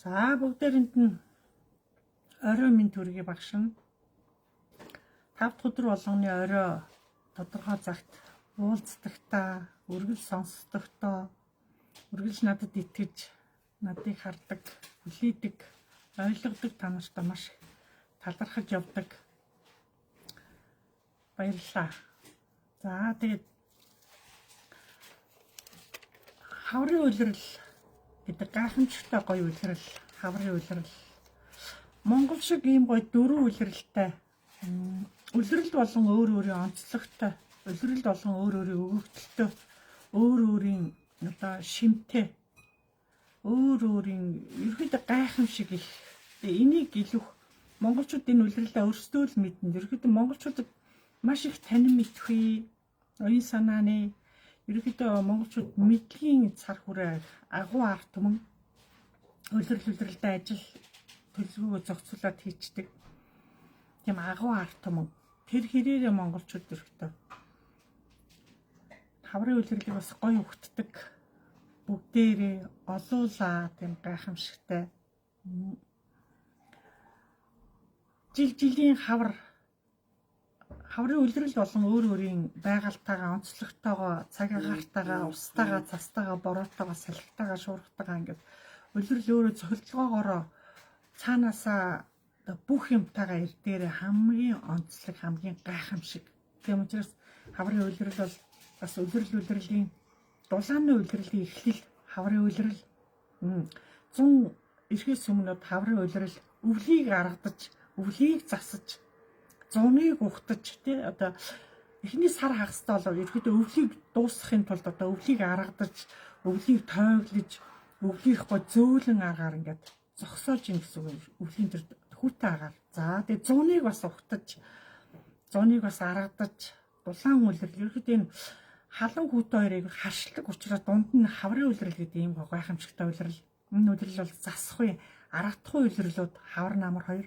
За бүгдээрэнд нь орой минь төргий багшин. 5 дахь өдөр болгоны орой тодорхой цагт уулздагтаа, үргэлж сонсдогтоо, үргэлж надад итгэж, надыг хардаг, хүлээдэг, ойлгодог та нартай маш их талархаж явдаг. Баярлалаа. За тэгээд хаврын улирал гэдэг гайхамшигтай гоё улирал, хаврын улирал. Монгол шиг ийм гоё дөрвөн улиралтай. Улирал болон өөр өөрийн онцлогтой, улирал болон өөр өөрийн өгөгдөлтөй, өөр өөрийн одоо шимтэй, өөр өөрийн ерөөдөө гайхамшиг их. Тэгээ энийг илүү монголчууд энэ улирлаа өөрсдөө л мэднэ. Ерөөдөө монголчуудад маш их танин мэдхүй, оюун санааны ерөөдөө монголчууд мэдлэгийн цар хүрээ агуу ард түмэн улирал улиралдаа ажил төлөвлөгөөгөө зохицуулаад хийчдэг. Тийм агуу ард түмэн. Тэр хэрээрээ монголчууд ерөөдөө хаврын улирлыг бас гоё өгтдөг. Бүгдээрээ олуулаа тийм гайхамшигтай. Жил жилийн хавар хаврын улирал болон өөр өөрийн байгальтайгаа, онцлогтойгоо, цаг агаартайгаа, устайгаа, цастайгаа, бороотойгоо, салхитайгаа, шуургатайгаа ингээд улирал өөрөө цохилтгоогоороо цаанаасаа бүх юмтайгаа ирдээрээ хамгийн онцлог, хамгийн гайхамшиг. Тийм учраас хаврын улирал бол бас улирал улирлын дулааны улирлын эхлэл хаврын улирал. 100 ирэхээс өмнө хаврын улирал өвлийг аргадаж, өвлийг засаж, зуныг ухтаж тий одоо эхний сар хагастай болов ерөөдөө өвлийг дуусгахын тулд одоо өвлийг аргадаж, өвлийг тойглож, өвлийнхөө зөөлөн аргаар ингээд зогсоож ийн гэсэн үг. Өвлийн тэр хүүтэн агаар. За тэгээ зуныг бас ухтаж, зуныг бас аргадаж, дулаан улирал ерөөдөө энэ халуун хүүтэн хоёрыг харшилдаг учраас дунд нь хаврын улирал гэдэг ийм гайхамшигтай улирал. Энэ улирал бол засахгүй, аргадахгүй улирлууд хавар намар хоёр.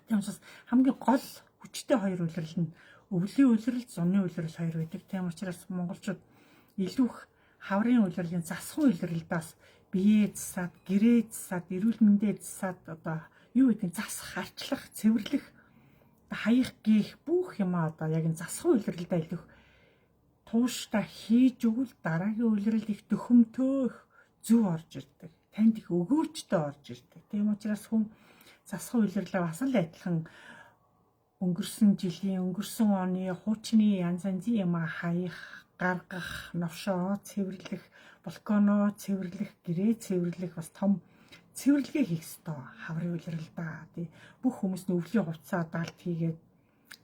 Тийм учраас хамгийн гол хүчтэй хоёр улирал нь өвлийн улирал, зуны улирал хоёр байдаг. Тийм учраас монголчууд илүү их хаврын улирлын засах улиралдаас биеэ засаад, гэрээ засаад, эрүүл мэндээ засаад одоо юу гэдэг нь засах, арчлах, цэвэрлэх, хаях, гээх бүх юмаа одоо яг энэ засах улиралдаа илүү тууштай хийж өгвөл дараагийн улирал их дөхөмтөө их зөв орж ирдэг. Танд их өгөөжтэй орж ирдэг. Тийм учраас хүн засах улирлаа бас л адилхан өнгөрсөн жилийн, өнгөрсөн оны хуучны янз янзын юм хаях, гаргах, новшоо цэвэрлэх, балконоо цэвэрлэх, гэрээ цэвэрлэх бас том цэвэрлэгээ хийх ёстой хаврын улиралдаа. Тий бүх хүмүүс нь өвлийн хувцас даалт хийгээд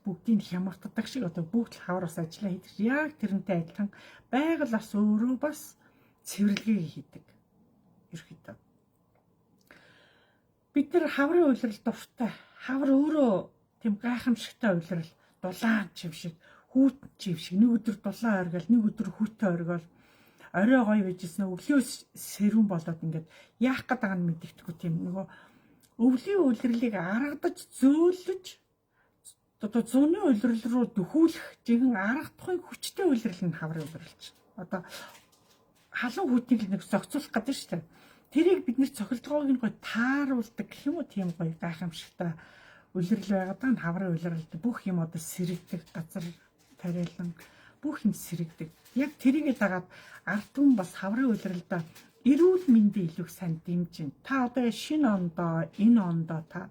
бүгдийг хямартдаг шиг одоо бүгд л хавар бас ажиллаа хийдэг. Яг тэрнтэй адилхан байгаль бас өөрөө бас цэвэрлэгээ хийдэг. Ерөөхдөө бид нар хаврын улирал дуртай. Хавар өөрөө тийм гайхамшигтай улирал, дулаан чим шиг, хүүтэн чим шиг нэг өдөр дулаан оргиол, нэг өдөр хүүтэн оргиол орой гоё байжсэн өглөө сэрүүн болоод ингээд яах гээд байгаа нь мэддэхгүй тийм нөгөө өвлийн улирлыг аргадаж зөөлөж одоо зуны улирал руу дөхүүлэх жинхэнэ аргадахын хүчтэй улирал нь хаврын улирал чинь. Одоо халуун хүүтнийг нэг зохицуулах гэдэг шүү дээ. Тэрийг бид нэр цохилдгоог нь гоё тааруулдаг гэх юм уу тийм гоё гайхамшигтай улирал байгаад байгаа нь хаврын улиралд бүх юм одоо сэрэгдэг, газар тариалан бүх юм сэрэгдэг. Яг тэрийгэ дагаад ард түмэн бас хаврын улиралдаа эрүүл мэндийн илүү сайн дэмжин. Та одоо шинэ ондоо, энэ ондоо та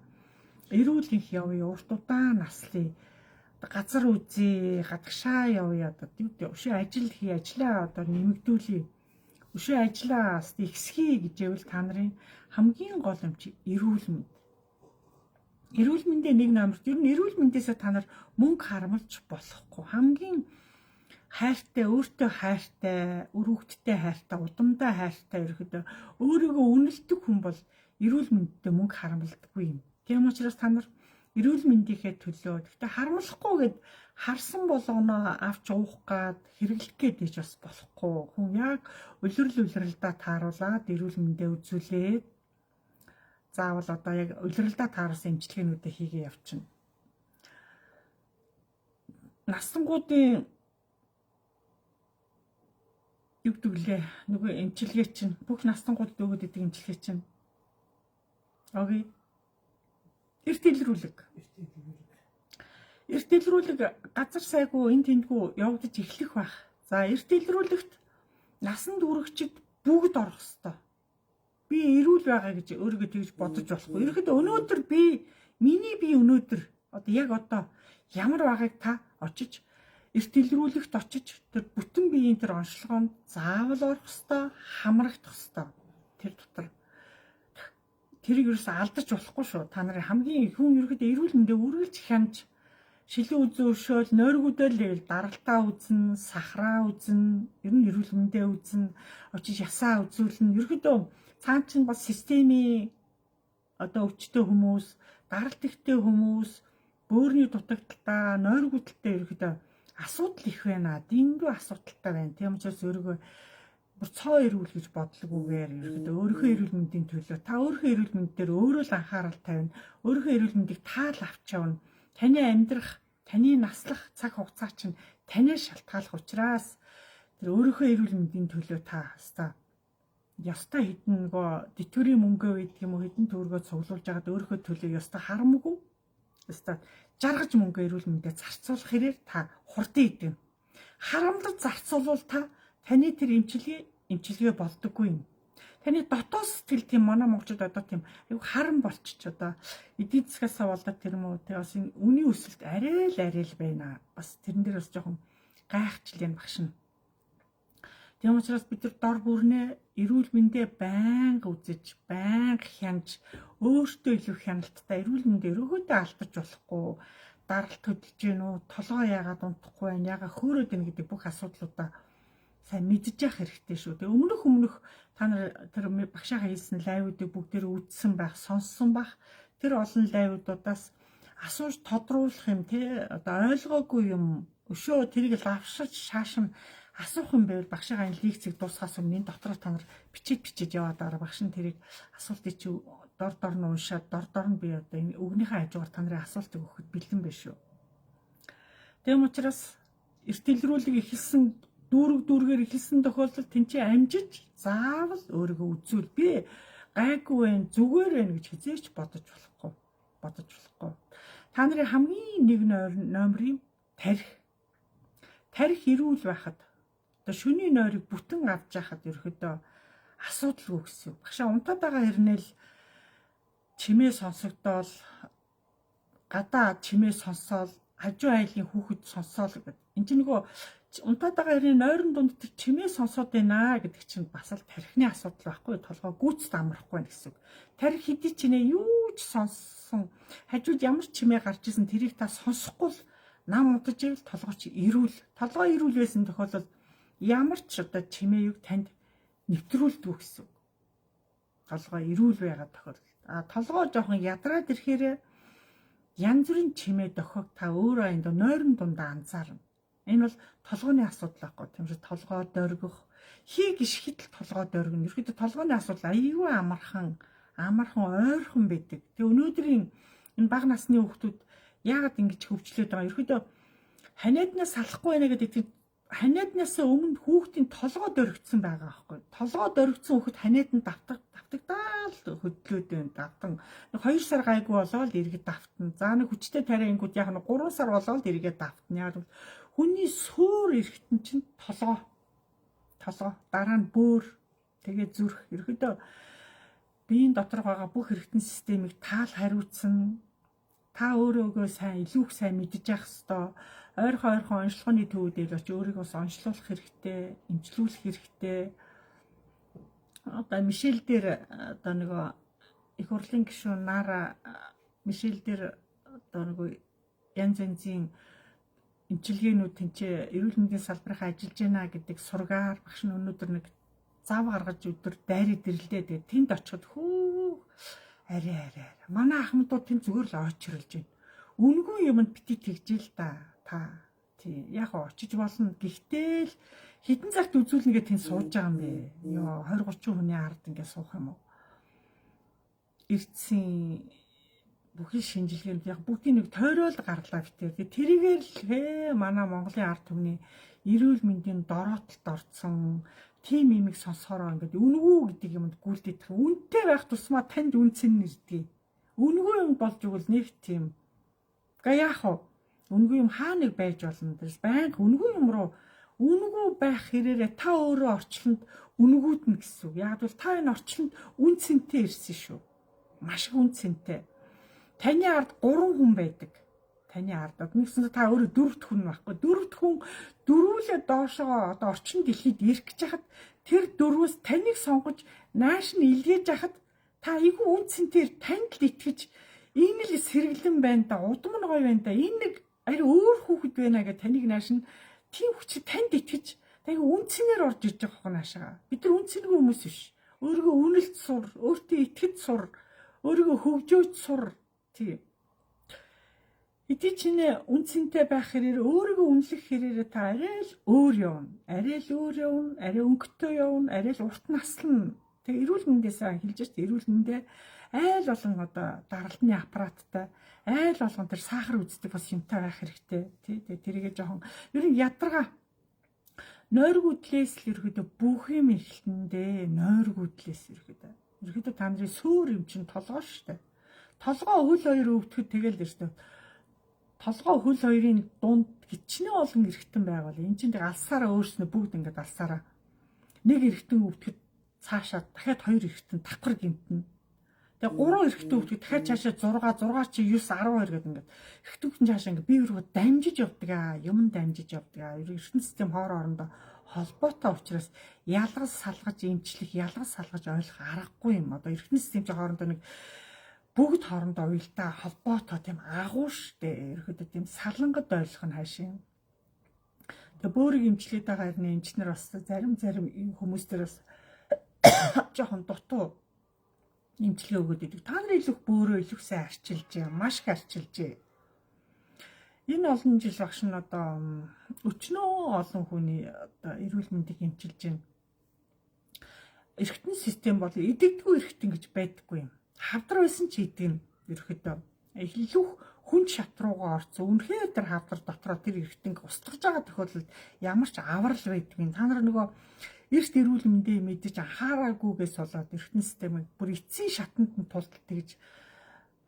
эрүүл их явъя, урт удаан наслая, газар үзье, гадагшаа явъя одоо өшөө ажил хий, ажлаа одоо нэмэгдүүлье. Өшөө ажлаа ихсхий гэж ивэл та нарын хамгийн гол юм чи эрүүл мэнд. Эрүүл мэндээ нэг номерт ер нь эрүүл мэндээсээ та нар мөнгө харамлж болохгүй. Хамгийн хайртай, өөртөө хайртай, үр хөвгттэй хайртай, удамдаа хайртай ерөөхдөө өөрийгөө үнэлдэг хүн бол эрүүл мэндтэй мөнгө харамлдаггүй юм. Тийм учраас та нар эрүүл мэндийнхээ төлөө гэхдээ харамлахгүй гэд харсан болгоноо авч уух гад хэрэглэх гээд ээж бас болохгүй. Хүн яг улирал улиралдаа тааруулаад эрүүл мэндээ үзүүлээд заавал одоо яг улиралдаа тааруулсан эмчилгээнүүдээ хийгээ явчихна. Насангуудын юу гэдэг лээ нөгөө эмчилгээ чинь бүх насангуудад өгöd идэг эмчилгээ чинь Окей. Эрт илрүүлэг. Эрт илрүүлэг. Эрт илрүүлэг газар сайгүй энэ тэндгүү явагдаж эхлэх байх. За эрт илрүүлэгт насан туршид бүгд орох ёстой. Би эрүүл байгаа гэж өөрийгөө тэгж бодож болохгүй. Ерөнхийдөө өнөөдөр би миний би өнөөдөр одоо яг одоо ямар байгааг та очиж эрт илрүүлэгт очиж тэр бүтэн биеийн тэр онцлогоонд заавал орох ёстой, хамрагдах ёстой. Тэр дотор тэрийг ерөөсөө алдаж болохгүй шүү. Та нарын хамгийн хүн ерөөхдөө эрүүл мэндэ үргэлж хянаж шилэн үзэн өшөөл нойргүүдэл л даралтаа үзнэ, сахараа үзнэ, ер нь эрүүл мэндэ үзнэ, очиж ясаа үзүүлнэ. Ерөөхдөө цаан чинь бас системийн одоо өвчтөй хүмүүс, даралт ихтэй хүмүүс, бөөрийн дутагдaltaа, нойргүүдэлтэй ерөөхдөө асуудал их байна. Дэндүү асуудалтай байна. Тийм учраас өөрийгөө бүр цоо эрүүл гэж бодлогүйгээр ерөөхдөө өөрийнхөө эрүүл мэндийн төлөө та өөрийнхөө эрүүл мэнд дээр өөрөө л анхаарал тавина. Өөрийнхөө эрүүл мэндийг та л авч явна. Таны амьдрах, таны наслах цаг хугацаа чинь танаас шалтгааллах учраас тэр өөрийнхөө эрүүл мэндийн төлөө та хаста ёстой хэдэн нөгөө тэтгэврийн мөнгөө байдаг юм уу хэдэн төгрөгөө цуглуулж байгаад өөрийнхөө төлөө ёстой харамгүй ёстой жаргаж мөнгө эрүүл мэндээ зарцуулах хэрээр та хурдан идэв. Харамлаж зарцуулвал та таны тэр эмчилгээ болдоггүй юм. Таны дотоод сэтгэл тийм манай монголчууд одоо тийм айгу харан болчих одоо эдийн засгаасаа болоод тэр юм уу тэг бас энэ үнийн өсөлт арай л байна. Бас тэрэн дээр бас жоохон гайхчлаа багш нь. Тийм учраас бид нар дор бүрнээ эрүүл мэндээ байнга үзэж, байнга хянаж, өөртөө илүү хяналттай эрүүл мэндээ өрөөгөөдөө алдаж болохгүй. Даралт хөдөлж гин үү, толгой яагаад унтахгүй байна, яагаад хөөрөөд байна гэдэг бүх асуудлуудаа сайн мэдж явах хэрэгтэй шүү. Тэгээ өмнөх та нар тэр багшаагаа хийсэн лайвуудыг бүгдээр үзсэн байх, сонссон байх. Тэр олон лайвуудаас асууж тодруулах юм те одоо ойлгоогүй юм өшөө тэрийг лавшиж шаашин асуух юм байвал багшаагаа энэ лекцийг дуусгаас өмнө энэ дотроо та нар бичээд яваад байгаа багш нь тэрийг асуултыг чи дор дор нь уншаад дор дор нь би одоо энэ өгнийхээ хажуугаар та нарын асуултыг өгөхөд бэлэн байх шүү. Тийм учраас эрт илрүүлэг эхэлсэн дүүргээр эхэлсэн тохиолдолд тэнцээ амжиж заавал өөрийгөө үзүүл. Би гайгүй байх, зүгээр байна гэж хизээч бодож болохгүй. Бодож болохгүй. Та нарын хамгийн нэг номерын тарих. Тарих эрүүл байхад одоо шөнийн нойрыг бүтэн авч яхад ерөөдөө асуудалгүй гэсэн. Багшаа унтаад байгаа хэрнээл чимээ сонсогдоол гадаа чимээ сонсоол хажуу айлын хүүхэд сонсоол гэдэг. Энд чинь нөгөө унтаад байгаа хэрний нойрон дунд тэр чимээ сонсоод байна гэдэг чинь бас л тархины асуудал байхгүй, толгой гүйцэд амрахгүй байна гэсэн үг. Тарих хэдий ч нэ юу ч сонссон хажууд ямар чимээ гарч исэн тэрийг та сонсохгүй л нам удаж ивэл толгой чи эрүүл. Толгой эрүүл байсан тохиолдолд ямар ч одоо чимээ юг танд нэвтрүүлдэг гэсэн үг. Толгой эрүүл байгаа тохиолдолд. А толгой жоохон ядраад ирэхээр янз бүрийн чимээ дохиог та өөрөө энд нойрон дундаа анзаарна. Энэ бол толгойн асуудал байхгүй. Тийм шиг толгой дөргөх, хий гიშгэд л толгой дөргөнө. Ерөнхийдөө толгойн асуудал аюу амархан ойрхон байдаг. Тэгээ өнөөдрийн энэ бага насны хүүхдүүд яагаад ингэж хөвчлөөд байгаа? Ерөнхийдөө ханиаднаас салахгүй байна гэдэг ханиаднаас өмнө хүүхдийн толгой дөргицсэн байгаа байхгүй. Толгой дөргицсэн хүүхэд ханиад нь давтагдаал хөдлөөд байна. Давтан 2 сар гайгүй болоод эргээд давтна. За нэг хүчтэй тариа ингүүд яг нь 3 сар болоод эргээд давтна. Яг бол хүний суур эргэтэн чинь толгой. Толгой, дараа нь бөөр, тэгээ зүрх. Ерөнхийдөө биеийн дотор байгаа бүх эргэтэн системийг таал хариуцсан. Та өөрөөгөө сайн илүү их сайн мэдэж явах ёстой. Ойрхон онцлогооны төвүүд очиж өөрийгөө бас онцлуулах хэрэгтэй, эмчлүүлэх хэрэгтэй. Одоо Мишель дээр одоо нөгөө их хурлын гишүүн Нара Мишель дээр одоо нөгөө янз янзын эмчилгээнүүд тэнцээ эрүүл мэндийн салбарынхаа ажиллаж байна гэдэг сургаар багш нь өнөөдөр нэг зав гаргаж өдөр дайраад ирлээ. Тэгээд тэнд очиход хүү арай. Манай ахмадууд тэнд зүгээр л очирлж байна. Үнгүй юмд бити тэгжээ л да. Та тий яг очиж болно. Гэхдээ л хэдэн цагт үзүүлнэ гэж тэнд сууж байгаа юм бэ? Йоо 20 30 хүний ард ингээд суух юм уу? Эрдсэн бүхий шинжилгээнд яг бүгдийн нэг тойрол гарлаа битэр. Тэгээ тэрийгээр л манай Монголын ард түмний эрүүл мэндийн дороотолд орцсон, Тийм имийг сонсохороо ингээд үнгүй гэдэг юмд гүйлдэх. Үнтэй байх тусмаа танд үнцэн нэрдэг. Үнгүй юм болж өгвөл нэг тийм. Га яах вэ? Үнгүй юм хаа нэг байж болно. Тэрс байнга үнгүй юм руу үнгүй байх хэрээрээ та өөрөө орчлонд үнгүүднэ гэсэн үг. Яг бол та энэ орчлонд үн цэнтэй ирсэн шүү. Маш их үн цэнтэй. Таны ард 3 хүн байдаг. Таны ард нэгсэндээ та өөрөө дөрөвт хүн байхгүй. Дөрөвт хүн дөрвүүлээ доошоо одоо орчин дэлхийд ирэх гэж хахад тэр дөрвөөс таныг сонгож нааш нь илгээж хахад та айгүй үн цэнтэр танд л итгэж энэ л сэргэлэн байна да, удам нь гоё байна да. Энэ нэг ари өөр хүүхэд байна гэж таныг нааш нь тийм хүч танд итгэж тайг үн цэнээр орж иж байгаа хөх наашаа. Бид нар үн цэнгүй хүмүүс биш. Өөрийгөө үнэлж сур, өөртөө итгэж сур, өөрийгөө хөгжөөж сур. Тийм. Хэдий ч нэ үн цэнтэй байх хэрээр өөрийгөө үнэлэх хэрээр та арай л өөр явна. Арай л өөр явна, арай өнгөтэй явна, арай л урт наслна. Тэгээ эрүүл мэндээс хэлж шít эрүүл мэндээ айл болон одоо даралтны аппараттай айл болгон тэр сахар үздэг бас юмтай байх хэрэгтэй тий. Тэгээ тэрийгэ жоохон ер нь ядаргаа нойргүүдлээс л ерөөдөө бүх юм эхэлнэ дээ. Нойргүүдлээс ерөөдөө. Ерөөдөө та нарын сөөр юм чинь толгой штэ. Толгой хөл хоёр өвдөхөд тэгэл штэ. Толгой хөл хоёрын дунд хичнээн олон эргэтэн байгуул. Энд чинь тэг алсаараа өөрснөө бүгд ингээд алсаараа нэг эргэтэн өвдөхөд цаашаа дахиад хоёр эргэтэн давхар гимтэнэ. Тэгээ 3 эрэгтэй хүүхэд дахиад цаашаа 6 6 чи 9 12 гэдэг ингээд эрэгтэй хүүхэд цаашаа ингээд бие рүү дамжиж явдаг аа, юм дамжиж явдаг аа. Эргэн систем хоор хоорондоо холбоотой учраас ялгаж салгаж эмчлэх, ялгаж салгаж ойлгох аргагүй юм. Одоо эргэн систем чи хоорондоо нэг бүгд хоорондоо уялдаа холбоотой тийм агуу штэ. Ерөөдөө тийм салангад ойлгох нь хайшин. Тэгээ бөөрийг эмчлээд байгаа хэрнээ эмчнэр бас зарим хүмүүс төр бас жоохон дутуу эмчилгээ өгөөд идэг. Та нар илүү бөөрөө илүү сайн арчилжээ. Маш их арчилжээ. Энэ олон жил багш нь одоо өчнөө олон хүний одоо эрүүл мэндийг эмчилж байна. Эргэтэн систем бол идэгдгүй эргэтэн гэж байдаггүй юм. Хавдар байсан ч идэг нь ерөөхдөө илүү хүн шат руугаа орцсон. Үнэхээр тэр хавдар дотроо тэр эргэтэнг устгаж байгаа тохиолдолд ямар ч аврал байдгүй. Та нар нөгөө эрт эрүүл мэндээ мэдэж анхаараагүйгээс болоод эргэтэн системийг бүр эцсийн шатанд нь тулд тэгж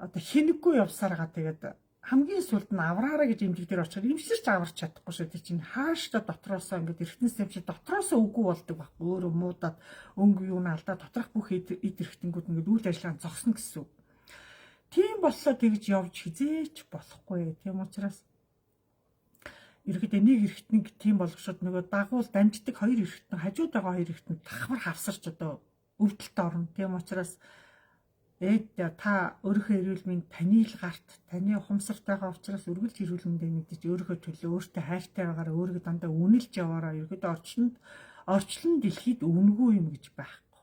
одоо хинэггүй явсараа тэгээд хамгийн сүүлд нь авраараа гэж эмнэлэг дээр очиход эмчлэрч аварч чадахгүй шүү. Тэр чинь хааштай дотроосоо ингээд эргэтэн систем чинь дотроосоо үгүй болдог байхгүй. Өөрөө муудаад өнгө юу н алдаа доторх бүх эд эргэтэнгүүд ингээд үйл ажиллагаа зогсно гэсэн үг. Тийм боллоо тэгж явж хизээч болохгүй. Тийм учраас ерөөдөө нэг эргэтэн тийм болгошод нөгөө дагуул дамждаг хоёр эргэтэн хажууд байгаа хоёр эргэтэн давхар хавсарч одоо өвдөлт орно. Тийм учраас ээд та өөрийнхөө эрүүл мэнд таны л гарт, таны ухамсарт байгаа учраас үргэлж эрүүл мэндээ мэдэж өөрийнхөө төлөө өөртөө хайртай байгаараа өөрийгөө дандаа үнэлж яваараа. Ерөөдөө орчлон дэлхийд үнэгүй юм гэж байхгүй.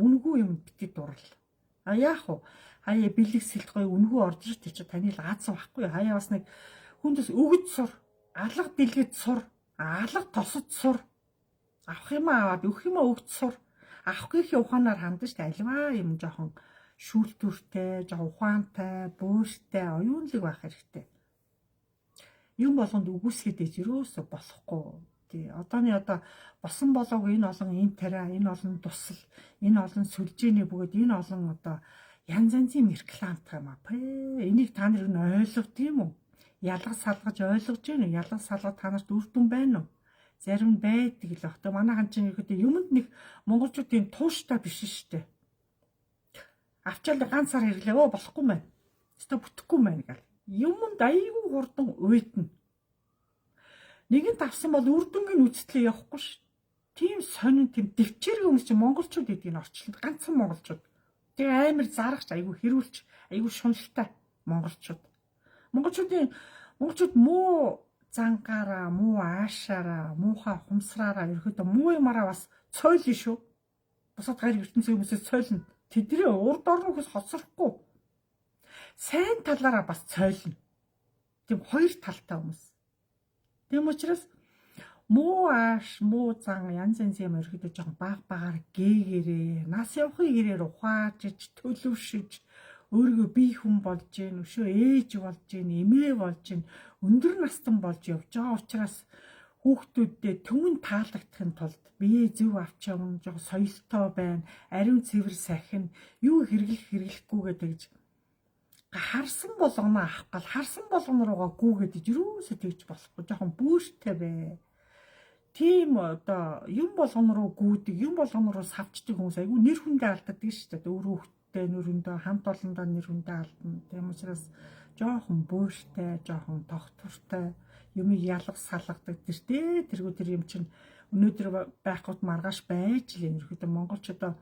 Үнэгүй юм бити дурал. А яах вэ? Хаяа бэлэг сэлт гоё үнэгүй орж ирт чи таны л аз байхгүй. Хаяа бас нэг хүндээс өгөж сур, алга дэлгэц сур, алга тосод сур. Авах юм аваад өгөх юм өгч сур. Авахгүйхээ ухаанаар хандаж штэ альваа юм жоохон шүүлтүүртэй, жоохон ухаантай, бууртай, оюунлаг байх хэрэгтэй. Юм болгонд үгүйсгээд ээж ерөөсө болохгүй. Тий. Одооны одоо босон болоогүй энэ олон энэ тариа, энэ олон тусал, энэ олон сүлжээний бөгөөд энэ олон одоо янз янзын рекламтай юм а. Пэ энийг та нар нь ойлгох юм уу? Ялгаж салгаж ойлгож гэнэ үү? Ялгаж салгаж та нарт үр дүн байна уу? Зарим байдаг л бах. Тэ манайхан чинь ерөөдөө юмд нэг монголчууд тийм тууштай биш шүү дээ. Авчаал ганцаар хэрлээ. Өө болохгүй мэн. Өстө бүтэхгүй мэн гал. Юмд айгүй хурдан уйдна. Нэгэнт авсан бол үр дүнгийн үзтлээ явахгүй ш. Тийм сонин тийм дэвчээрэг хүмүүс чинь монголчууд гэдгийг нь орчлонд ганцхан монголчууд. Тэгээ амар зарагч айгүй хэрүүлч айгүй шуналтай монголчууд. Монголчууд муу зангаараа, муу аашаараа, муухай ухамсараараа ерөөдөө муу юмараа бас цойлно шүү. Бусад гар ертөнцийн хүмүүсээс цойлно. Тэдний урд орны хүмүүс хоцрохгүй. Сайн талаараа бас цойлно. Тийм хоёр талтай хүмүүс. Тийм учраас муу ааш, муу зан янз янз юм ерөөдөө жоохон баг багаар гээгээрээ, нас явахын хэрээр ухаажиж, төлөвшөж, өөрийгөө бие хүн болж гин, өшөө ээж болж гин, эмээ болж гин, өндөр настан болж явж байгаа учраас Хүүхдүүддээ түмэн таалагдахын тулд бие зөв авч явна, жоо соёлтой байна, ариун цэвэр сахин, юу хэрэглэх хэрэглэхгүй гэдэг гэж харсан болгоно авах гал харсан болгоно руугаа гүгээд юусоо тэгж болохгүй, жоохон бүүштэй бай. Тийм одоо юм болгоно руу гүдэг, юм болгоно руу савчдаг хүмүүс айгүй нэр хүндээ алддаг шүү дээ. Өөрөө хүүхдтэй нэр хүндээ, хамт олондоо нэр хүндээ алдна. Тийм учраас жоохон бөөртэй, жоохон тогтвортой, юмыг ялга салгадаг тэртээ тэргүү тэр юм чинь өнөөдөр байхгүй маргааш байж л энэ ерөөдөө монголч одоо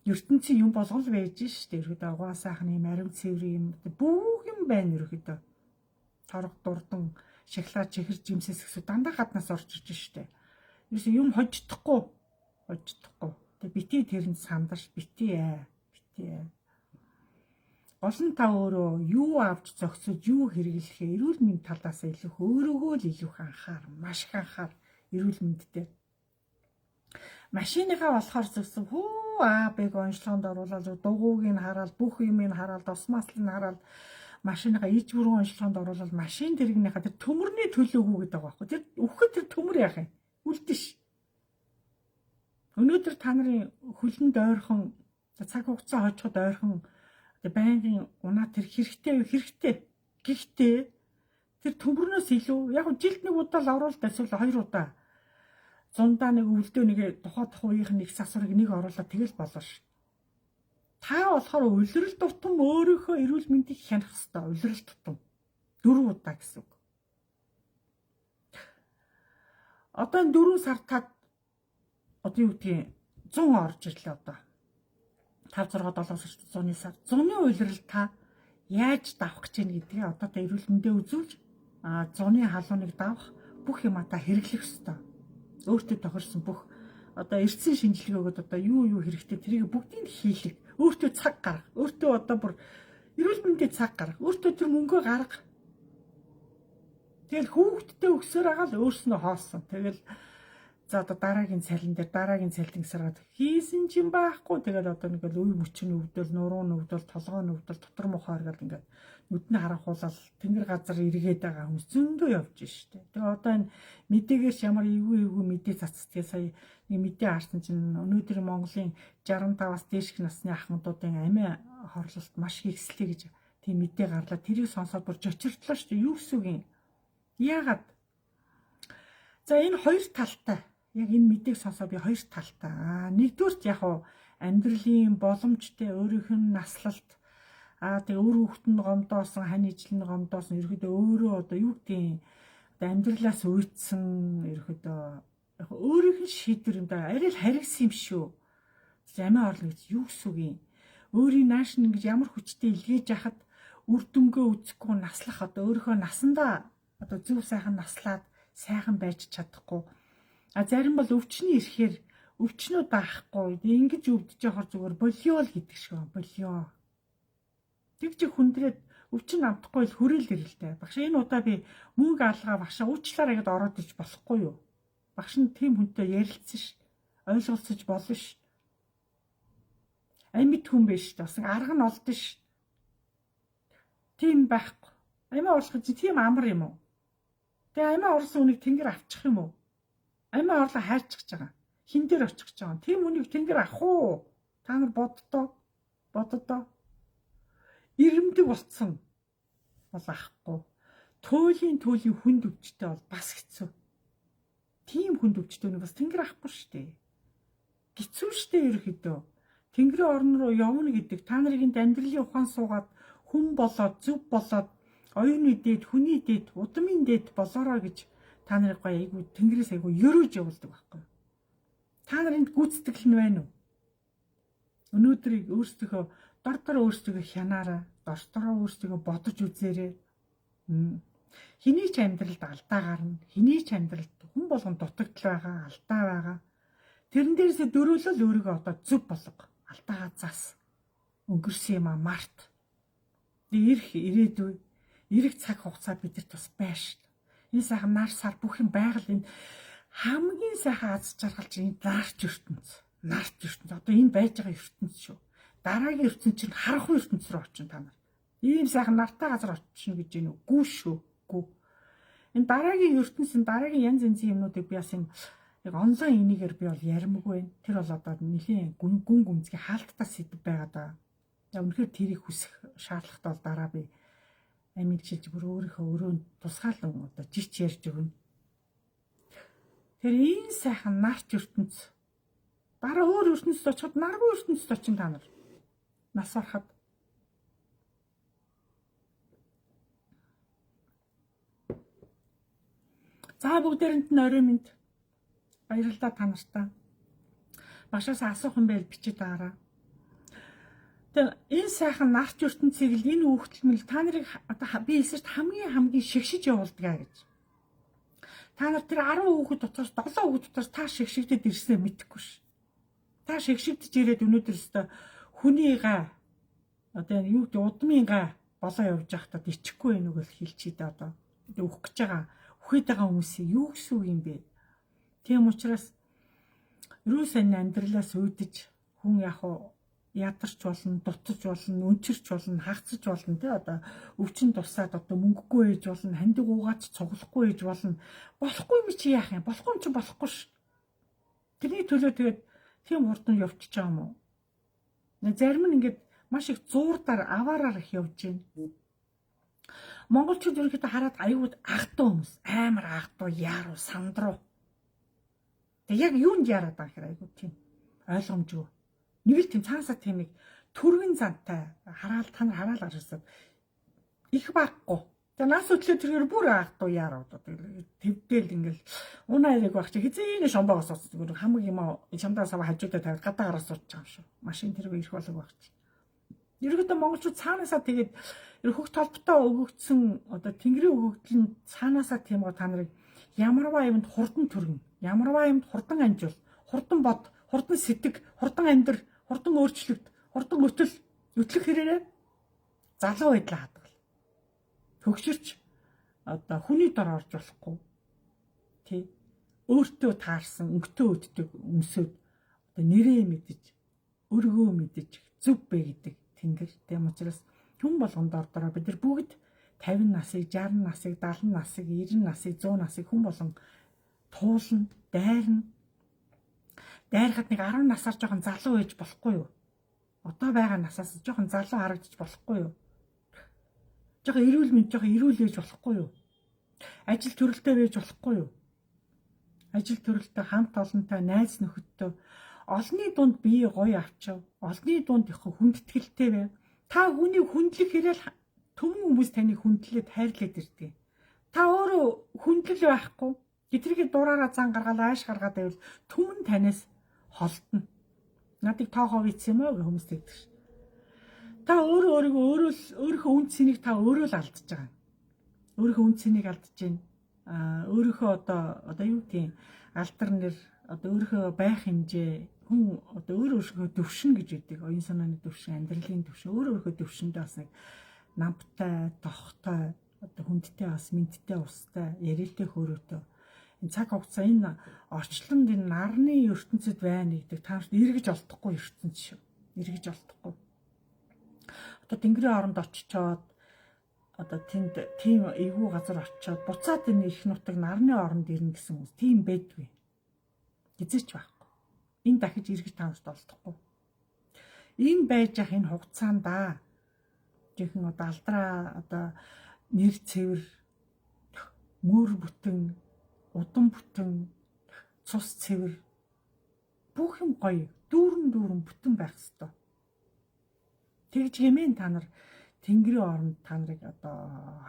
ертөнцийн юм болгол байж шүү дээ. Ерөөдөө угаан сайхан юм ариун цэвэр юм бүх юм байна ерөөдөө. Торог дурдан шоколад чихэр жимсээс гэсэн дандаа гаднаас орж ирж шүү дээ. Ерөөсөө юм хожигдохгүй. Хожигдохгүй. Тэг бити тэрэнд сандарч бити ээ. Бити ээ. Гол нь та өөрөө юу авч зохицож юу хэрэглэхээ эрүүл мэнд талаас илүү өөрөөгөө л илүү анхаар, маш их анхаар эрүүл мэндтэй. Машиныхаа болохоор зөвсөн хүү А Б-г онцлогонд оруулаад дугууг нь хараад бүх юмыг хараад тусмааслыг нь хараад машиныхаа иж бүрэн онцлогонд оруулаад машин тэрэгнийхаа тэр төмөрний төлөөгүү гэдэг байгаа байхгүй. Тэр үхэхэд тэр төмөр яах юм? Үлдэн ш. Өнөөдөр та нарын хөлөнд ойрхон цаг хугацаа хожиход ойрхон байнгын унаа тэр хэрэгтэй хэрэгтэй. Гэхдээ тэр төмөрнөөс илүү яг жилд нэг удаа л оруулалт эсвэл хоёр удаа зундаа нэг өвлдөө нэг тухай тухай үеийнх нэг сасварыг нэг оруулаад тэгэл болно ш. Та болохоор улирал тутам өөрийнхөө эрүүл мэндийг хянах ёстой. Улирал тутам 4 удаа гэсэн үг. Одоо энэ 4 сар таад одоо юу гэдгийг 100 орж ирлээ одоо. 5 6 7 сар зуны сар. Зуны улирал та яаж давах гэж байна гэдгээ одоо та эрүүл мэндээ үзүүлж зуны халууныг давах бүх юмаа та хэрэглэх ёстой. Өөртөө тохирсон бүх одоо эрдсэн шинжилгээ өгөөд одоо юу юу хэрэгтэй тэрийг бүгдийг хийлэг. Өөртөө цаг гарга. Өөртөө одоо бүр эрүүл мэндийн цаг гарга. Өөртөө тэр мөнгөө гарга. Тэгэл хүүхдтэй өгсөөр байгаа л өөрснөө хоосон. Тэгэл за одоо дараагийн цалин дээр дараагийн цалин гэсэргээд хийсэн чинь байхгүй. Тэгэл одоо нэг л үе мөч нь өвдөл, нуруу нь өвдөл, толгой нь өвдөл, дотор мухаар гэл ингээд нүдний харанхуулал тэнгэр газар эргээд байгаа хүмүүс зөндөө явж штэ. Тэгээ одоо энэ мэдээгээр ч ямар эвгүй эвгүй мэдээ цацдгийг сая нэг мэдээ харсан чинь өнөөдөр Монголын 65-аас дээшх насны ахмадуудын амиа хорлолт маш их ихслээ гэж тийм мэдээ гарлаа. Тэрийг сонсоод бүр жочирдлоо штэ. Юу гэсэн үг юм? Яагаад? За энэ хоёр талтай. Яг энэ мэдээг сонсоо би хоёр талтай. Нэгдүгüрт яг уу амьдралын боломжтой өөрийнх нь наслалт тэгээ өөр хүүхэд нь гомдоосон, хань ижил нь гомдоосон, ерөөдөө өөрөө одоо юу гэдгийг одоо амьдралаас уйдсан, ерөөдөө өөрийнх нь шийдвэр юм да. Арай л харигсан юм шүү. Амиа орлоо гэж юу гэсэн үг юм? Өөрийн нааш нь ингэж ямар хүчтэй илгээж яхад үр дүнгээ үзэхгүй наслах одоо өөрийнхөө насандаа одоо зөв сайхан наслаад сайхан байж чадахгүй. А зарим бол өвчний ирэхээр өвчнөө даахгүй ингэж өвдөж явахаар зүгээр болио л гэдэг шиг байна. Болио. Тэгж хүндрээд өвчин амтахгүй л хүрэл ирэлтэй. Багш энэ удаа би мөнгө алгаа багшаа уучлаарай гэдээ ороод иж болохгүй юу? Багш нь тийм хүнтэй ярилцсан ш. Ойлголцож болно ш. Амьд хүн биш шүү. Бас арга нь олдсон ш. Тийм байхгүй. Амиа орлох чинь тийм амар юм уу? Тэгээ амиа орсон үнийг тэнгэр авчих юм уу? Амиа орлоо хайрчих гэж байгаа. Хин дээр очих гэж байгаа. Тийм үнийг тэнгэр авах уу? Та нар боддоо. Боддоо. Ирэмдэг болцсон бол ахгүй. Туйлын хүнд өвчтэй бол бас хэцүү. Тийм хүнд өвчтэй нь бас тэнгэр авахгүй шүү дээ. Хэцүү шүү дээ ерөөхдөө. Тэнгэрийн орн руу явна гэдэг та нарыг энд амьдралын ухаан суугаад хүн болоод зөв болоод оюуны дээд, хүний дээд, удмын дээд болоорой гэж та нарыг гоё айгу тэнгэрээс айгу өрөөж явуулдаг байхгүй. Та нар энд гүйцэтгэл нь байна уу? Өнөөдрийг өөрсдийнхөө дор дор өөрсдийгөө хянаараа, дор дороо өөрсдийгөө бодож үзээрэй. Хэний ч амьдралд алдаа гарна. Хэний ч амьдралд хүн болгон дутагдал байгаа, алдаа байгаа. Тэрэн дээрээсээ дөрөөлөл өөрийгөө одоо зөв болго. Алдаагаа зас. Өнгөрсөн юм а март. Ирэх ирээдүй, ирэх цаг хугацаа бидэрт бас байш. Энэ сайхан нар сар бүх юм байгаль энэ хамгийн сайхан аз жаргал чинь нарт ертөнц. Нарт ертөнц. Одоо энэ байж байгаа ертөнц шүү. Дараагийн ертөнц чинь харахгүй ертөнц рүү очино та нар. Ийм сайхан нартай газар очино гэж гэнэ үү? Гүү шүү. Гүү. Энэ дараагийн ертөнц, энэ дараагийн янз янзын юмнуудыг би бас юм яг онлайн энийгээр би бол яримгүй байна. Тэр бол одоо нэлийн гүн гүн гүнзгий хаалттай сэдв байгаа даа. Я үнэхээр тэрийг хүсэх шаардлагатай бол дараа би амилчилж бүр өөрийнхөө өрөөнд тусгаалan одоо жич ярьж өгнө. Тэр энэ сайхан нарч ертөнц дараа өөр ертөнцид очиход наргүй ертөнцид очин та нар нас барахад за бүгдээрэнд нь орой минь баярлалаа та нартай. Багшаас асуух юм байл бичиж байгаарай. Тэгээ энэ сайхан нарч ертөнцийг л энэ хүүхдэл та нарыг одоо би хэлсэн чинь хамгийн хамгийн шигшиж явуулдгаа гэж. Та нар тэр 10 хүүхэд дотроос 7 хүүхэд дотроос та шигшигдэд ирснээ мэдэхгүй ш. Та шигшигдэж ирээд өнөөдөр өстө хүний га одоо энэ юу гэдэг удмын га болоо явж байхдаа ичихгүй байх нүг л хэлчихье дээ одоо. Тэгээ үхэх гэж байгаа, үхээд байгаа хүмүүсийг юу гэсэн үг юм бэ? Тийм учраас ерөө сайн амьдралаас үүдэж хүн яг уу ядарч болно, дутаж болно, өнчирч болно, хагцаж болно тий одоо өвчин тусаад одоо мөнгөгүй ээж болно, хандив уугаач цуглахгүй ээж болно. Болохгүй юм чи яах юм? Болохгүй юм чи болохгүй ш. Тэрний төлөө тэгээд тийм хурдан явчихж байгаа юм уу? Зарим нь ингээд маш их зуурдаар аваараар их явж байна. Монголчууд ерөнхийдөө хараад аюуд агтуу хүмүүс, амар агтуу, яаруу, сандруу. Тэг яг юунд яарад байгаа гэхээр айгуу тийм ойлгомжгүй. Нэг л тийм цаасаа тийм нэг түргэн зантай хараал та нар хараал гарч ирсэн. Их баггүй. Тэгээ нас өтлөө тэргээр бүр агтуу яаруу одоо твдэл ингээл унаа ирэг байх чи хизээний шомбоогоос сууцдаг. Хамаг юм шамдаа сава хажуудаа тавиад гадаа гараа суучих юм шүү. Машин тэрэг ирэх болог байх чи. Ерөнхийдөө монголчууд цаанаасаа тэгээд хөх толботой өгөгдсөн одоо тэнгэрийн өгөгдөл нь цаанаасаа тийм гоо та нарыг ямарваа юмд хурдан төргөн, ямарваа юмд хурдан амжуул, хурдан бод, хурдан сэтг, хурдан амьдр, хурдан өөрчлөгд, хурдан өтөл, өтлөх хэрээрээ залуу байдлаа хадгал. Төгшөрч одоо хүний дор орж болохгүй. Тий. Өөртөө таарсан, өнгөтөө өддөг өмсөд одоо нэрээ мэдэж, өргөө мэдэж зөв бэ гэдэг тэнгэр. Тийм учраас хүн болгонд ордороо бид нар бүгд 50 насыг, 60 насыг, 70 насыг, 90 насыг, 100 насыг хүн болгон туулна, дайрна. Дайрахад нэг 10 насаар жоохон залуу байж болохгүй юу? Одоо байгаа насаас жоохон залуу харагдчих болохгүй юу? Жоохон эрүүл мэнд, жоохон эрүүл байж болохгүй юу? Ажил төрөлтэй байж болохгүй юу? Ажил төрөлтэй хамт олонтой, найз нөхөдтэй олонний дунд бие гоё авчив. Олонний дунд их хүндэтгэлтэй бай. Та хүнийг хүндлэх хэрэгэл түмэн хүмүүс таныг хүндлээд хайрлаад ирдэг. Та өөрөө хүндлэл байхгүй. Гитрийг дураараа зан гаргаал ааш гаргаад байвал түмэн танаас холдно. Надыг тоохоо вицсэн юм уу гэх хүмүүс тэгдэг ш. Та өөрөө өөрийгөө өөрөө л өөрийнхөө үн цэнийг та өөрөө л алдчихж байгаа. Өөрийнхөө үн цэнийг алдчихж байна. Аа өөрийнхөө одоо юу гэдгийг алдар нэр одоо өөрийнхөө байх хэмжээ хүн одоо өөр өөрийнхөө төвшин гэж үүдэг. Оюун санааны төвшин, амьдралын төвшин, өөр өөрийнхөө төвшөндөө бас нэг намтай, тохтой, одоо хүндтэй бас мэндтэй, устай, яриатай, хөөрөөтэй. Энэ цаг хугацаа энэ орчлонд энэ нарны ертөнцид байна гэдэг та нарт эргэж олдохгүй ертөнц шүү. Эргэж олдохгүй. Одоо Тэнгэрийн оронд очичоод одоо тэнд тийм эвгүй газар очичоод буцаад энэ их нутаг нарны оронд ирнэ гэсэн үг тийм байдгүй. Хизээч байхгүй. Энэ дахиж эргэж та нарт олдохгүй. Энэ байж ах энэ хугацаанд жинхэнэ одоо алдраа одоо нэр цэвэр мөр бүтэн удам бүтэн цус цэвэр бүх юм гоё дүүрэн дүүрэн бүтэн байх ёстой. Тэгж хэмээн та нар Тэнгэрийн оронд та нарыг одоо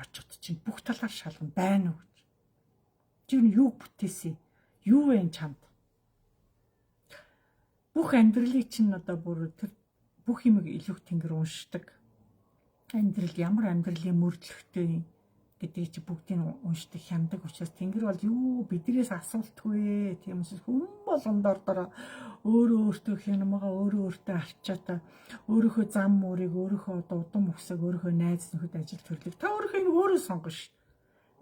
очиход чинь бүх талаар шалган байна уу гэж. Чи юу бүтээсэн? Юу вэ чамд? Бүх амьдралыг чинь одоо бүр тэр бүх юмыг илүүх тэнгэр уншдаг. Амьдрал ямар амьдралын мөрдлөгтэй гэдгийг чи бүгдийг уншдаг, хяндаг учраас тэнгэр бол юу биднээс асуултгүй. Тийм учраас хүн болгонд ордороо өөрөө өөртөө хянамгаа өөрөө өөртөө арчаатай өөрийнхөө зам мөрийг өөрийнхөө одоо удам өгсөг өөрийнхөө найз нөхөд ажил төрлийг та өөрийнхөө юм өөрөө сонгоно ш.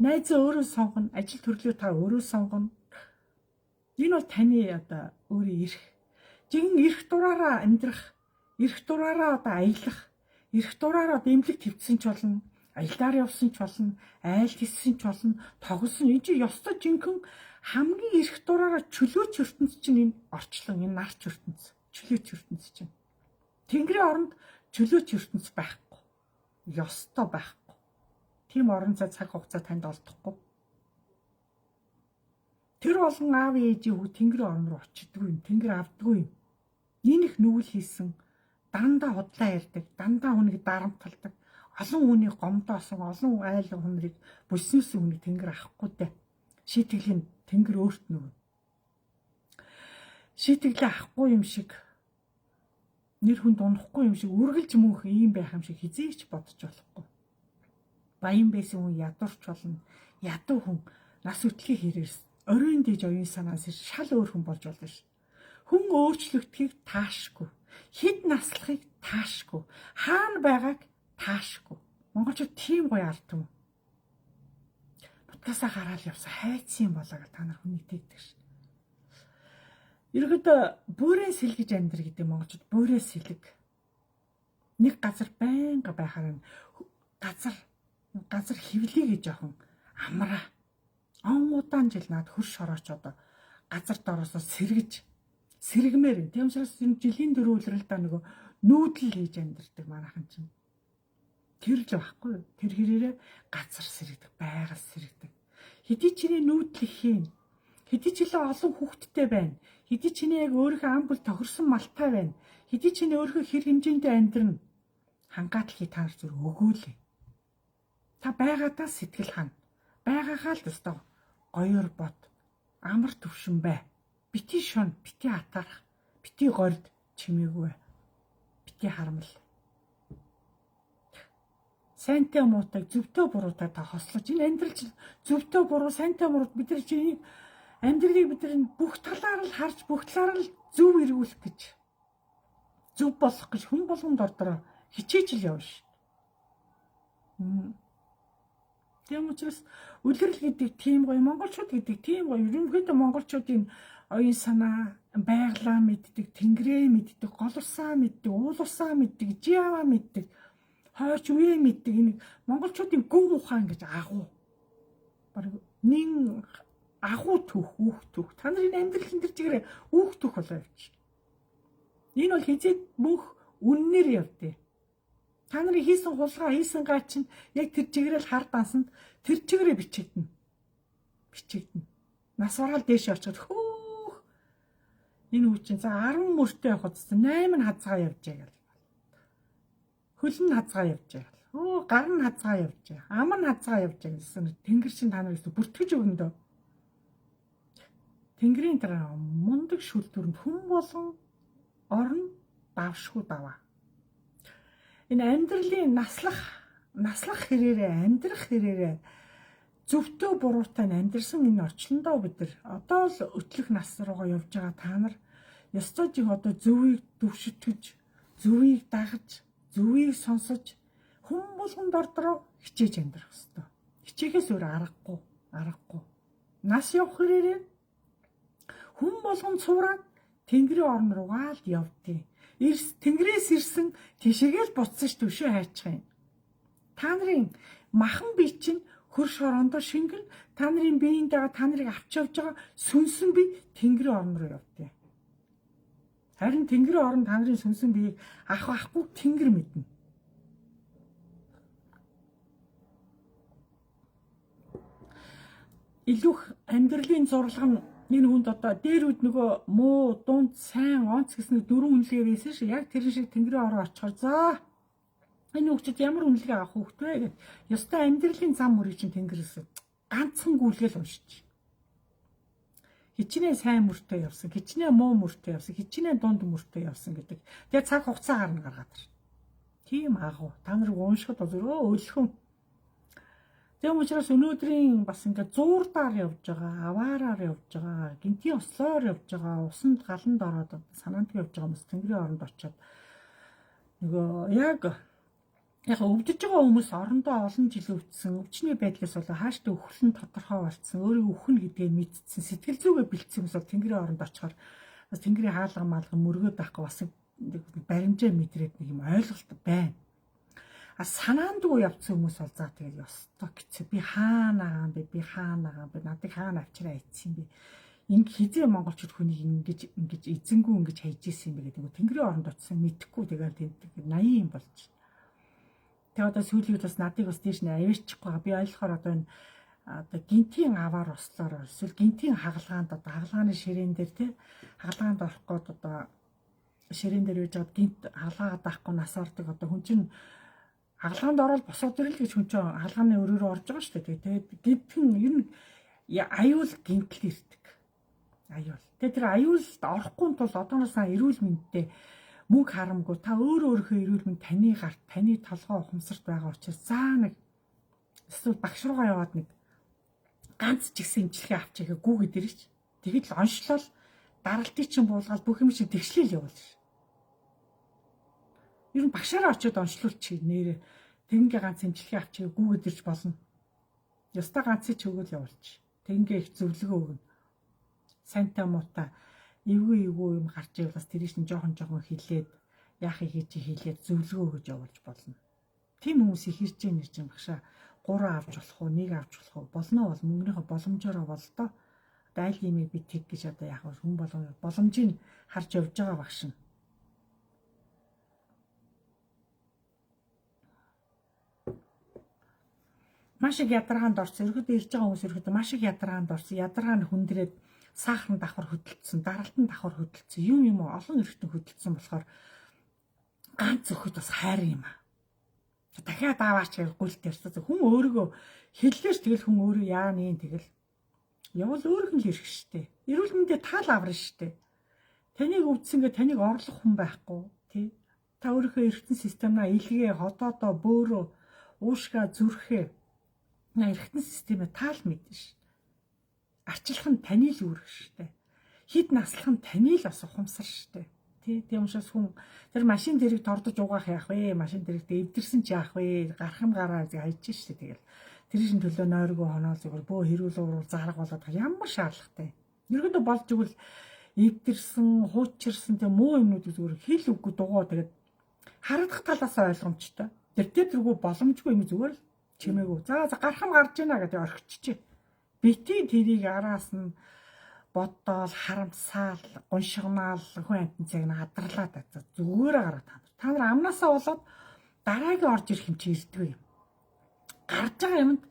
Найзаа өөрөө сонгоно, ажил төрлөө та өөрөө сонгоно. Энэ бол таны одоо өөрийн эрх. Жигэн эрх дураараа амьдрах, эрх дураараа одоо аялах, эрх дураараа одоо эмнэлэг твцсэн ч болно. Аяллаар явсан ч болно, айл хийсэн ч болно, тоглосон. Энэ чинь ёстой жинхэнэ хамгийн эрх дураараа чөлөөч ертөнц чинь энэ орчлон, энэ нарч ертөнц, чөлөөч ертөнц чинь. Тэнгэрийн оронд чөлөөч ертөнц байхгүй. Ёстой байхгүй. Тийм орон зай цаг хугацаа танд олдохгүй. Тэр болгон аав ээжийн хүү тэнгэрийн орон руу очдгүй юм. Тэнгэр авдаггүй юм. Энэ их нүгэл хийсэн, дандаа худлаа ярьдаг, дандаа хүнийг дарамтлдаг, олон хүнийг гомдоосон, олон айл хүнрийг бүснэсэн хүнийг тэнгэр авахгүй дээ. Шийтгэлийн тэнгэр өөрт нь өгнө. Шийтгэлээ авахгүй юм шиг, нэр хүнд унахгүй юм шиг, үргэлж мөнх ийм байх юм шиг хэзээ ч бодож болохгүй. Баян байсан хүн ядуурч болно. Ядуу хүн нас үтлэхийг хэрээс оройн дэж оюун санаас шал өөр хүн болж болно ш. Хүн өөрчлөгдөхийг таашгүй. Хэд наслахыг таашгүй. Хаана байгааг таашгүй. Монголчууд тийм гоё ард юм. Нутгаасаа гараал явсан хайцсан юм болоо гэж та нар хүнийг тэгдэг ш. Ерөөдөө бүрээ сэлгэж амьдр гэдэг монголчууд бүрээ сэлэг. Нэг газар байнга байхаар нь газар хөвлөе гэж жоохон амраа. Он удаан жил над хөрш шорооч одоо газар доороосоо сэргэж сэргмээр. Тийм учраас энэ жилийн дөрөв үлрэл да нөгөө нүүдэл хийж амьдардаг манайхан чинь. Тэр л байхгүй. Тэр хэрээрээ газар сэргдэг, байгаль сэргдэг. Хэдий чиний нүүдлэх хийн. Хэдий ч илүү олон хүүхэдтэй байна. Хэдий чиний яг өөрийнхөө ам бүл тохирсон малтай байна. Хэдий чиний өөрийнхөө хэр хэмжээндээ амьдрна. Хангааталхий та нар зүр өгөөлээ. Та байгаадаа сэтгэл хана. Байгаагаа л өстөө гоёор бод. Амар төвшин бай. Бити шон, бити атаарх, бити горд чимээгүй. Бити харамл. Сайнтай муутай, зөвтөө буруутай та хослож энэ амьдрал чинь зөвтөө буруу, сайнтай муу бид нар чинь амьдралыг бид нар бүх талаар л харж, бүх талаар л зөв эргүүлэх гэж, зөв болох гэж хүн болгон дордороо хичээж л явна шүү. Тийм учраас үлрэл гэдэг тийм гоё, монголчууд гэдэг тийм гоё. Ерөнхийдөө монголчуудын оюун санаа, байглаа мэддэг, тэнгэрээ мэддэг, гол усаа мэддэг, уул усаа мэддэг, жиаваа мэддэг, хойч үе мэддэг. Энэ монголчуудын гүн ухаан гэж агуу. Бараг нин агуу түүх, үүх түүх. Та нарын амьдрал энэ төр чигээр үүх түүх болоо явчих. Энэ бол хизээд мөнх үннээр явдээ. Та нарын хийсэн хулгай, хийсэн гай чинь яг тэр чигээрэл хар дансанд тэр чигээрээ бичигдэнэ. Бичигдэнэ. Нас бараал дээш очиход хөөх. Энэ үе чинь за 10 мөртэй явахад 8 нь хазгаа явжээ гэл. Хөл нь хазгаа явжээ гэл. Өө гар нь хазгаа явжээ. Ам нь хазгаа явжээ гэсэн тэнгэр чинь та нарыг бүртгэж өгнө дөө. Тэнгэрийн дараа мундаг шүлдүрэнд хүн болон орон давшгүй даваа. Энэ амьдралын наслах хэрээрээ амьдрах хэрээрээ зөвтөө буруутай нь амьдрсан энэ орчлондоо бид нар одоо л өтлөх нас руугаа явж байгаа та нар ёстой жиг одоо зөвийг төвшөтгөж, зөвийг дагаж, зөвийг сонсож хүн болгон дордроо хичээж амьдрах ёстой. Хичээхээс өөр аргагүй. Нас явах хэрээрээ хүн болгон цуураад Тэнгэрийн орон руугаа л явдیں۔ Тэнгэрээс ирсэн тийшээгээл буцсан ш төвшөө хайчих юм. Та нарын махан бие чинь хөр шороондоо шингэн, та нарын биеинд байгаа та нарыг авч явж байгаа сүнсэн бие Тэнгэрийн орон руу явдیں۔ Харин Тэнгэрийн орон та нарын сүнсэн биеийг авах авахгүй Тэнгэр мэднэ. Илүүх амьдралын зурлага нь энэ хүнд одоо дээр үд нөгөө муу, дунд, сайн, онц гэсэн дөрвөн үнэлгээ байсан ши. Яг тэр шиг Тэнгэрийн орон очихоор за энэ хүүхчүүд ямар үнэлгээ авах хүүхд вэ гэд ёстой амьдралын зам мөрийг чинь Тэнгэрээс ганцхан гүйлгээл уншиж. Хичнээн сайн мөртөө явсан, хичнээн муу мөртөө явсан, хичнээн дунд мөртөө явсан гэдэг. Тэгээ цаг хугацаа гарна гаргаад ир. Тийм агуу. Та нарыг уншихад бол өлхөн. Тийм учраас өнөөдрийн бас ингээд зуурдаар явж байгаа, аваараар явж байгаа, гинтийн ослоор явж байгаа, усанд галанд ороод санаандгүй явж байгаа хүмүүс Тэнгэрийн оронд очиод нөгөө яг өвдөж байгаа хүмүүс орондоо олон жил өвдсөн, өвчний байдлаас болоо хааштай өхөл нь тодорхой болцсон, өөрийгөө өхнө гэдгээ мэдсэн, сэтгэл зүгээ бэлдсэн хүмүүс бол Тэнгэрийн оронд очихоор бас Тэнгэрийн хаалга маалга мөргөөд байхгүй бас баримжаа мэдрээд нэг юм ойлголт байна. А санаандгүй явцсан хүмүүс бол за тэгэл ёстой гэсэн. Би хаана байгаа юм бэ? Би хаана байгаа юм бэ? Надыг хаана авчираа ицсэн бэ? Инг хизээ монголчууд хүнийг ингэж ингэж эзэнгүү ингэж хайж исэн юм бэ гэдэг. Тэнгэрийн оронд очисон мэдэхгүй тэгэл тэнд 80 юм болж. Тэгээ одоо сүүлийн үед бас надыг бас тийш нэ авирчихгүй байгаа. Би ойлгохоор одоо энэ одоо гинтийн аваар ослоор эсвэл гинтийн хагалгаанд одоо хагалгааны ширээн дээр тий хагалгаанд орох гээд одоо ширээн дээр байж байгаад гинт хагалгаагаа даахгүй нас ордог одоо хүн чинь хагалгаанд ороод босоод ирэл гэж хүн чинь хагалгааны өрөөрөө орж байгаа шүү дээ. Тэгээд гинтэн ер нь аюул гинтл ирдэг. Аюул. Тэгээд тэр аюулд орохгүй тул одооноос эрүүл мэндтэй мөнгө харамгүй та өөрөө өөрийнхөө эрүүл мэнд таны гарт таны толгой ухамсарт байгаа учраас заа нэг эсвэл багш руугаа яваад нэг ганц ч ихсэн имчилгээ авчихаа гүгээд ирэж. Тэгэд л онцлол даралтыг чинь буулгаад бүх юм чинь тэгшлээл явуул ш. Ер нь багшаараа очиод онцлуулчих нэрээ тэгингээ ганц имчилгээ авчихаа гүгээд ирж болно. Ёстой ганцыг ч өгөөл явуулчих. Тэгингээ их зөвлөгөө өгнө. Сайнтай муутай эвгүй эвгүй юм гарч ивэл бас тэрийг чинь жоохон жоохон хилээд яахыг хийж хилээд зөвлөгөө өгөж явуулж болно. Тийм хүмүүс их ирж гэнэ чинь багшаа 3 авч болох уу, 1 авч болох уу? Болно бол мөнгөнийхөө боломжоор болдоо. Одоо аль имийг би тэг гэж одоо яг хүн болгоно боломжийг харж явж байгаа багш нь. Маш их ядаргаанд орсон. Ерөөдөө ирж байгаа хүмүүс ерөөдөө маш их ядаргаанд орсон. Ядаргаа нь хүндрээд сахарн давхар хөдөлсөн, даралтан давхар хөдөлсөн, юм юм олон эргэтэн хөдөлсөн болохоор ганц өхөд бас хайр юм аа. Дахиад аваач гэж гүйлт ярьсан. Хүн өөрийгөө хэллээш тэгэл хүн өөрөө яа нэ тэгэл явал өөрөх нь л ирэх штэ. Эрүүл мэндээ таал аврна штэ. Таныг өвдсөнгээ таныг орлох хүн байхгүй тий. Та өөрийнхөө эргэтэн системнаа илгээ, ходоодоо, бөөрөө, уушгаа, зүрхээ на эргэтэн системээ таал мэднэ ш. Арчлах нь таны л үүрэг штэ. Хид наслах нь таны л бас ухамсар штэ. Тий, тийм учраас хүн тэр машин тэрэг тордож угаах яах вэ? Машин тэрэгт эвдэрсэн ч яах вэ? Гарах юм гараа хайж штэ тэгэл. Тэр шин төлөө нойргоо хоноол зүгээр бөө хэрүүл уруул зарга болоод ямар шаардлагатай. Ерөөдөө болж игэл эвдэрсэн, хуучирсан тийм муу юмнуудыг зүгээр хэл үггүй дугуй тэгээд харагдах талаас ойлгомжтой. Тэр тэргүй боломжгүй юм зүгээр л чимээгүй. За за гарах юм гарч ийна гэдэг орхичихжээ. Бити тэрийг араас нь бодоол, харамсаал, гуншигнаал хүн амтан цаг нь адарлаад за зүгээрээ гараа та нар. Та нар амнаасаа болоод дараагийн орж ирэх юм чи ирдгүй юм. Гарч байгаа юмд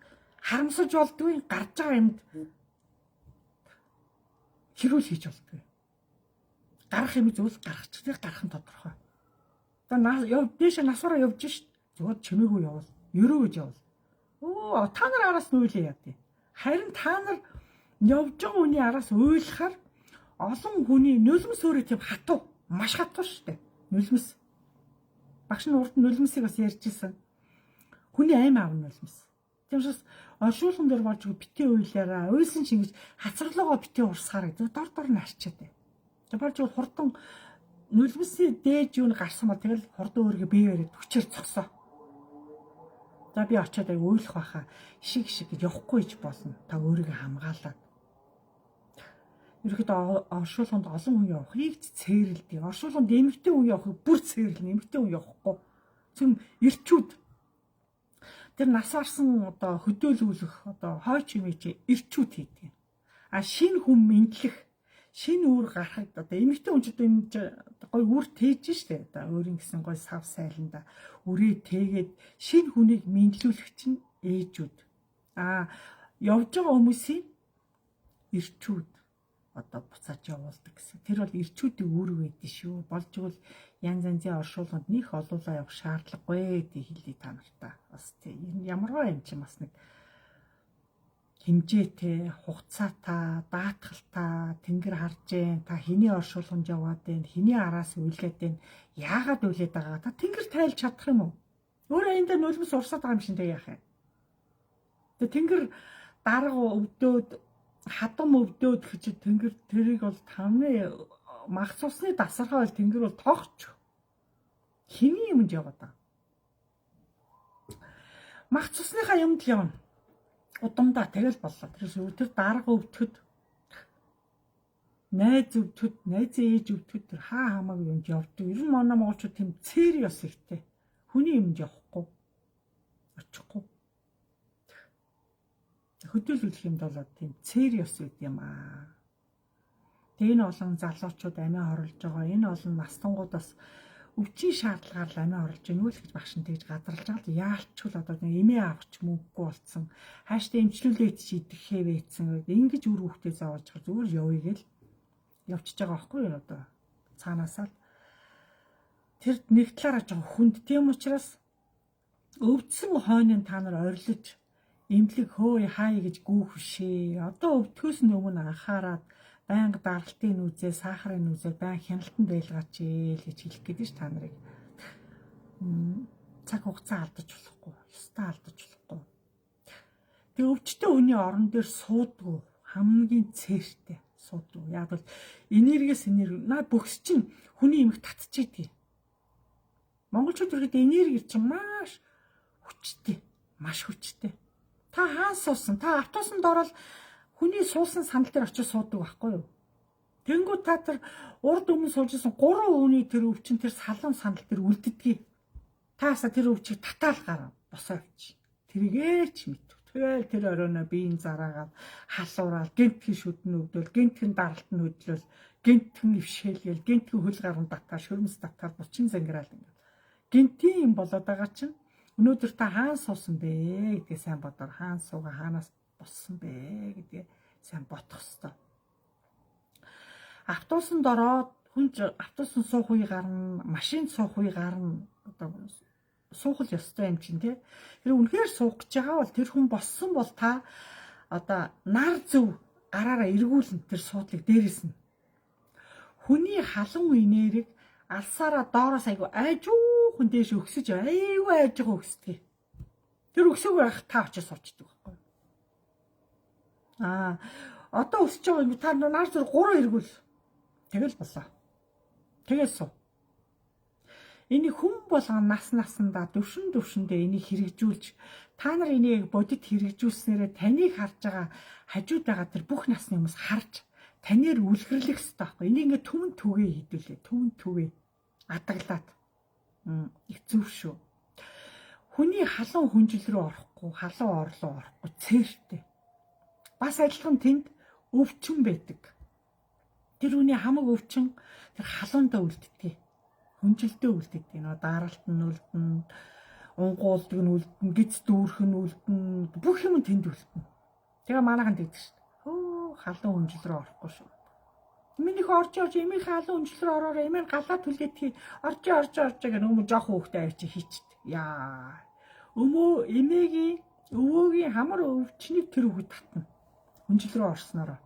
харамсаж болдгүй, гарч байгаа юмд хэрүүл хийж болдгүй. Гарах юм зүйл гаргачих, гарах нь тодорхой. Одоо яв дээшээ насвараа явж шít. Зүгээр чимээгүй явуул, ерөө гэж явуул. Өө та нар араас нүүлээ яа тий. Харин та нар явж байгаа хүний араас уйлахаар олон хүний нулимс өөрөө тийм хатуу, маш хатуу шүү дээ. Нулимс. Багш нь урд нулимсыг бас ярьж исэн. Хүний аим аав нулимс. Тийм учраас оршуулган дээр болж битээ уйлаараа, уйлсан чинь ингэж хацарлуугаа битээ урсгаар гэдэг дор дор нь арчаад бай. Тэг болж хурдан нулимсийн дээж юу гарсан бол тэгэл хурдан өөрийгөө бие бариад хүчээр зогсоо. За би очиод аяг уйлах байхаа шиг шиг гэж явахгүй ч болно. Та өөрийгөө хамгаалаад. Ерөнхийдөө оршуулганд олон хүн явахыг цээрэлдэг. Оршуулганд эмэгтэй хүн явахыг бүр цээрлэнэ. Эмэгтэй хүн явахгүй. Цэм ирчүүд тэр нас барсан одоо хөдөөлүүлэх одоо хойч юм чи ирчүүд хийдэг. А шинэ хүн мэдлэх шинэ үр гарахад одоо эмэгтэй хүн ч одоо энэ гой үр тээж штэ одоо өөрийн гэсэн гой сав сайланда үрээ тээгээд шинэ хүнийг мэдлүүлэх чинь ээжүүд. А явж байгаа хүмүүсийн ирчүүд одоо буцааж явуулдаг гэсэн. Тэр бол ирчүүдийн үүрэг байдэн шүү. Болж игэл янз янзын оршуулганд нэх олуулаа явах шаардлагагүй гэдэг хэлье та нартаа. Бас тий ямарваа юм чинь бас нэг хэмжээтэй, хугацаатай, даатгалтай, тэнгэр харж гэн, та хэний оршуулганд яваад байна, хэний араас уйлгаад байна, яагаад уйлаад байгаа та тэнгэр тайлж чадах юм уу? Өөрөө энэ дээр нулимс урсаад байгаа юм шин тэг яах юм? Тэгээ тэнгэр дарга өвдөөд хадам өвдөөд гэж тэнгэр тэрийг бол тамны магц усны дасархай бол тэнгэр бол тоогч. Хэний юмд яваад байгаа. Магц усныхаа юмд л явна. Удамдаа тэгэл боллоо. Тэр тэр дарга өвдөхөд найз өвдөхөд, найзын ээж өвдөхөд тэр хаа хамаагүй юмд явдаг. Ер нь манай монголчууд тийм цээр ёс ихтэй. Хүний юмд явахгүй. Очихгүй. Хөдөөлүүлэх юм бол тийм цэр ёс байд юм аа. Тэгээ энэ олон залуучууд амиа хорлож байгаа. Энэ олон настангууд бас өвчин шаардлагаар л амиа хорлож байна үл гэж багш нь тэгж гадарлаж байгаа л яалчгүй л одоо нэг эмээ авах ч мөнгөгүй болцсон. Хааштай эмчлүүлээд чи идэх хэвээцэн. Ингэж үр хүүхдээ зовоож байгаа зүгээр явъя гэл явчихж байгаа байхгүй юу одоо цаанаасаа л тэр нэг талаараа жоо хүнд. Тийм учраас өвдсөн хойнын та нар орилж эмнэлэг хөөе хай гэж гүүх бишээ. Одоо өвдөхөөс нь өмнө анхаарад байнга даралтын нүзээ, сахарын нүзээ байн хяналтанд байлгаач ээ л гэж хэлэх гээд ш та нарыг. Цаг хугацаа алдаж болохгүй, ёстой алдаж болохгүй. Тэгээ өвчтөе хүний орон дээр суудгүй, хамгийн цээртэй суудгүй. Яг бол энергиэс энерги наа бөхс чинь хүний эмх татчихийдэг. Монголчууд ирэхэд энерги чинь маш хүчтэй, маш хүчтэй. Та хаан суусан? Та автобусанд ороод хүний суусан сандал дээр очиж суудаг байхгүй юу? Тэнгүү та тэр урд өмнө сууж исэн 3 хүний тэр өвчин тэр салуун сандал дээр үлддэгий. Таасаа тэр өвчийг татаал гараа босоо авчи. Тэрийгээ ч мэд. Тэгэл тэр оройно биеийн зараагаад халуураад гинтхэн шүдэн өвдөл, гинтхэн даралт нь хөдлөл, гинтхэн ившээлгээл, гинтхэн хөл гарan татаа, шөрмс татаа, булчин зангираал ингээд. Гинтийн юм болоод байгаа чинь өнөөдөр та хаан суусан бэ гэдгээ сайн бодоор, хаан суугаа хаанаас боссон бэ гэдгээ сайн бодох ёстой. Автобусанд ороод хүн автобусанд суух үе гарна, машинд суух үе гарна. Одоо суух л ёстой юм чинь тий. Тэр үнэхээр суух гэж байгаа бол тэр хүн боссон бол та одоо нар зөв гараараа эргүүлнэ тэр суудлыг дээрээс нь. Хүний халуун энерги алсаараа доороос айгу айжуухан дээш өксөж айгу айжгаа өксдөг. Тэр өксөг байх та очиж суучдаг байхгүй. Аа одоо өсөж байгаа юм та нар зүр 3 эргүүл. Тэгэл болоо. Тэгэл суу. Энийг хүн болгон нас насандаа төвшин төвшөндөө энийг хэрэгжүүлж та нар энийг бодит хэрэгжүүлснээрээ таныг харж байгаа хажууд байгаа тэр бүх насны хүмүүс харж танаар үлгэрлэх ёстой байхгүй. Энийг ингээ түмэн түгээ хийдүүлээ. Түмэн түгээ адаглаад. Их зөв шүү. Хүний халуун хүнжил рүү орохгүй, халуун орлоо орохгүй цээртэй. Бас адилхан тэнд өвчин байдаг. Тэр хүний хамаг өвчин тэр халуундаа үлддэг. Хүнжилдээ үлддэг. Нөө даралт нь үлдэн, унгуулдаг нь үлдэн, гиз дүүрх нь үлдэн, бүх юм тэнд үлдэн. Тэгээ манайхан тэгдэг шүү дээ. Хөө халуун хүнжил рүү орохгүй шүү. Минийх орж орж эмийн халуун хүнжил рүү ороорой, эмийн галаа түлээдхий орж орж орж гэх нөмө жоох хүүхдээ авчи хийчихэд. Яа. Өмөө эмээгийн өвөөгийн хамар өвчнийг тэр хүүхэд татна. Хүнжил рүү орсноороо.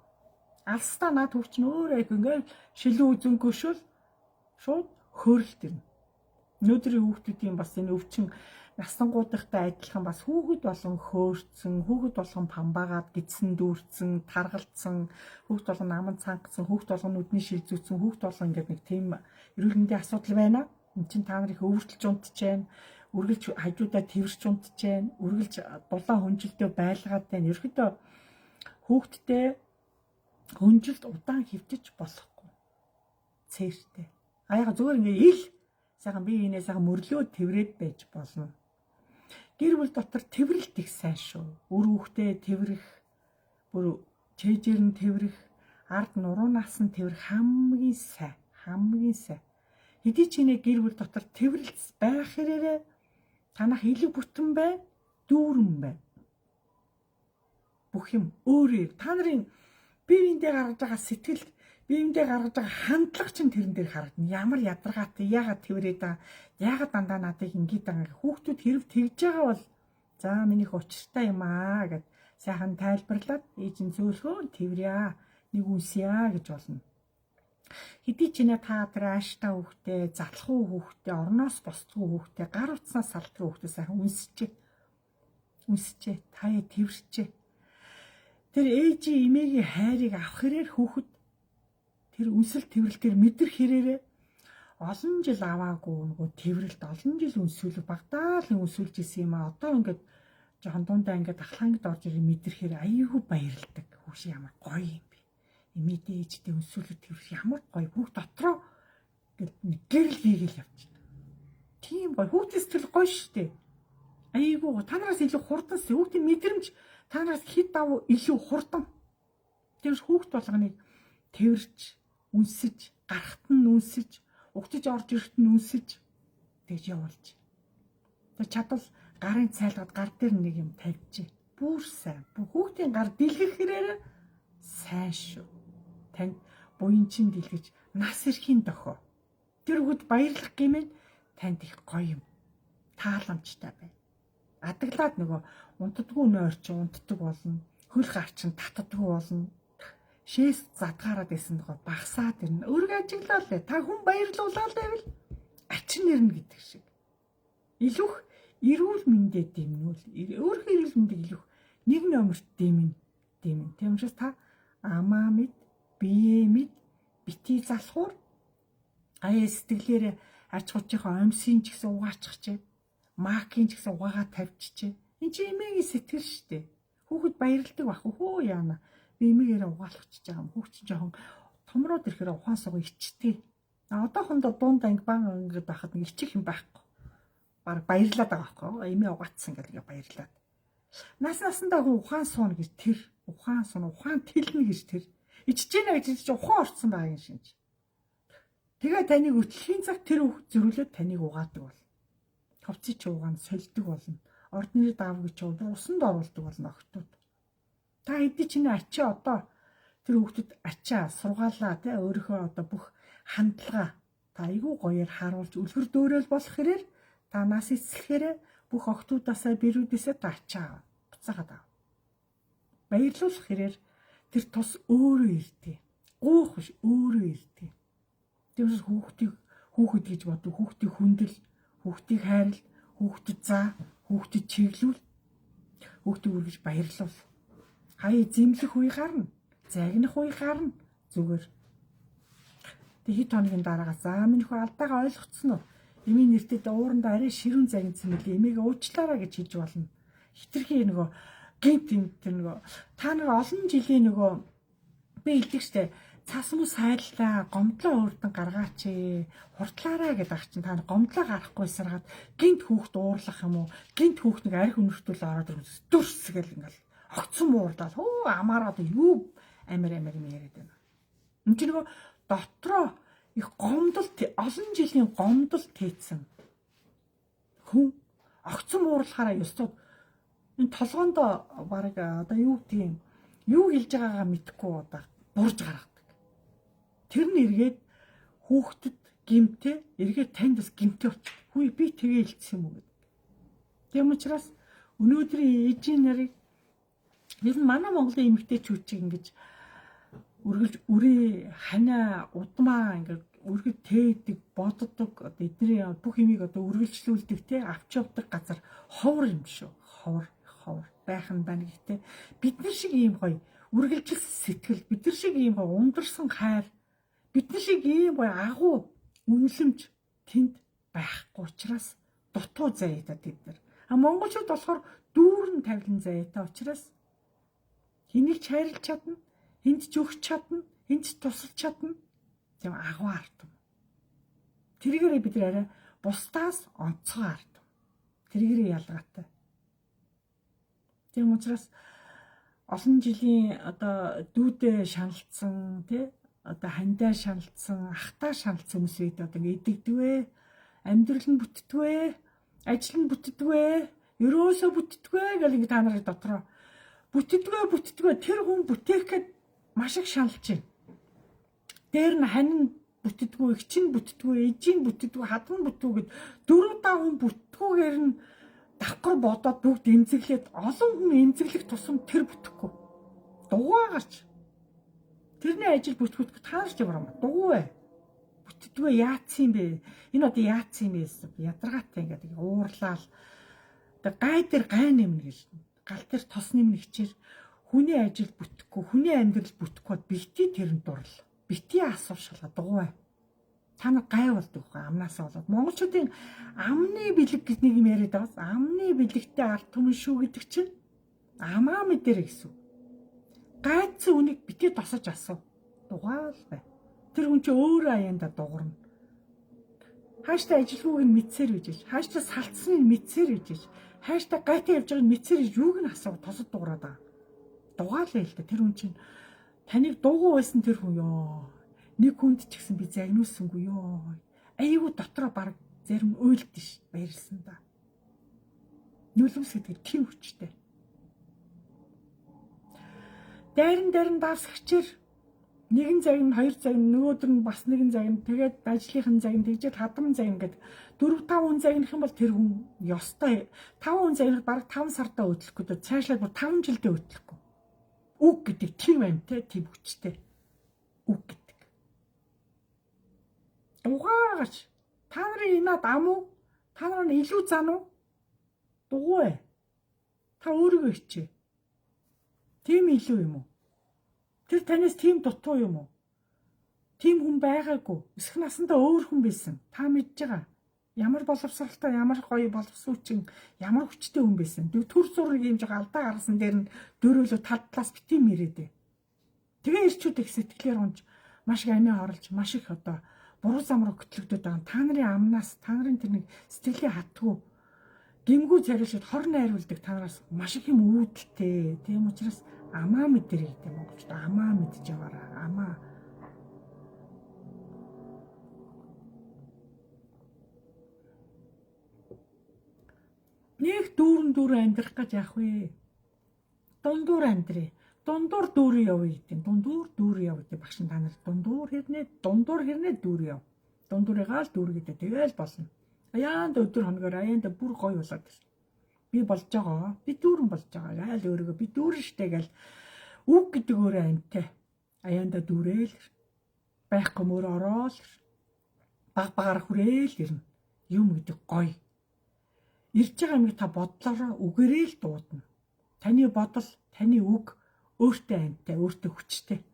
Алстаа над хүүхч нь өөр айг ингээл шилэн үзэнгөөшөл шууд хөөрөлт ирнэ. Өнөөдрийн хүүхдүүдийн бас энэ өвчин наслангуудынхтай адилхан бас хүүхэд болгон хөөрцөн, хүүхэд болгон памбаагаад гидсэн дүүрцэн, таргалцсан, хүүхэд болгон наман цангацсан, хүүхэд болгон нүдний шил зүүцэн, хүүхэд болгон ингээд нэг тийм эрүүл мэндийн асуудал байна. Энд чинь та нар их өвөртөлж унтж байна, үргэлж хажуудаа тэрч унтж байна, үргэлж дулаан хүнжилтөө байлгаад байна. Ерөнхийдөө хүүхдтэй хүнжилт удаан хөвтөж болохгүй. Цээртэй. А яг зүгээр ингээ ил сайхан бие биенээ сайхан мөрлөө тэрврээд байж болно. Гэр бүл дотор тэрвэрлт их сайн шүү. Үр хүүхдээ тэрвэрх, бүр чэйжэр нь тэрвэрх, ард нуруунаас нь тэрвэрх хамгийн сайн, хамгийн сайн. Хэдий ч нэ гэр бүл дотор тэрвэрлт байх хэрээрээ танах илүү бүтэн бай, дүүрэн бай. Бүх юм өөр та нарын бие биендээ гаргаж байгаа сэтгэл, биендээ гаргаж байгаа хандлага чинь тэрэн дээр харагдана. Ямар ядаргаатай, яагаад тэрврээд байгаа, яагаад дандаа надыг ингэж байгаа. Хүүхдүүд хэрв тэгж байгаа бол за минийх учиртай юм аа гэд сайхан тайлбарлаад ээж нь зөөлхөө тэрврья, нэг үнсье гэж болно. Хэдий ч нэ та тэр ааштай хүүхдээ, затлахуу хүүхдээ, орноос босдгоо хүүхдээ, гар утснаас салдгүй хүүхдээ сайхан үнсчээ. Үнсчээ, таяа тэрвэрчээ. Тэр ээжийн эмээгийн хайрыг авах хэрээр хүүхэд тэр үнсэл тэрвэрлэл тэр мэдрэх хэрээрээ олон жил аваагүй нөгөө тэрвэрлэлт олон жил үнсүүл багтаа л үнсүүлж исэн юм а. Одоо ингээд жоохон дундаа ингээд ахлаангад орж ирэх мэдрэхээр аюу баярлдаг. Хүүш ямар гоё юм бэ. Эмээдээ ээжтэй үнсүүлэх тэрвэр ямар гоё. Хүүхд дотроо ингээд нэг гэрэл хийгээл явчихна. Тийм гоё. Хүүхдийн сэтгэл гоё шүү дээ. Айгүй та нараас илүү хурдан хүүхдийн мэдрэмж та нараас хэд давуу илүү хурдан. Тэгвэр хүүхд болгоныг тэрч, үнсэж, гарахт нь үнсэж, угтаж орж ирэхт нь үнсэж тэгж явуулж. Тэг чадвал гарын цайлгаад гар дээр нэг юм тавьчих. Бүр сайн. Хүүхдийн гар дэлгэх хэрээр сайн шүү. Танд буян чин дэлгэж нас эрхийн дохио. Тэр хүүхд баярлах гэмээр танд их гоё юм. Тааламжтай байна. Адаглаад нөгөө унтдаггүй нойр чи унтдаг болно. Хөл гар чин татдаггүй болно. Шээс задгаараад байсан нөгөө багсаад ирнэ. Өрг ажиглаа лээ. Та хүн баярлуулаа л байвал ачин ирнэ гэдэг шиг. Илүүх эрүүл мэндэ дэмнүүл. Өөрийнхөө эрүүл мэндийг илүүх нэг номерт дэмнэ. Дэмнэ. Тийм учраас та амаа мэд, бие мэд, бити залхуур гаяа сэтгэлээр арч гучийнхаа омсын ч гэсэн угаачих чээ. Макийн ч гэсэн угаагаа тавьчихжээ. Энд чинь эмээгийн сэтгэл шүү дээ. Хүүхэд баярлдаг бах. Хөө яана. Би эмээгээрээ угаалгачихж байгаа юм. Хүүхд чинь жоохон томроод ирэхээр ухаан суга ичдэг. Одоохондоо дунд анги бан ангид байхад нэг ичих юм байхгүй. Баг баярлаад байгаа байхгүй. Эмээ угаацсан гэдэг ингээ баярлаад. Нас насандаа хүн ухаан сууна гэж тэр. Ухаан сууна, ухаан тэлнэ гэж тэр. Ичж гэнэ гэж чи ухаан орцсон байгаа юм шинж. Тэгээ таныг өтлөхийн цаг тэр зөрүүлээд таныг угаадаг бол. Ховцыг чи угаан сольдог болно. Ордны давг чи усанд оруулдаг болно охтууд. Та хэдий чинь ачаа одоо тэр хүүхдэд ачаа сургаалаа тий өөрийнхөө одоо бүх хандлага та айгүй гоёор харуулж үлгэр дуурайл болох хэрээр та нас эцлэхээр бүх охтуудаасаа бэрүүдэсээ та ачаа буцаагаад ав. Баярлуулах хэрээр тэр тус өөрөө ирдээ. Гуух биш өөрөө ирдээ. Тиймээс хүүхдийг хүүхэд гэж боддог, хүүхдийг хүндэл, хүүхдийг хайрл, хүүхдэд заа, хүүхдэд чиглүүл, хүүхдийг үргэж баярлуул. Хаяа зэмлэх үе гарна, загнах үе гарна зүгээр. Тэг хэд хоногийн дараагаас заа минь хөө алдаагаа ойлгоцсон уу? Эмийн нэртэд уурандаа арай ширүүн загнасан мөлий эмээгээ уучлаарай гэж хэлж болно. Хитрхи нөгөө гинт юм тэр нөгөө та нар олон жилийн нөгөө би хэлдэг штэ цас мөс сайллаа гомдлоо өөртөн гаргаач хурдлаарай гэдэг ах чинь та нар гомдлоо гарахгүй саргаад гинт хүүхд уурлах юм уу гинт хүүхд нэг арх өнөртөл ороод ирвэл дүрс гэл ингээл огцон муурлаад хөө амаараад юу амир амир юм яриад байна. Энд чинь нөгөө дотроо их гомдол олон жилийн гомдол тээцсэн хүн огцон муурлахаараа ёстой энэ толгоонд баг одоо юу гэдгийг юу хэлж байгаагаа мэдэхгүй одоо бурж гаргадаг. Тэр нь эргээд хүүхдэд гимтэй, эргээд танд бас гимтэй болчих. Хүй би тэгээ хэлсэн юм уу гэдэг. Тийм учраас өнөөдрийн ээжийн нарыг ер нь манай Монголын эмэгтэйчүүд чиг ингэж үргэлж үрээ ханаа удмаа ингээд үргэлж тээдэг, боддог одоо эдний бүх юмыг одоо үргэлжлүүлдэг те авч явдаг газар ховор юм шүү. Ховор, ховор байх нь байна гэхдээ бид нар шиг ийм гоё үргэлжилсэн сэтгэл, бид нар шиг ийм гоё ундарсан хайр, бид нар шиг ийм гоё агуу үнэлэмж тэнд байхгүй учраас дутуу заяатай тэд нар. А монголчууд болохоор дүүрэн тавилан заяатай учраас хэнийг ч хайрлаж чадна, хэнд ч өгч чадна, хэнд ч тусалж чадна. Тийм агуу ард юм. Тэргээрээ бид нар арай бусдаас онцгой ард юм. Тэргээрээ ялгаатай. Тийм учраас олон жилийн одоо дүүдээ шаналцсан тий одоо хандаа шаналцсан, ахтаа шаналцсан хүмүүс үед одоо ингэ идэгдвэ, амьдрал нь бүтдвэ, ажил нь бүтдвэ, ерөөсөө бүтдвэ гэл ингэ та нарын дотроо бүтдвэ бүтдвэ тэр хүн бүтээх гээд маш их шаналж байна. Дээр нь хань нь бүтдгүү, эгч нь бүтдгүү, ээжийн бүтдгүү, хадан бүтдгүү гэд дөрөв даа хүн бүтдгүүгээр нь давхар бодоод бүгд эмзэглээд олон хүн эмзэглэх тусам тэр бүтэхгүй. Дугуй гарч. Тэрний ажил бүтгүүт та нар ч юм дугуй. Бүтдгүү яатсан юм бэ? Энэ одоо яатсан юм бэ? Ядаргаатай ингээд уурлаал. Тэгээ гай дээр гай нэмнэ гэж. Гал дээр тос нэмнэ хичээр хүний ажил бүтэхгүй, хүний амьдрал бүтэхгүй бити тэрэнд дурл. Бити асуух шалга дугуй. Та нар гай болдог байхгүй амнаасаа болоод. Монголчуудын амны бэлэг гэж нэг юм яриад байгаас амны бэлэгтэй ард түмэн шүү гэдэг чинь амаа мэдэрэ гэсэн. Гайцсан үнийг бити тосож асуу. Дугаал бай. Тэр хүн чи өөрөө аяанда дуурна. Хааштай ажилгүйг нь мэдсээр гэж иж. Хааштай салтсныг нь мэдсээр гэж иж. Хааштай гайтай явж байгааг нь мэдсээр гэж юуг нь асуу тосод дуурайд байгаа. Дугаалаа л да тэр хүн чинь таныг дуугүй байсан тэр хүн ёо. Нэг хүнд ч гэсэн би загнуулсангүй ёо. Айгүй дотроо баг зарим уйлд ш баярлсан да. Нулимс гэдэг тийм хүчтэй. Дайран дайран давсгчээр нэгэн загна, хоёр загна, нөгөөдөр нь бас нэгэн загна, тэгээд ажлынхан загна, тэгжээд хадам загна гэд 4 5 хүн загнах юм бол тэр хүн ёстой 5 хүн загнах бараг 5 сартаа хөдлөхгүй дөө цаашлаад бүр 5 жилдээ хөдлөхгүй. Үг гэдэг тийм амьтай, тийм хүчтэй. Үг гэдэг. Дугаагаач та нарын инаад ам уу? Та нар нь илүү зан уу? Дугуй. Та өөрийгөө хичээ. Тийм илүү юм уу? Тэр танаас тийм дутуу юм уу? Тийм хүн байгаагүй. Өсөх насандаа өөр хүн байсан. Та мэдж байгаа. Ямар боловсралтай, ямар гоё боловсруучийн, ямар хүчтэй хүн байсан. Төр зураг юм жоо алдаа гаргасан дээр нь дөрөөлөө тал талаас битгий мэрээдэ. Тэгээ ирчүүд их сэтгэлээр унж маш их амиа хорлж, маш их одоо буруу зам руу хөтлөгдөд байгаа. Та нарын амнаас, та нарын тэр нэг сэтгэлийн хатгүй гимгүү царилшид хор найруулдаг та нараас маш их юм үүдэлтэй. Тийм учраас амаа мэдэрэй гэдэг монголчууд амаа мэдж яваараа. Амаа. Нэг дүүрэн дүүрэн амьдрах гэж яах вэ? Дундуур амьдрий. Дундуур дүүрэн явъя гэдэг. Дундуур дүүрэн яв гэдэг багш та нар дундуур хэрнээ дүүрэн яв. Дундуурыгаа л дүүр гэдэг. Тэгэл болно. Аяанд өдөр хоногоор аяанда бүр гоё болоод ирнэ. Би болж байгаа. Би дүүрэн болж байгаа. Айл өөрийгөө би дүүрэн штэ гэл үг гэдэг өөрөө амьтай. Аяанда дүүрээл байхгүй мөр ороол баг багаар хүрээл ирнэ. Юм гэдэг гоё. Ирж байгаа юмыг та бодлороо үгээрээ л дуудана. Таны бодол, таны үг өөртөө амьтай, өөртөө хүчтэй.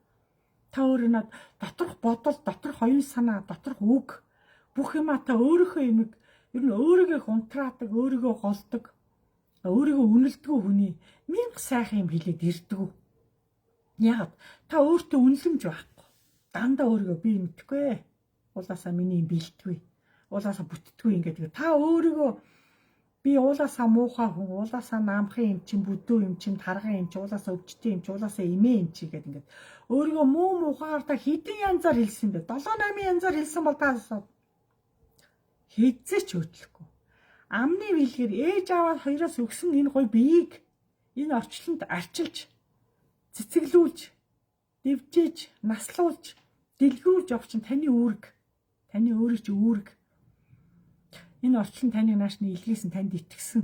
Та өөрөө над доторх бодол, доторх оюун санаа, доторх үг бүх юмаа та өөрийнхөө юмыг ер нь өөрийгөө унтраадаг, өөрийгөө голдог, өөрийгөө үнэлдэггүй хүний мянга сайхан юм хэлээд ирдэг. Яг та өөртөө үнэлэмж байхгүй. Дандаа өөрийгөө би мэдхгүй. Уулаасаа миний юм бэлтгүй. Уулаасаа бүтдгүй ингээд. Та өөрийгөө би уулаасаа муухай хүн, уулаасаа намхан юм чинь, бүдүү юм чинь, тарган юм чинь, уулаасаа өвчтөн юм чинь, уулаасаа эмээ юм чи гэдэг ингээд өөрийгөө муу муухайгаар та хэдэн янзаар хэлсэн бэ? 7 8 янзаар хэлсэн бол та хэзээ ч хөдлөхгүй. Амны бэлгээр ээж аваад хоёроос өгсөн энэ гоё биеийг энэ орчлонд арчилж, цэцэглүүлж, дэвжээж, наслуулж, дэлгэрүүлж явах чинь таны үүрэг. Таны өөрийн чинь үүрэг. Энэ орчлон таны нааш нь илгээсэн, танд итгэсэн.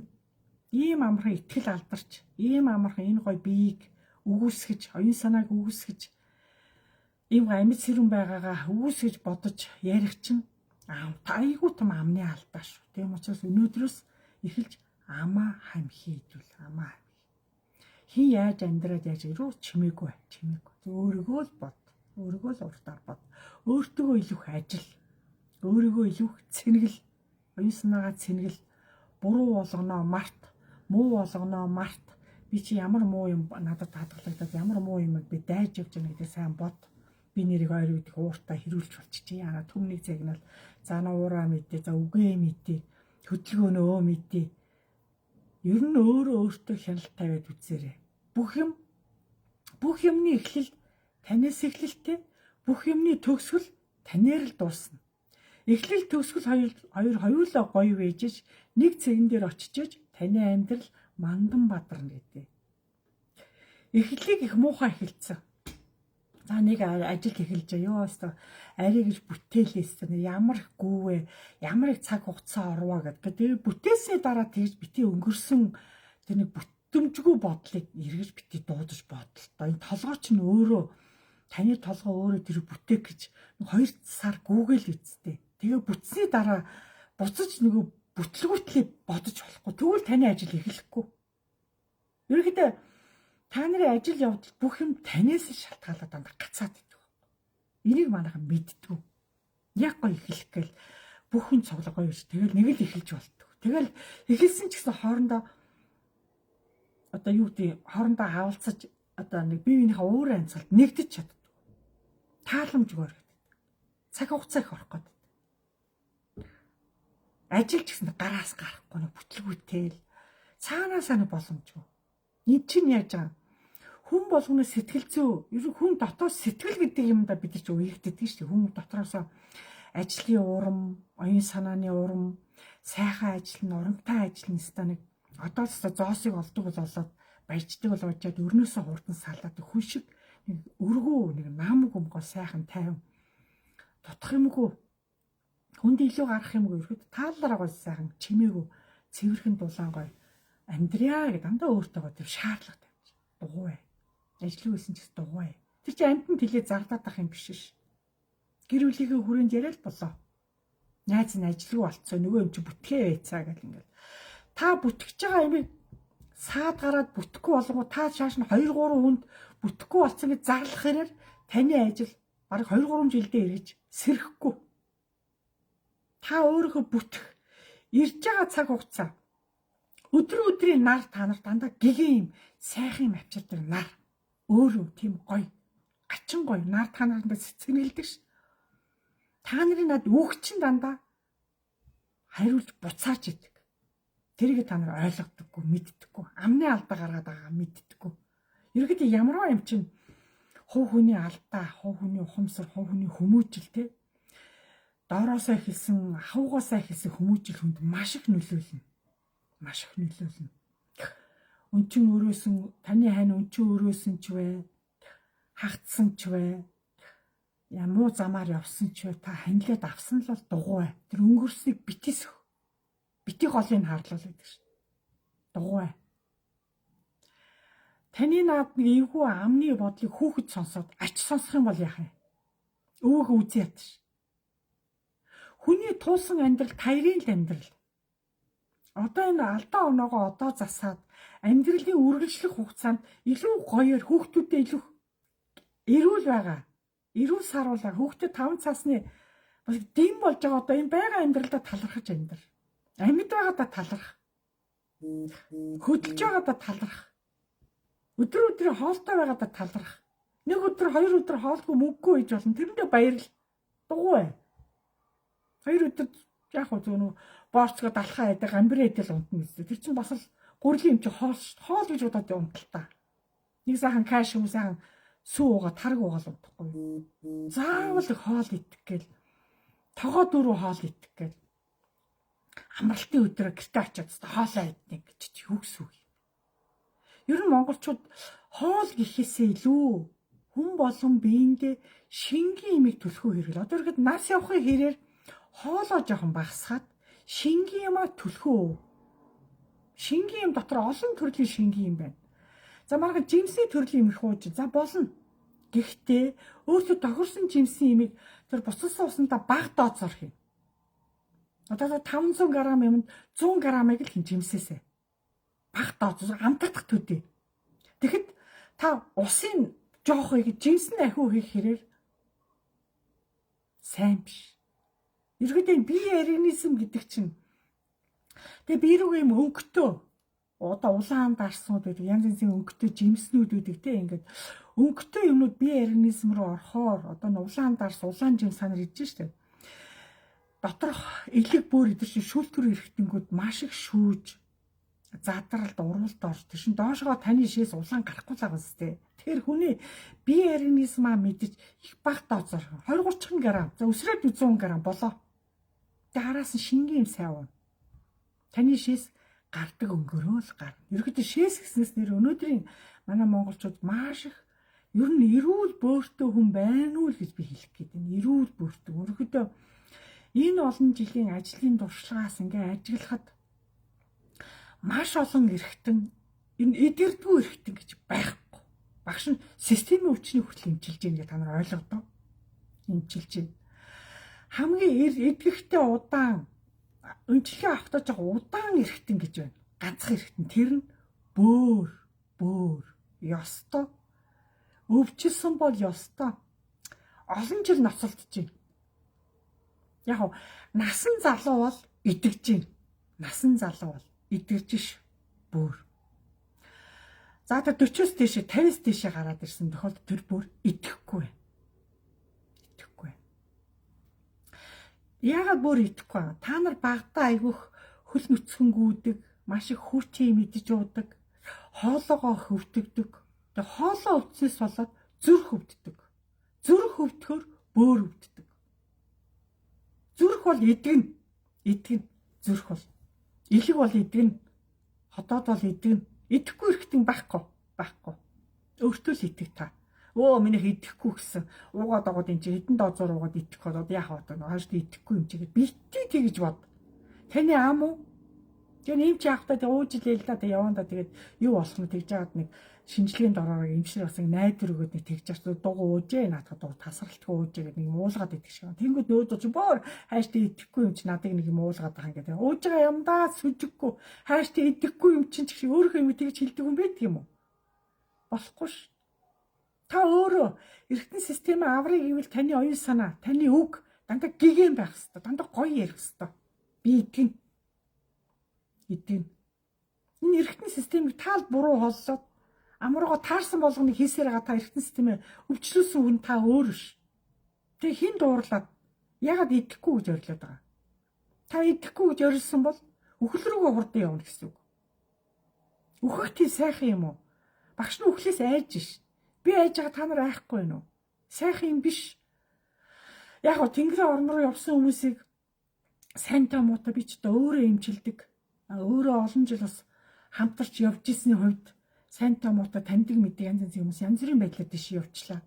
Ийм амархан итгэл алдарч, ийм амархан энэ гоё биеийг өгөөсгөж, оюун санааг өгөөсгөж, ийм гоё амьд сэрүүн байгаагаа өгөөсгөж бодож ярих чинь айгүй том амны алдаа шүү. Тийм учраас өнөөдрөөс эхэлж амаа хамхи идвэл амаа хамхи. Хин яаж амьдраад яаж ирүү чимээгүй чимээгүй. Өөрийгөө л бод. Өөрийгөө л уртаар бод. Өөртөө илүү их ажил. Өөрийгөө илүү их цэнгэл. Оюун санаагаа цэнгэл. Буруу болгоноо март, муу болгоноо март. Би чи ямар муу юм надад хадгалагдаад ямар муу юмыг би дайж явж байгаа гэдгийг сайн бод. Би нэрийг ойр үдих ууртаа хэрүүлж болчихжээ. Яна түмнийг загнал. За на уураа мэдээ, за үгээ мэдээ, хөдөлгөөнөө мэдээ. Ер нь өөрөө өөртөө хяналт тавиад үзээрэй. Бүх юмны эхлэл танаас эхлэлтэй, бүх юмны төгсгөл танаар л дуусна. Эхлэл төгсгөл хоёр хоёулаа гоё вэжж нэг цэгэн дээр очиж таны амьдрал мандан бадарна гэдэг. Эхлэлийг их муухай эхэлсэн. За нэг ажил эхэлж ёо өстө арай гэж бүтээлээс ямар их гүүвэ, ямар их цаг хугацаа орвоо гэдэг. Тэгээ бүтээсээ дараа тэгж бити өнгөрсөн тэр нэг бүтэмжгүй бодлыг эргэж бити дуудаж бодлоо. Энэ толгой чинь өөрөө таны толгой өөрөө тэр бүтээх гэж 2 сар гүүгээл үсттэй. Тэгээ бүтсний дараа буцаж нөгөө бүтлгүүтлээ бодож болохгүй. Тэгвэл таны ажил эхлэхгүй. Ерөнхийдөө та нарын ажил явдал бүх юм танаас шалтгаалаад дандаа гацаад идэг. Энийг манайхан мэддэггүй. Яг гоё эхлэх гээл бүх хүн цоглоо гоё биш. Тэгэл нэг л эхэлж болтгоо. Тэгэл эхэлсэн ч гэсэн хоорондоо одоо юу гэдэг хоорондоо хаалцаж одоо нэг бие биенийхээ уур амьсгалд нэгдэж чаддаг. Тааламжгүй орхиод. Цаг хугацаа их орох гээд. Ажил ч гэсэн гараас гарахгүй нэг бүтлгүүтэл цаанаасаа нэг боломжгүй. Энд чинь яаж байгаа? Хүн болгоно сэтгэл зүй, ер нь хүн дотоод сэтгэл гэдэг юмдаа бид нар ч уягддаг шүү дээ. Хүн дотроосоо ажлын урам, оюун санааны урам, сайхан ажил нь, урамтай ажил нь өстой нэг одоо л зоосыг олдог бол олоод баяждаг бол уужаад өрнөөсөө хурдан салаад хүн шиг нэг өргөө нэг нам гомгоо сайхан тайван дутах юмгүй хүнд илүү гарах юмгүй ирэхэд тааллаараа гой сайхан чимээгүй цэвэрхэн дулаан гой амьдрья гэж дандаа өөртөөгөө тэр шаардлага тавьж дугуй ажлыг байсан ч гэсэн дугуй тэр чинь амьтан тэлээ зардаад ах юм биш ш. Гэр бүлийнхээ хүрээнд яриад болоо. Найз нь ажилгүй болцоо нөгөө юм чи бүтхээ байцаа гэл ингээл та бүтгэж байгаа юмыг саад гараад бүтэхгүй болгоо та шааш нь 2 3 хүнд бүтэхгүй болсон гэж зарлах хэрээр таны ажил бараг 2 3 жилдээ эргэж сэрэхгүй. Та өөрийнхөө бүтэх ирж байгаа цаг хугацаа өдөр өдрийн нар та нар дандаа гигэн юм сайхан юм авчирдаг нар өөрөө тийм гоё гачин гоё нар та нарт цэцгэнэлдэг ш. Та нарын над үг чин дандаа хариулж буцаач идэг. Тэрийг та нар ойлгодоггүй, мэддэггүй, амны алдаа гаргаад байгаа мэддэггүй. Ерөнхийдөө ямарваа юм чинь хувь хүний алдаа, хувь хүний ухамсар, хувь хүний хүмүүжил те доороосоо эхэлсэн, ахуйгаасаа эхэлсэн хүмүүжил хүнд маш их нөлөөлнө. Маш их нөлөөлнө. Өнчин өрөөсөн, таны хань өнчин өрөөсөн ч вэ, хагдсан ч вэ, муу замаар явсан ч вэ, та ханилаад авсан л бол дугуй. Тэр өнгөрснийг битгий сөх. Битгий голыг харлуул гэдэг шин. Дугуй. Таны наад нэг эвгүй амны бодлыг хүүхэд сонсоод ач сонсох юм бол яах юм? Өвөг үзий ятш. Хүний туулсан амьдрал таярын л амьдрал. Одоо энэ алдаа оноогоо одоо засаад амьдралын үргэлжлэх хугацаанд илүү гоёор хүүхдүүдэд илүү эрүүл байгаа. Эрүүл саруулаа хүүхдэд 5 цаасны бас дэм болж байгаа одоо энэ байгаа амьдралдаа талархаж амьдр. Амьд байгаадаа таларх. Хөдөлж байгаадаа таларх. Өдөр өдрийн хоолтой байгаадаа таларх. Нэг өдөр хоёр өдөр хоолгүй мөнгөгүй байж болно. Тэрэндээ баярл. Дугуй. Хоёр өдөр яг хөө зөв нөө боорцгоо далхаа яадаг амбирэ идэл унтна гэсэн. Тэр чинь бас л гурлийн юм чи хоол шүү. Хоол гэж бодоод унтал та. Нэг сайхан каш юм сайхан сүү уугаа тарг уугаал унтахгүй. Заавал хоол идэх гээл тогоо дөрөв хоол идэх гээл амралтын өдрөө гэртээ очиод хоолоо идэх гэж юу гэсэн үг юм. Ер нь монголчууд хоол гэхээсээ илүү хүн болон биендээ шингэн имийг түлхүү хэрэгэл. Одоо ихэд нас явахын хэрээр хоолоо жоохон багасгаад шингэн юмаа түлхүү. Шингэн юм дотор олон төрлийн шингэн юм байна. За маргааш жимсний төрлийн юм их ууж за болно. Гэхдээ өөртөө тохирсон жимсний имийг тэр буцалсан усандаа бага дооцоор хий. Одоо 500 г юмд 100 г-ыг л хин жимсээсээ. Бага дооцоор амтагдах төдий. Тэгэхэд та усын жоох их жимсэн ахиу хийх хэрээр сайн биш. Ерөөдөө бие организм гэдэг чинь тэгээ бие рүүгээ юм өнгөтөө одоо улаан дарснууд байдаг, янз янзын өнгөтэй жимснүүд байдаг те ингээд өнгөтэй юмнууд бие организм руу орохоор одоо нь улаан дарс, улаан жимс санаар идэж штэ. Доторх элэг бөөр идэр чинь шүүлтүр эрэхтэнгүүд маш их шүүж задралд урвалд орж тэр чин доошгоо таны шээс улаан гарахгүй л байгаа зү. Тэгэхээр хүний бие организмаа мэдэж их бага дооцоор 20 30 г за өсрөөд 100 г болоо. Тэг араас нь шингэн юм сайн уuna. Таны шээс гардаг өнгөрөө л гарна. Ерөнхийдөө шээс гэснээс нэр өнөөдрийн манай монголчууд маш их ер нь эрүүл бөөртэй хүн байна уу л гэж би хэлэх гээд байна. Эрүүл бөөртэй. Ерөнхийдөө энэ олон жилийн ажлын туршлагаас ингээ ажиглахад маш олон эрхтэн энэ эдгэрдгүү эрхтэн гэж байхгүй. Багш нь системийн өвчний хүртэл эмчилж байна гэж та нар ойлгодоо. Эмчилж байна. Хамгийн эдгэхтэй удаан эмчилгээ авахдаа жоох удаан эрхтэн гэж байна. Ганцхан эрхтэн тэр нь бөөр ёстой өвчлсөн бол ёстой олон жил ноцолдож байна. Яг нь насан залуу бол идэгж байна. Насан залуу бол идэгж ш бөөр. За тэр 40-оос дээшээ 50-аас дээшээ гараад ирсэн тохиолдолд тэр бөөр идэхгүй байна. Идэхгүй байна. Яагаад бөөр идэхгүй байгаа? Та нар багадаа айгүйх хөл нүцгэнгүүдэг, маш их хүчээ мэдэж уудаг, хоолоогоо хөвтөгдөг. Тэгээ хоолоо өвдсөөс болоод зүрх өвддөг. Зүрх өвдөхөөр бөөр өвддөг. Зүрх бол эдгэн. Эдгэн. Зүрх бол. Элэг бол эдгэн. Ходоод бол эдгэн. Идэхгүй эргэтэн байхгүй. Байхгүй. Өөртөө л итгэх та. Өө минийх идэхгүй гэсэн. Уугаад огоод энэ чи хэдэн дозоор уугаад идэхгүй болоод яах вэ? Хаашд идэхгүй юм чи гэд битгий тэгж бод. Таны ам уу? Тэгээ ийм чи явахдаа тэг ууж илээ л да. Тэг явандаа тэгээд юу болох нь тэгж жаад нэг шинжилгээнд ороороо эмчнэр бас нэг найдвар өгөөд нэг тэгж жаад дугу уужээ наадах дугу тасралтгүй уужээ гэдэг нэг муулгаад идэх шиг. Тэнгүүд нөөд чи боор хайштай идэхгүй юм чи надыг нэг юм уулгаад байгаа юм гэдэг. Ууж байгаа юмдаа сүжиггүй хайштай идэхгүй юм чинь ч гэсэн өөрийнхөө юм тэгж хэлдэг юм байдаг юм уу? Болохгүй ш. Та өөрөө эргэтэн системээ аврыг гэвэл таны оюун санаа, таны үг дандаа гигэн байх хэвээр, дандаа гоё ярих хэвээр. Би итгэн. Итгэн. Энэ эргэтэн системийг таал буруу холлоод амрууга таарсан болгоныг хийсээр байгаа та эргэтэн системээ өвчлүүлсэн хүн та өөр ш. Тэг хин дуурлаад ягаад идэхгүй гэж орилоод байгаа. Та идэхгүй гэж орилсон бол үхэл рүүгээ хурдан явна гэсэн үг. Үхэх тий сайхан юм уу? Багш нь үхлээс айж ш. Би айж байгаа та нар айхгүй юу? Сайхан юм биш. Яг го тэнгэрийн орн руу явсан хүмүүсийг сайнтай муутай би ч одоо өөрөө эмчилдэг. Өөрөө олон жил бас хамтарч явж ирсний хувьд сайнтай муутай таньдаг мэддэг янз янзын хүмүүс янз бүрийн байдлаар тийш явчлаа.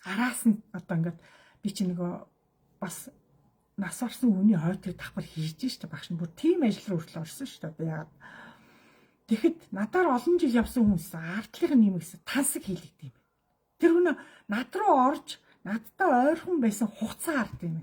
Араас нь одоо ингээд би чи нөгөө бас нас орсон хүний хойтрыг давхар хийж штэ багш нь бүр тийм ажил руу хүртэл орсон штэ одоо яагаад. Тэгэхэд надаар олон жил явсан хүмүүс ардлын нэмэгс тансаг хийлэгдэв юм. Тэр хүн над руу орж надтай ойрхон байсан хугацаа ард юм.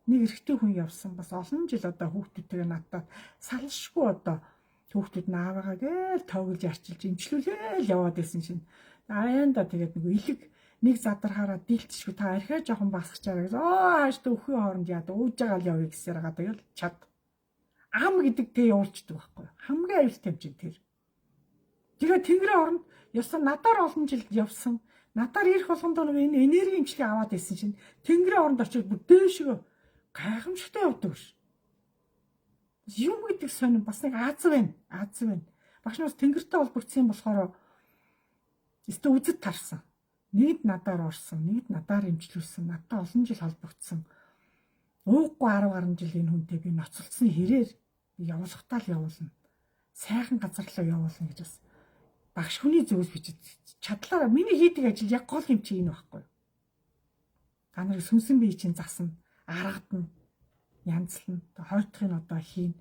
Нэг эрэгтэй хүн явсан бас олон жил одоо хүүхдүүдтэйгээ надтай салшгүй одоо хүүхдүүд наавагаа гээл тоглож арчилж имчлүүлээл яваад байсан чинь аяанда тэгээд нэг элэг нэг задархаараа дийлтшгүй та архиа жоохон басгачаараа гэж оо хааш та өхөө хооронд яад ууж байгаа л явъя гэсээр байгаа тэгэл чад ам гэдэг тэ явуулчдаг байхгүй хамгийн аюултай юм чинь тэр. Тэгээ тэнгэрийн оронд ёстой надаар олон жил явсан надаар ирэх болгондоо нэг энэ энерги имчилгээ аваад байсан чинь тэнгэрийн оронд очиж бүр дээшгөө гайхамшигтай явдаг ш. Юм гэдэг сонин бас нэг аз байна. Аз байна. Багш нар бас тэнгэртэй холбогдсон болохоор өстө үзэд тарсан. Нэгд надаар орсон, нэгд надаар имчлүүлсэн, надтай олон жил холбогдсон. Ууггүй 10 гаруй жил энэ хүнтэй би ноцолдсон хэрээр явуулахтаа л явуулна. Сайхан газар руу явуулна гэж бас багш хүний зүгээс бичиж чадлаараа миний хийдэг ажил яг гол юм чи энэ байхгүй. Та нарыг сүнсэн бие чинь засна, аргадна, янзлна, хойдохыг одоо хийн.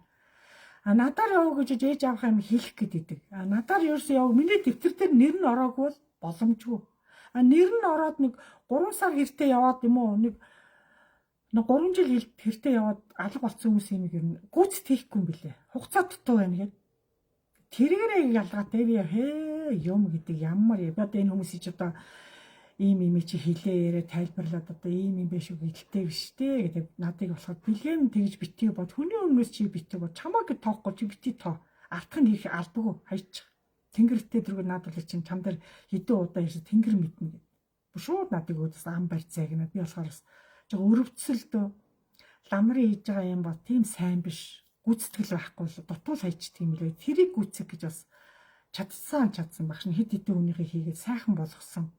А надаар яв гэж ээж авах юм хэлэх гээд идэг. А надаар ерөөсөө яв миний дэвтэр дээр нэр нь ороогүй бол боломжгүй. А нэр нь ороод нэг 3 сар хэртэ яваад юм уу нэг 3 жил хэртэ яваад алга болсон хүмүүс юм ер нь гүйцэтгэх хийхгүй юм билээ. Хугацаа дутуу байна гэд. Тэргээрээ ялгаатай би хээ юм гэдэг ямар юм. Одоо энэ хүмүүсийг ч одоо ийм юм чи хэлээ яриа тайлбарлаад одоо ийм юм биш үү гэлтэй биш дээ гэдэг надыг болохоор бэлгэм тэгж битгий бод хүний өмнөөс чи битгий бод чамаа гэд тоохгүй чи битгий тоо артх нь хийх албагүй хайчих тэнгэртэй дэргүү над бол чинь чам дээр хэдэн удаа ирсэн тэнгэр мэднэ гэд. Бүр шууд надыг өөдөөс ам барьцаа гэнэ би болохоор бас жоо өрөвдсөл дөө ламрын хийж байгаа юм бол тийм сайн биш гүйцэтгэл байхгүй л дутуул хайчдаг юм лээ тэрийг гүйцэх гэж бас чадсан багш нь хэд хэдэн хүнийхээ хийгээд сайхан болгосон.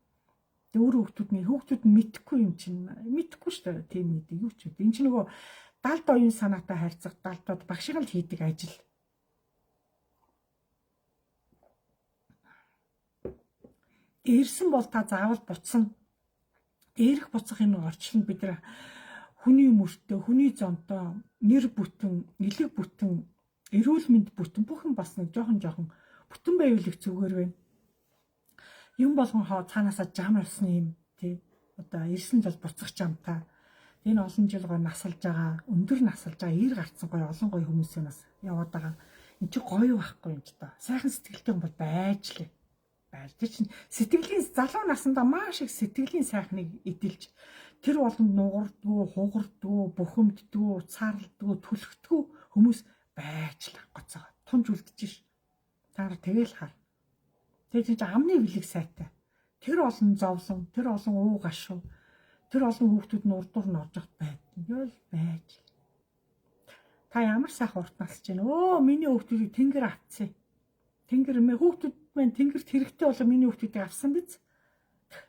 Тэгээ өөрөө хүүхдүүд нь мэдэхгүй юм чинь мэдэхгүй шүү дээ тийм гэдэг юу ч үү. Энэ чинь нөгөө далд оюун санаатай харьцах далдууд багшиг л хийдэг ажил. Ирсэн бол та заавал буцсан. Дээрх буцах энэ орчлон бид нар хүний мөртөө, хүний зонтоо, нэр бүтэн, элэг бүтэн, эрүүл мэнд бүтэн бүхэн бас нэг жоохон бүтэн байвал их зүгээр байна. Юм болгон цаанаасаа жам явсан юм тий. Одоо ирсэн бол буцах жамтай. Энэ олон жил гой насалж байгаа, өндөр насалж байгаа, ир гарцсан гоё олон гоё хүмүүс юм бас яваад байгаа. Энд чи гоё байхгүй юм ч та. Сайхан сэтгэлтэй хүн бол байж лээ. Байж. Тэр чинь сэтгэлийн залуу насандаа маш их сэтгэлийн сайхныг эдэлж тэр болонд нугардгүү, хугардгүү, бухимддгүү, цаарлдгүү, түлхтгүү хүмүүс байж л гоцоо. Тунж үлдэж ш. Та нар тэгэл хар. Тэр чинь амны бэлэг сайтай. Тэр олон зовлон, тэр олон уу гашуу, Тэр олон хүүхдүүд нь урдуур нь орж явах байд. Ингээл байж. Та ямар сайхан урт насж байна. Өө миний хүүхдүүдийг тэнгэр авцсан. Тэнгэр мэ хүүхдүүд маань тэнгэрт хэрэгтэй болоо миний хүүхдүүдийг авсан биз?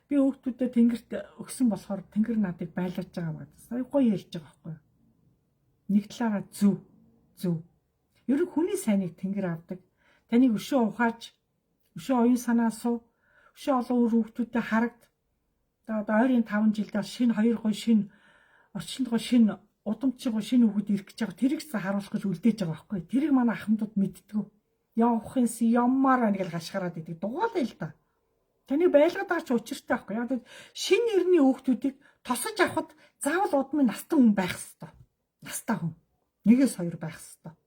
Би хүүхдүүдэд тэнгэрт өгсөн болохоор тэнгэр надыг байлгаж байгаа юм гэдэг. Ая гоё ярьж байгаа байхгүй юу? Нэг талаараа зөв. Зөв. Ер нь хүний сайныг тэнгэр авдаг. Таныг өшөө ухааж, өшөө оюун санаа суу, өшөө олон үр хүүхдүүдэд харагд. Одоо ойрын 5 жилдээ шинэ хоёр гоё шинэ орчинд гоё шинэ удамчиг гоё шинэ хүүхэд ирэх гэж байгаа. Тэрийг харуулах гэж үлдээж байгаа байхгүй. Тэрийг манай ахмадууд мэддэггүй. Явах юмс ямаар байна гэж гашгараад идэг. Дугаалаа л да. Таны байлгаад байгаа ч учиртай байхгүй. Яг шинэ эртний хүүхдүүдийг тосож авахд заавал удмын настан хүн байх хэвээр. Настай хүн. Нэгээс хоёр байх хэвээр.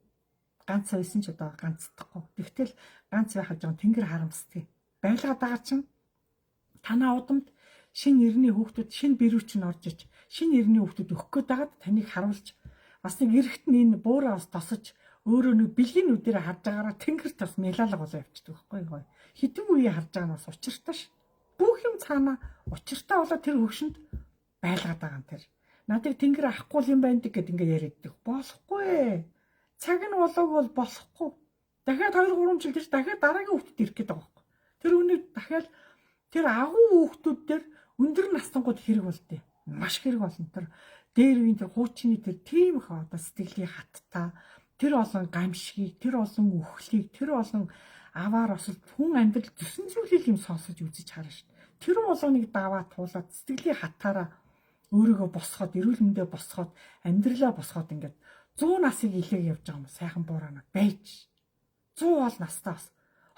Ганц байсан ч одоо ганцдахгүй. Тэгтэл ганц байхад жоон тэнгэр харамсдаг. Байлгаад байгаа чинь танаа удамд шинэ эртний хүүхдүүд шинэ бэрүүч нь орж ич шинэ эртний хүүхдүүд өгөх гээд байгаад таныг харуулж бас нэг эрэхт нь энэ буураа бас тосож өөрөө нэг бэлгийн нүдээр харж байгаараа тэнгэр тас мелалга болоо явчихдаг байхгүй юу? Хитэн үе харж байгаа нь бас учиртай ш. Бүх юм цаана учиртай болоо тэр хөгшөнд байлгаад байгаа юм тэр. Надыг тэнгэр авахгүй юм байна гэд ингээд яриаддаг. Болохгүй. Цаг нь болоог бол болохгүй. Дахиад 2 3 жил тэр дахиад дараагийн хүүхдэд ирэх гээд байгаа байхгүй. Тэр үнийг дахиад тэр агуу хүүхдүүд дээр өндөр настангууд хэрэг болдъё. Маш хэрэг болно. Тэр дээр үеийн тэр хуучны тэр тийм их одоо сэтгэлийн хаттай тэр олон гамшигыг, тэр олон үхлийг, тэр олон аваар осол хүн амьдрал зүсэн зүйлийг юм сонсож үзэж харна шүү дээ. Тэр болгоныг даваа туулаад сэтгэлийн хатаараа өөрийгөө босгоод, эрүүл мэндээ босгоод, амьдралаа босгоод ингээд 100 насыг илээг явж байгаа юм сайхан буураанаа байж. 100 бол настай бас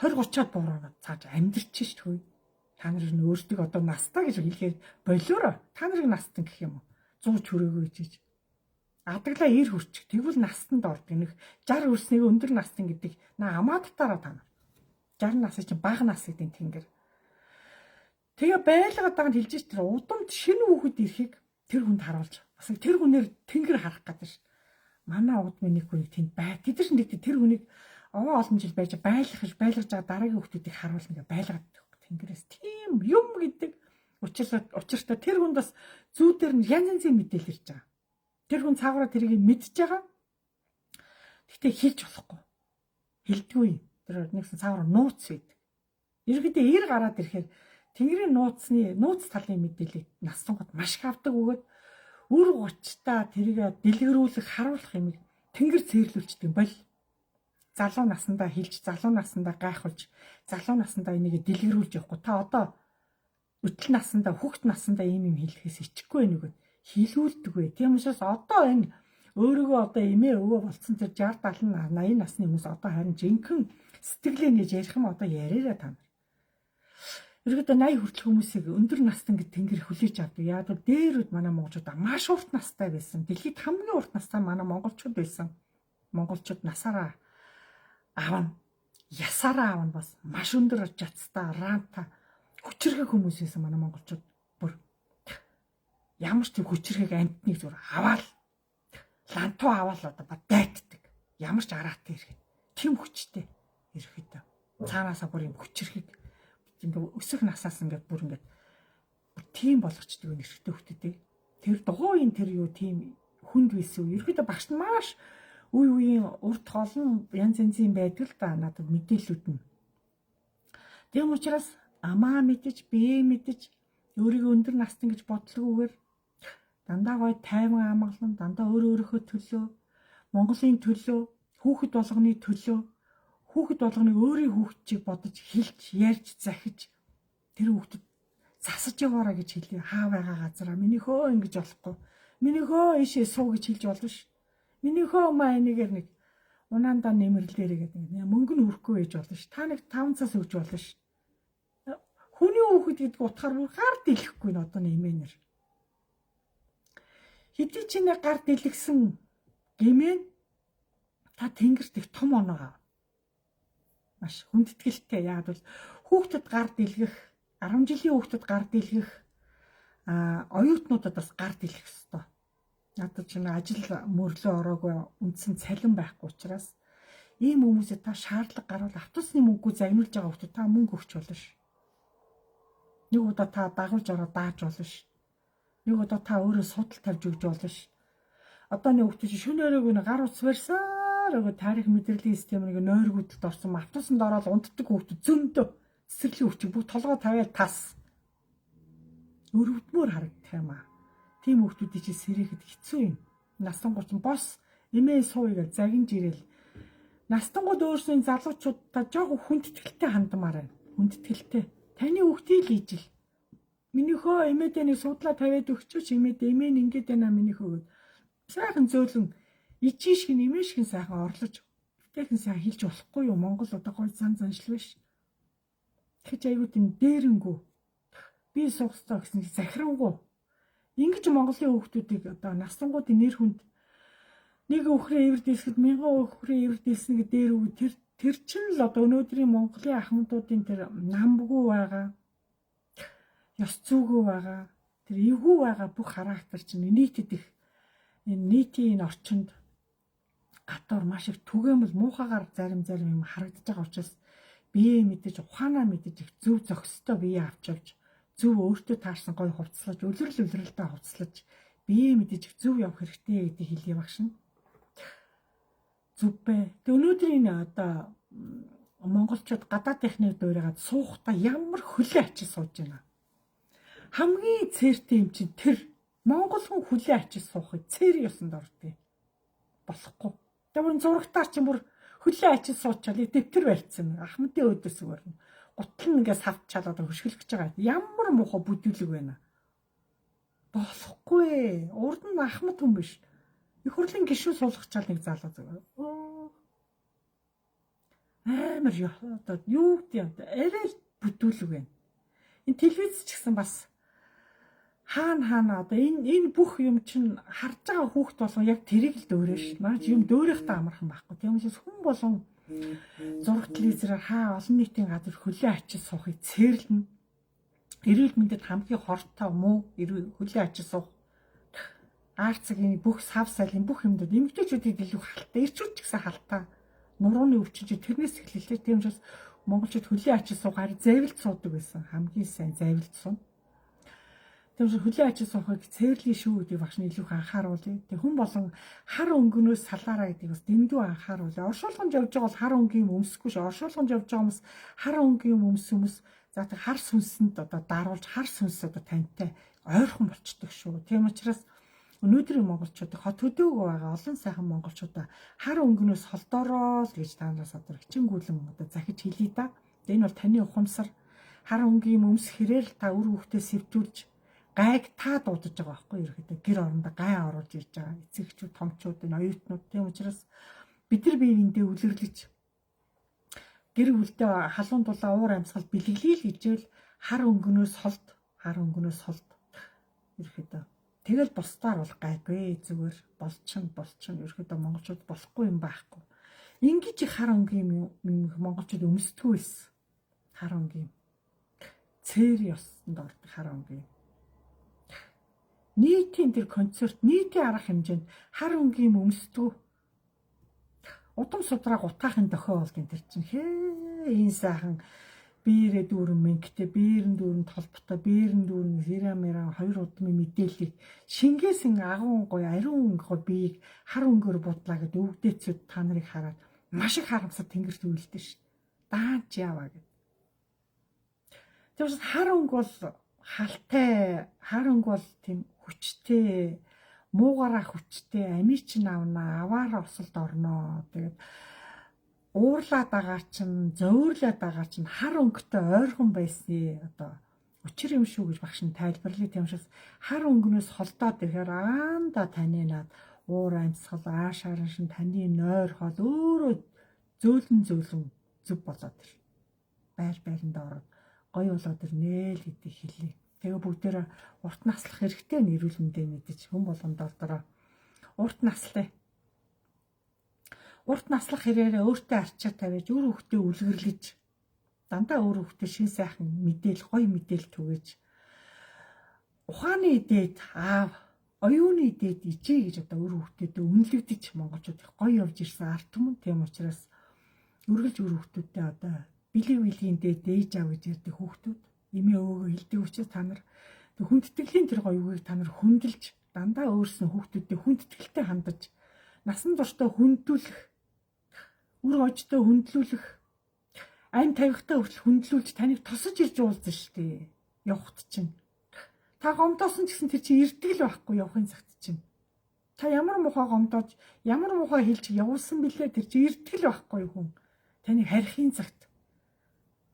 20 30-аад буураанаа цааш амьдрч шүү дээ. Та нар нь өөртөө одоо настай гэж хэлэхээр болиороо. Та нарыг настан гэх юм уу? 100 чөрөөгөө ичиж. Адаглаа ир хүрчих. Тэгвэл настанд ордог. Нэг 60 хүрснийг өндөр настан гэдэг на амааттаараа та нар. 60 насыг чинь бага нас гэдэг тэнгэр. Тэгээ байлгаад байгаа нь хэлж ш тэр удамд шинэ хүүхэд ирэхийг тэр хүнд харуулж бас тэр хүнээр тэнгэр харах гэдэг ш. Манай удмын нэг хүнийг тэнд бай. Тэд нар нэг тэр хүнийг овоо олон жил байж байлгах байлгаж байгаа дараагийн хүүхдүүдийг харуулна гэ байлгаад тэнгэрээс тийм юм гэдэг учиртай тэр хүнд бас зүүдэр нь янз янзын мэдээлэл ирж байгаа. Тэр хүн цаагаараа тэрийг мэдж байгаа. Гэхдээ хэлж болохгүй. Хэлдэггүй. Тэр нэгсэн цаагаараа нууц байдаг. Ерөнхийдөө ир гараад ирэхээр Тэнгэрийн нууцны нууц талын мэдээллийг настангууд маш их авдаг өгөөд үр гучтаа тэрийг дэлгэрүүлэх, харуулах юмыг тэнгэр цээрлүүлчихдэг юм бол. Залуу насандаа хэлж, залуу насандаа гайхуулж, залуу насандаа энийг дэлгэрүүлж явахгүй. Та одоо өтөл насандаа, хүүхд насандаа ийм юм хэлэхээс ичихгүй байх нүгэд хийлүүлдэг. Тийм учраас одоо энэ өөрийгөө одоо эмээ өвөө болцсон тэр 60 70 80 насны хүмүүс одоо харин жинхэнэ сэтгэлээ нэж ярих юм одоо яриараа та нар. Ерөөдөө 80 хүртэлх хүмүүсийг өндөр настан гэд тэнгэр хүлээж авдаг. Яг л дээр үед манай монголчууд маш урт настай байсан. Дэлхийд хамгийн урт настай манай монголчууд байсан. Монголчууд насаараа аавна. Ясаараа аавна бас маш өндөр жацтай, ранта хүчирхэг хүмүүс байсан манай монголчууд. Бүр ямар ч тийм хүчирхэг амьтныг зүр аваал лантуу аваал одоо ба дайтдаг. Ямар ч араатай ирэхэд тийм хүчтэй ирэхэд цаанаасаа бүр юм хүчирхэг ингээ өсөх насаас ингээд бүр ингээд тийм болгочдөг юм эрэгтэй хүүхдүүдийг. Тэр дугуйн тэр юу тийм хүнд байсан үү? Ерөөдөө багш нь маш үе үеийн урт олон янз янзын байдаг л да надад мэдээллүүд нь. Тийм учраас амаа мэдэж, бие мэдэж өөрийгөө өндөр настан гэж бодлогүйгээр дандаа гой тайван амгалан, дандаа өөр өөрийнхөө төлөө, Монголын төлөө, хүүхэд болгоны төлөө, хүүхэд болгоны өөрийн хүүхэд чиг бодож хэлж, ярьж, захиж тэр хүүхдэд засаж яваараа гэж хэлье. Хаа байгаа газараа миний хөө ингэж болохгүй. Миний хөө ийшээ суу гэж хэлж болно ш. Миний хөө маа энийгээр нэг унаандаа нэмэрлээрэй гэдэг нэг мөнгө нь өрөхгүй байж болно ш. Та нэг 5 цаас өгч болно ш. Хүний хүүхэд гэдэг утгаар бүр гар дэлэхгүй н одоо нэмэнэр. Хэдий ч нэ гар дэлгсэн гэмээн та тэнгэрт их том оноо авна. Маш хүндэтгэлтэй. Яг бол хүүхдэд гар дэлгэх, 10 жилийн хүүхдэд гар дэлгэх, оюутнуудад бас гар дэлгэх ёстой. Надад ч ажил мөрлөө ороогүй үндсэн цалин байхгүй учраас ийм хүмүүсээ та шаардлага гарвал автобусны мөнгөө загнуулж байгаа хүүхдэд та мөнгө өгч болно ш. Нэг удаа та дагуулж ороо дааж болно ш. Нэг удаа та өөрөө судал тавьж өгч болно ш. Одоо нэг хүүхдээ чи шөнө өрөөг нь гар утас барьсаар өгөө тарих мэдрэлийн систем нэг нойргүйдэлд орсон. Автобусанд ороод унтдаг хүүхдүүд зөндөө. Цэцэрлэгийн хүүхд бүгд толгой тавиал тас. Өрөвдмөр харагдах юм аа. Тийм хүүхдүүдийг чи сэрэхэд хэцүү юм. Настангууд чинь бос эмээ сууя гэж загинж ирээл. Настангууд өөрсдийн залуучуудаа жоохон хүндэтгэлтэй хандмаар байна. Хүндэтгэлтэй. Таны хүүхдийг л ижил. Минийхөө эмээдээ нэг судлаа тавиад өгчөөч эмээдээ эмээ нь ингэж байна минийхөө гэд. Сайхан зөөлөн ижин шиг эмээ шиг сайхан орлож бүтэхэн сайн хэлж болохгүй юу? Монгол одоо гой зан заншил биш. Тэгэж аягүй тийм дээрэнгүү. Би суух ёстой гэсэн захирангуу. Ингэж Монголын хүүхдүүдийг одоо настангуудын нэр хүнд нэг өхрөө эвэр дээсгэд мянган өхрөө эвэр дээснэ гэдэг дээр үг тэр чинь л одоо өнөөдрийн Монголын ахмадуудын тэр намбгүй байгаа, ёс зүйгүй байгаа, тэр эвгүй байгаа бүх характер чинь нийтэд их энэ нийтийн энэ орчинд гадуур маш их түгээмэл муухагаар зарим юм харагдаж байгаа учраас бие мэдэж, ухаанаа мэдэж их зөв зохистой бие авч явж, зөв өөртөө таарсан гоё хувцлаж, үлрэлтээ хувцлаж, бие мэдэж их зөв явах хэрэгтэй гэдгийг хэлье багш нь. Зүв бэ. Тэг өнөөдрийн энэ одоо монголчууд гадаад техник дуурайгаад суухта ямар хөлөө ачиж сууж байна. Хамгийн цээртэй юм чинь тэр монгол хүн хөлөө ачиж суухыг цээр ёсонд ордгийг. Болохгүй. Тэг бүр зурагтаар чинь бүр хөлөө ачиж суучаал дэвтэр барьсан. Ахмадын өөдөөс өрнө. Гутал нь ингээ савчаал одоо хөшгөлөх гэж байгаа. Ямар муухай бүдүүлэг байна. Болохгүй. Урд нь ахмад хүн биш. Их хурлын гишүүн суулгачаал нэг залуу зүгээр. Амар одоо юу гэдэг юм арай л бүдүүлэг байна. Энэ телевиз ч гэсэн бас хаана одоо энэ бүх юм чинь харж байгаа хүүхд болгон яг тэрийг л дөөрэй ш. Наач юм дөөрөхтэй амархан байхгүй. Тийм учраас хүн болгон зураг телевизээр хаа олон нийтийн газар хөлөө ачиж суухыг цээрлэнэ. Эрүүл мэндэд хамгийн хортой муу хөлөө ачиж суух. Арцгийн бүх сав салын бүх юмдад эмэгтэйчүүдийг илүү халтай, эрчүүд ч гэсэн халтай. Нурууны өвчин чи тэрнээс эхлэлээ. Тийм учраас монголчууд хөлөө ачиж суугаар завилд суудаг байсан. Хамгийн сайн завилд суuna. Тийм учраас хөлөө ачиж суухыг цээрлэе шүү гэдгийг багш нь илүү их анхааруулъя. Тэг хүн болон хар өнгөнөөс салаараа гэдгийг бас дэндүү анхааруулъя. Оршуулганд явж байгаа бол хар өнгийн юм өмсөхгүй шүү. Оршуулганд явж байгаа хүмүүс хар өнгийн юм өмс хүмүүс за тэг хар сүнсэнд одоо даруулж хар сүнс одоо тантай ойрхон болчдөг шүү. Тийм учраас өнөөдрийн монголчуудыг хот хөдөөгөө байгаа олон сайхан монголчуудаа хар өнгөнөөс холдоороо л гэж та нараас одоо хичээнгүйлэн одоо захиж хэлье да. Энэ бол таны ухамсар хар өнгийн юм өмсөх хэрээр л та үр хүүхдээ сэвтүүлж гайг та дуудаж байгаа байхгүй ерөөхдөө гэр орондоо гай оруулж ирж байгаа эцэг эхчүүд томчууд энэ оюутнууд. Тийм учраас бид нар бие биендээ үлэрлэж гэр бүлдээ халуун дулаа уур амьсгал бэлэглэе л гэжэл хар өнгөнөөс холд ерөөхдөө тэгэл бусдаар бол гайгүй зүгээр болчин ерөөхдөө монголчууд болохгүй юм байхгүй. Ингэж их хар өнгийн юм монголчууд өмсдөггүй байсан. Хар өнгийн цээр ёсонд ордог хар өнгийн. Нийтийн тэр концерт, нийтийн арга хэмжээнд хар өнгийн юм өмсдөггүй. Удам судраа гутаахын дохио болдیں۔ Тэр чинь хээ энэ сайхан биерээ дүүрэн мэнхтэй, биерэн дүүрэн толботой, биерэн дүүрэн хэрэмэрэн хоёр удмын мэдээллийг шингээсэн агуун гоё ариун гоё биеийг хар өнгөөр будлаа гэд өвгдээцүүд та нарыг хараад маш их харамсаад тэнгэрт үйлдэж шин. Даанч яваа гэд. Тийм учраас хар өнгө бол халтай, хар өнгө бол тийм хүчтэй, муугаараа хүчтэй, амийг чинь авнаа, аваараа осолд орноо. Тэгээд уурлаад байгаа чинь, зовирлаад байгаа чинь хар өнгөтэй ойрхон байсны одоо учир юм шүү гэж багш нь тайлбарлая. Тийм учраас хар өнгөнөөс холдоод ирэхээр аанда таны над уур амьсгал, ааш араншин таны нойр хоол өөрөө зөөлөн зөөлөн зөв болоод ир. Байр байранд ороод гоё болоод ирнэ л гэдгийг хэлье. Тэгээ бүгдээрээ урт наслах хэрэгтэй нэрүүл мэндээ мэдэж хүн болгонд ордороо урт наслаа. Урт наслах хэрээрээ өөртөө арчаа тавиаж, үр хөвгтөө үлгэрлэж, дандаа өөр хөвгтөө шин сайхан мэдээл, гоё мэдээл түгээж, ухааны дээд аав, оюуны дээд ижээ гэж одоо үр хөвгтөдөө үнэлэгдэж монголчууд их гоё явж ирсэн ард түмэн. Тийм учраас үргэлж үр хөвгтөдөө одоо бэлэг бэлгийн дээд ээж аав гэж ярьдаг хүүхдүүд эмээ өвөөгөө хэлдэг учраас та нар Тэг хүндэтгэлийн тэр гоё үгийг та нар хүндэлж, дандаа өөрсөн хүүхдүүдэд хүндэтгэлтэй хандаж, насан туршдаа хүндүүлэх, үр ожтой хүндлүүлэх, ам тавихтаа хүртэл хүндлүүлж таныг тосож ирж уулзсан шүү дээ. Явхад чинь. Та гомдоосон ч гэсэн тэр чинь ирдэг л байхгүй явахын цагт чинь. Та ямар мухай гомдоож, ямар мухай хэлж явуулсан бilээ, тэр чинь ирдэг л байхгүй хүн. Таныг харихын цагт.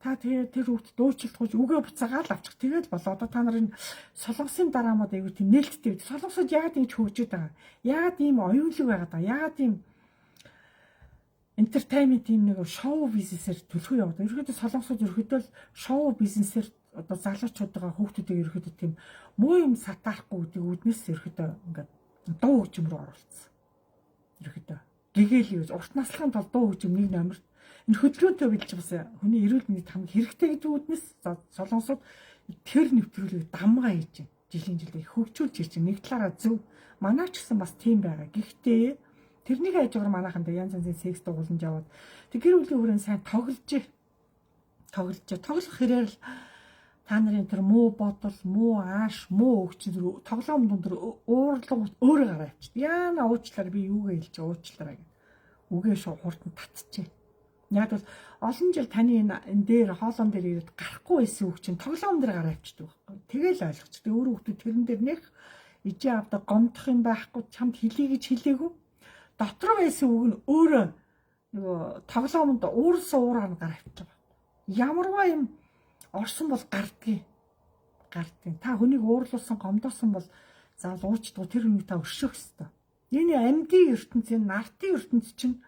Та тэгээ тэр хүүхд дуучлахгүй үгээ буцаагаал авчих. Тэгээд болоо. Одоо та нарын Солонгосын драмууд аягүй тийм нээлттэй. Солонгосод яагаад ингэж хөгжөөд байгаа? Яагаад ийм оюунлаг байгаад байгаа? Яагаад ийм entertainment, ийм нэг шоу бизнесээр түлхүү яваад. Ерөнхийдөө Солонгосод ерөнхийдөө л шоу бизнесээр одоо залуучуудаа, хүүхдүүдийг ерөнхийдөө тийм муу юм сатаарахгүй гэдэг үүднээс ерөнхийдөө ингээд дуу хөгжим рүү оруулсан. Ерөнхийдөө гэгээл юу урт наслахын тулд дуу хөгжим нэг номерт, энэ хөдөлгөөнтэй билж бас хүний эрүүл мэндийн хамгийн хэрэгтэй гэдэг үүднээс Солонгосод тэр нэвтрүүлгийг дамгаа хийж байна. Жилийн жилд их хөгжүүлж ирж байна. Нэг талаараа зөв. Манай ч гэсэн бас тийм байгаа. Гэхдээ тэрнийг хажуугаар манайханд янз янзын секс дугуулж яваад, тэг гэр бүлийн хүрээнд сайн тоглож тоглож тоглох хэрээр л та нарын тэр муу бодол, муу ааш, муу үг чинь тоглоом дунд уурлага өөрөө гараа авчиад. Яана уучлаарай, би юугээ хэлж уучлаарай гэх. Үгээ шууд хурдан татчихэ. Яг бол олон жил таны энэ дээр хоолон дээр ирээд гарахгүй байсан үг чинь тоглоом дээр гараа авчиад байхгүй. Тэгэл ойлгоч. Тэг өөрөө хүмүүс тэрэн дээр нэх ижээ авда гомдох юм байхгүй, чамд хэлье гэж хэлээгүй. Дотор байсан үг нь өөрөө нөгөө тоглоомонд уурсан уураа нь гараа авчих байгаа. Ямарваа юм орсон бол гардгийг. Гардгийг. Та хүнийг уурлуулсан, гомдоосон бол заавал уучдгүй, тэр хүнийг та өршөөх ёстой. Энэ амьдын ертөнцийн, нартын ертөнц чинь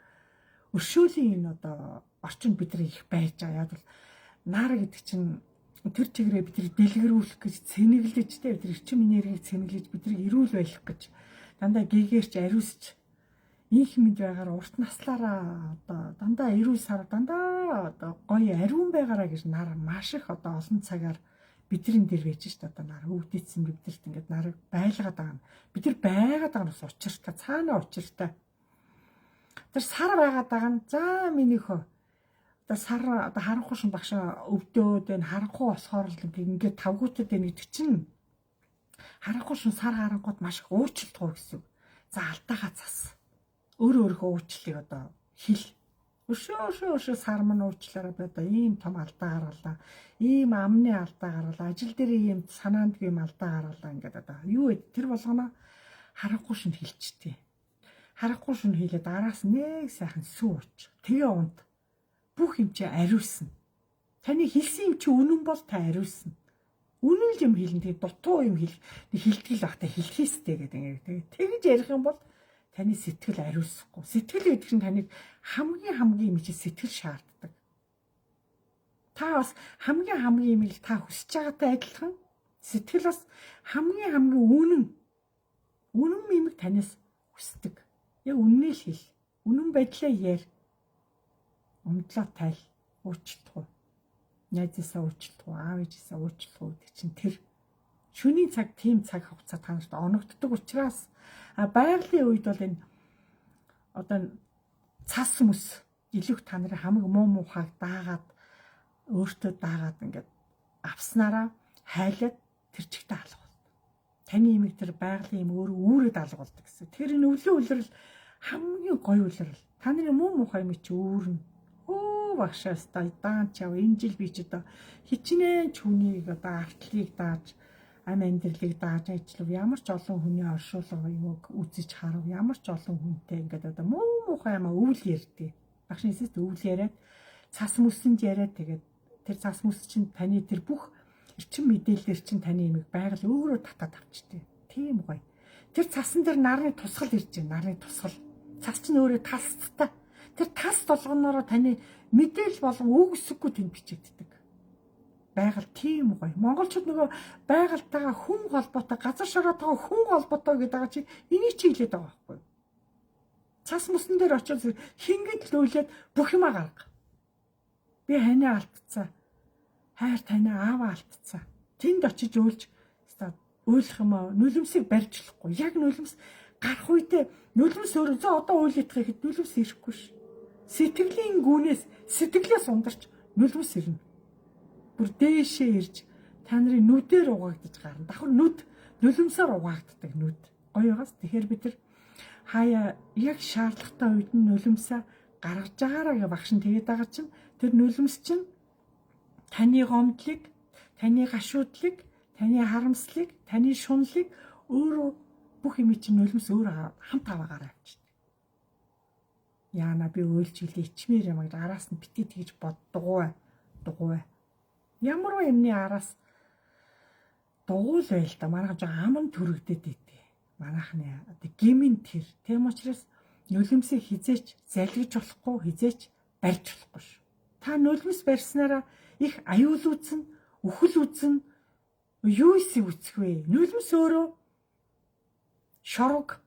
өршөөлийн энэ одоо орчин бидний их байж байгаа. Яг бол нар гэдэг чинь тэр чигээрээ бидний дэлгэрүүлэх гэж цэнэглэж те, бид эрчим энергийг цэнэглэж, биднийг эрүүл байх гэж дандаа гэгэрч, ариусч, инх мэд байгаар, урт наслаараа одоо дандаа эрүүл сар, дандаа одоо гоё ариун байгаараа гэж нар маш их одоо олон цагаар бидний дээр байж шít. Одоо нар өвдөцсөн бидэрт ингээд нарыг байлгаад байгаа юм. Бид нар байгаад байгаа нь бас учиртай, цаанаа учиртай. Тэр сар байгаад байгаа нь, за минийхөө одоо сар одоо харанхуй шин багш өвдөөд байна, харанхуй болохоор л ингээд тавгуутад байна гэдэг чинь харанхуй шин сар харангууд маш их уучлалт гэсэн үг. За, алдаага цас. Өөрөө өөрийнхөө уучлалыг одоо хэл. Өшөө өшөө өшөө сар мань уучлаарай, би одоо ийм том алдаа гаргалаа. Ийм амны алдаа гаргалаа. Ажил дээр ийм санаандгүй юм алдаа гаргалаа ингээд одоо юу вэ? Тэр болгоно харанхуй шин хэлчихдээ. Харанхуй шин хийлээ, араас нэг сайхан сүү ууч. Тэгээ унт. Бүх юм чи ариусна. Таны хэлсэн юм чи үнэн бол та ариусна. Үнэн л юм хэлнэ. Тэгээ дутуу юм хэл хэлтгэл багта хэлэх ёстой гэдэг ингээд тэгээ тэгж ярих юм бол таны сэтгэл ариусахгүй. Сэтгэл гэдэг чинь таныг хамгийн хамгийн юм чи сэтгэл шаарддаг. Та бас хамгийн хамгийн юм л та хүсэж байгаатай адилхан сэтгэл бас хамгийн хамгийн үнэн үнэн юмыг танаас хүсдэг. Яг үннийг л хэл. Үнэн байдлаа яар. Умдлаа тайл. Уучлах уу. Найзаасаа уучлах уу, аав ээжээсээ уучлах уу гэдэг чинь тэр шөнийн цаг, тийм цаг хугацаа та нарт оногддог учраас байгалийн үед бол энэ одоо цас мэс илүү та нарын хамаг муу муухайг даагаад, өөртөө даагаад ингээд авснараа хайлаад тэр чигтээ алга болдог. Таны имийг тэр байгалийн юм өөрөө үүрээд алга болдог гэсэн. Тэр энэ өвлийн улирал хамгийн гоё улирал. Та нарын муу муухай юм чи үүрнэ. Өө багшаас та даан чав, энэ жил би ч одоо хичнээн чүнийг одоо артлыг дааж, ам амьдралыг дааж ажиллав. Ямар ч олон хүний оршуулга юуг үзэж харав. Ямар ч олон хүнтэй ингээд одоо муу муухай юм өвөл ярьдээ. Багш нэсэст өвөл яриад, цас мөсөнд яриад, тэгээд тэр цас мөс чинь таны тэр бүх эрчим мэдээлэлэр чинь таны имийг байгаль өөрөө татаад авчдээ. Тийм гоё. Тэр цасан дээр нарны тусгал ирж байна. Нарны тусгал. Цас чинь өөрөө тасцтай. Тэр тас толгоноороо таны мэдээлэл болон үг үсэггүй тэнд бичигддэг. Байгаль тийм гоё. Монголчууд нөгөө байгальтайгаа хүн холбоотой, газар шороотойгоо хүн холбоотой гэдэг байгаа чи энийг чи хэлээд байгаа байхгүй юу? Цас мөсөн дээр очиод хингэн л өөлөөд бүх юма гарга. Би ханиа алдцаа. Хайр таниа ааваа алдцаа. Тэнд очиж өөлж өөлөх юм аа, нулимсыг барьж болохгүй. Яг нулимс гарах үедээ нулимс өөрөө за одоо өөлөх гэхэд нулимс ирэхгүй ш. Сэтгэлийн гүнээс, сэтгэлээс ундарч нулимс ирнэ. Бүр дээшээ ирж Та нарын нүдээр угаагдаж гарна. Давхар нүд нулимсаар угаагддаг нүд. Гоё байгаас. Тэгэхээр бид нар хаяа яг шаардлагатай үед нь нулимсаа гаргаж байгаараа гэж багш нь тэгээд байгаа чинь тэр нулимс чинь таны гомдлыг, таны гашуудлыг, таны харамслыг, таны шунлыг өөрөө бүх юм чинь нулимс өөрөө хамт аваагаар авчихдээ. Яана би уйлж илээ ичмээр юм гэж араас нь бити тэгж боддгоо дугуй. Ямар юмны араас дугуй л байл та. Манайхан жоо ам төрөгдөд идэв. Манайхны одоо гимэн тэр. Тийм учраас нулимсыг хизээч залгиж болохгүй, хизээч барьж болохгүй шүү. Та нулимс барьснараа их аюул үзэн, үхэл үзэн, юу эсийг үцэх вэ? Нулимс өөрөө шорог,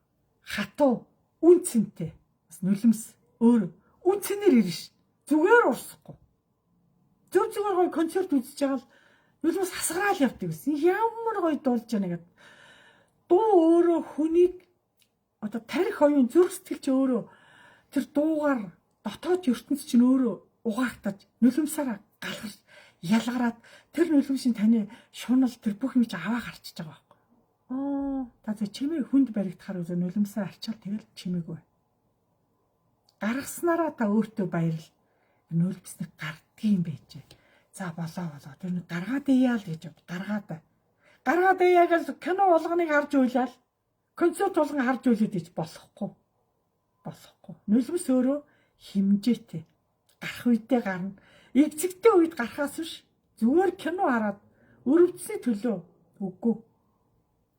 хатуу, үн цэнтэй. Бас нулимс өөр үн цэнээр ирнэ ш. Зүгээр урсахгүй. Зөв зүгээр гоё концерт үзэж байгаа л нулимс хасгараал явдаг гэсэн. Ямар гоё дуулж яана гэд. Дуу өөрөө хүнийг одоо тарих оюун зүрх сэтгэл чи өөрөө тэр дуугаар дотоод ертөнц чинь өөрөө угаагдаж нулимсаараа галгарч ялгараад тэр нулимсийн таны шунал тэр бүх юм чи аваа гарчиж байгаа байхгүй. Та зөв чимээ хүнд баригдахаар үзээ нулимсаа арчаал тэгэл чимээгүй. Гаргаснараа та өөртөө баярл. Нулимсыг гардгийг юм байжээ. За болоо болоо тэр нэг гаргаад ияа л гэж гаргаад. Гаргаад ияа гэж кино болгоныг харж уйлал. Концерт болгон харж уйлаад ич болохгүй. Болохгүй. Нулимс өөрөө хэмжээтэй. Гарах үедээ гарна. Эцэгтэй үед гарахаас биш зүгээр кино хараад өрөвдсөний төлөө үгүй.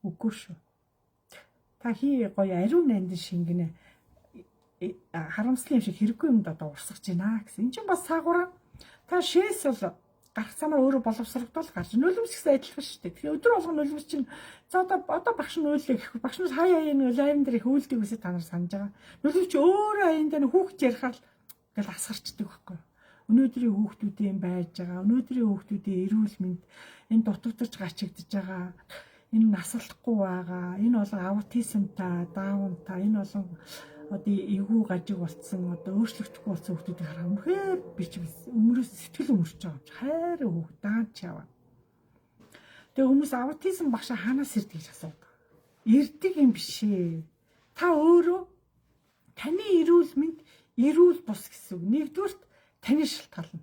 Үгүй шүү. Та хий гоё ариун нандин шингэнэ харамслын юм шиг хэрэггүй юмд одоо урсгаж байна гэсэн. Энд чинь бас саагаараа та шээс бол гарах замаар өөрөө боловсрогдвол гарч нулимс гэсэн адилхан шүү дээ. Тэгэхээр өдөр болгон нулимс чинь за одоо багш нь уйлаа гэх багш нь хаяа хаяа нэг лайвн дээр их уйлдаг гэсэн та нар санаж байгаа. Нулимс чи өөрөө аян дээр хүүхд ярихаар ингээл асгарчдаг байхгүй. Өнөөдрийн хүүхдүүдийн байж байгаа, өнөөдрийн хүүхдүүдийн эрүүл мэнд энэ дутагдаж гачигдж байгаа, энэ насалдахгүй байгаа, энэ болон аутизмтай, даунтай, энэ болон одоо эвгүй гажиг болцсон, одоо өөрчлөгдөхгүй болсон хүүхдүүдийг хараа үнэхээр би чи өмрөөс сэтгэл өмөрч байгаа юм чи хайр хүүхд даанч яваа. Тэгээ хүмүүс аутизм багшаа хаанаас ирдэг гэж асуудаг. Ирдэг юм биш ээ. Та өөрөө таны эрүүл мэнд эрүүл бус гэсэн үг. Нэгдүгüрт таны шалтгаална.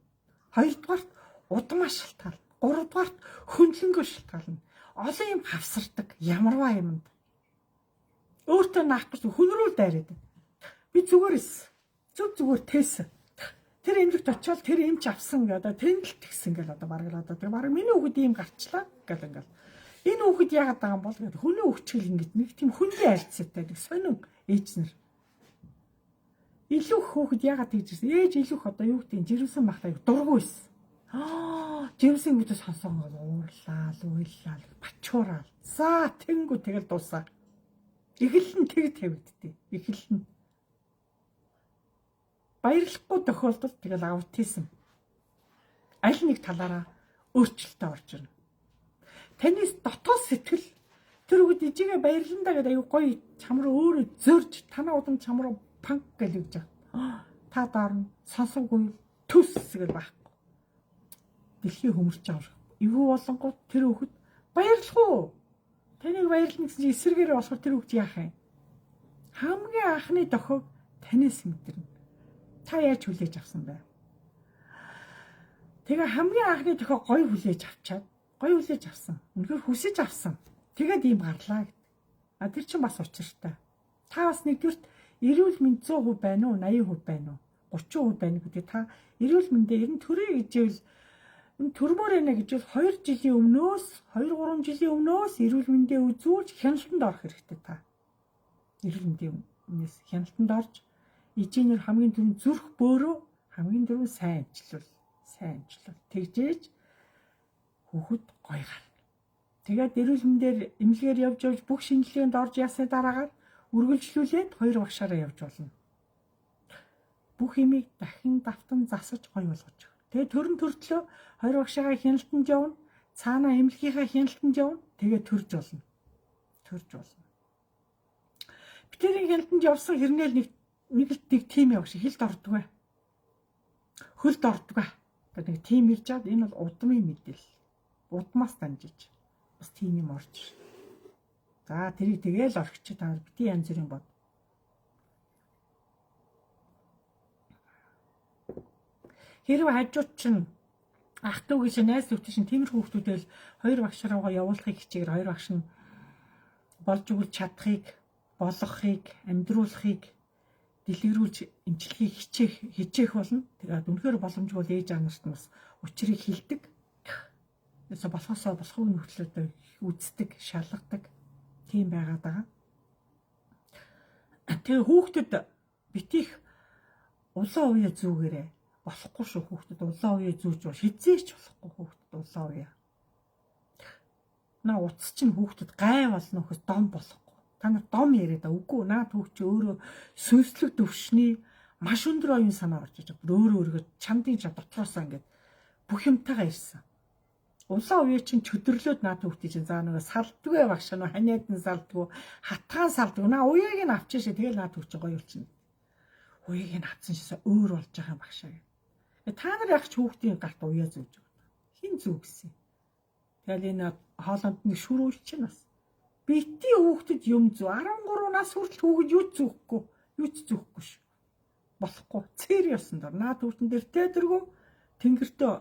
Хоёрдугаарт удмаа шалтгаална. Гуравдугаарт хөндлөнгөө шалтгаална. Олон юм хавсардаг ямарваа юмд. Өөртөө наахгүй хүн рүү л дайраад. Би зүгээр эс. Зүг зүгээр тээсэн. Тэр эмнэлэгт очиод тэр эмч авсан гэдэг тэнд л тэгсэн гэл одоо бараг л одоо тэр бараг миний хүүхэд ийм гарчлаа гэл ингээл. Энэ хүүхэд яагаад байгаа юм бол гэдэг хүний өвчгөл ингэж нэг тийм хүндээ харилцаатай нэг сонин ээж нар. Илүү хүүхэд яагаад тэгж ирсэн? Ээж илүү их одоо юу гэдэг жирэмсэн багтаа дургүй байсан. Жирэмсэн гэдэг сонсонгоо уурлаа, уйллаа, бачуураа. За тэнгүү тэгэл дуусаа. Эхлэл нь тэг тавигдтыг. Эхлэл нь баярлахгүй тохиолдолд тэгэл аутизм аль нэг талаараа өөрчлөлтөд орж ирнэ. Таны дотоод сэтгэл тэр үед ижигээ баярландаа гэдэг аюу гоё чам руу өөрөө зөрж танаа удам чам руу панк гэл гэж байгаа. Та доор нь сонсонгүй төс гэл байхгүй. Дэлхий хөмөрч байгаа юм. Эвгүй болонгууд тэр хүүхэд баярлах уу? Таныг баярлна гэсэн чинь эсрэгээрээ болохоор тэр хүүхд яах юм? Хамгийн анхны дохиог танаас мэдэрнэ. Та яаж хүлээж авсан бэ? Тэгээ хамгийн анхны дохиог гоё хүлээж авчаад, гоё хүлээж авсан. Үнэхээр хүсэж авсан. Тэгээд ийм гарлаа гэдэг. А тэр чинь бас учиртай. Та бас нэгдүгüрт эрүүл мэнд 100% байна уу, 80% байна уу, 30% байна гэдэг та эрүүл мэндээ ер нь төрөе гэж ивэл энэ төрмөр байна гэж бол 2 жилийн өмнөөс 2 3 жилийн өмнөөс эрүүл мэндээ үзүүлж хяналтанд орох хэрэгтэй та. Эрүүл мэндийн өмнөөс хяналтанд орж ижийнэр хамгийн түрүүнд зүрх бөөрөө хамгийн түрүүнд сайн амжилуул. Сайн амжилуул. Тэгжээж хүүхэд гоё гарна. Тэгээд эрүүл мэндээр эмнэлгээр явж явж бүх шинжилгээнд орж ясны дараагаар үргэлжлүүлээд хоёр багшаараа явж болно. Бүх имийг дахин давтан засаж гоё болгож. Тэгээд төрөн төртлөө хоёр багшаагаа хяналтанд явна. Цаанаа эмнэлгийнхаа хяналтанд явна. Тэгээд төрж болно. Төрж болно. Битэрийн хяналтанд явсан хэрнээл нэг нэг л нэг тим явах шиг хилд ордгоо. Хөлд ордгоо. Тэгээд нэг тим ирж чад энэ бол удмын мэдээлэл. Удмаас дамжиж. Бас тийм юм орж ирнэ. За тэрийг тэгээл орхич та бити янз бүрийн бод. Хэрвээ хажууд чинь ах дүүгийн чинь найз нөхдөд чинь тиймэрхүү хүмүүстэй л хоёр багш руугаа явуулахыг хичээгээр хоёр багш нь болж өгөл чадахыг, болгохыг, амьдруулахыг, дэлгэрүүлж эмчилгээг хичээх болно. Тэгээд үнэхээр боломжгүй бол ээж аав нарт нь бас учрыг хилдэг. Ясаа болохосоо болохгүй нөхцлүүдээ үздэг, шалгадаг тийм байгаад байгаа. Тэгээ хүүхдэд битгийх улаан уяа зүгээрээ болохгүй шүү. Хүүхдэд улаан уяа зүүж бол хизээч болохгүй хүүхдэд улаан уяа. Наа утас чинь хүүхдэд гай болно хөөс дом болохгүй. Та нар дом яриад үгүй наад хүүхд чи өөрөө сүнслэг төвшний маш өндөр оюун санаа орж иж байгаа. Өөрөө өөрийгөө чамдын чам дотроосоо ингээд бүх юмтайгаа ирсэн. Улаан уяа чинь чөдөрлөөд наад хүүхдийн чинь за нөгөө салдгүй багш нөө ханиад нь салдгүй, хатгаан салдгүй. Наа уяаг нь авчаашаа тэгэл наад хүүхд чинь гоё болчихно. Уяаг нь авсан чисээ өөр болж байгаа юм багшаа. Та нар яг ч хүүхдийн гарт уяа зүүж байгаа. Хин зүү гэсэн. Тэгэл энэ хоолонд нэг шүрүүлч чинь бас. Бити хүүхдэд юм зүү. 13 нас хүртэл хүүхэд юу ч зүүхгүй. Юу ч зүүхгүй ш. Болохгүй. Цэр ёсон дор. Наад хүүхдэн дээр тэтэргүү тэнгэртээ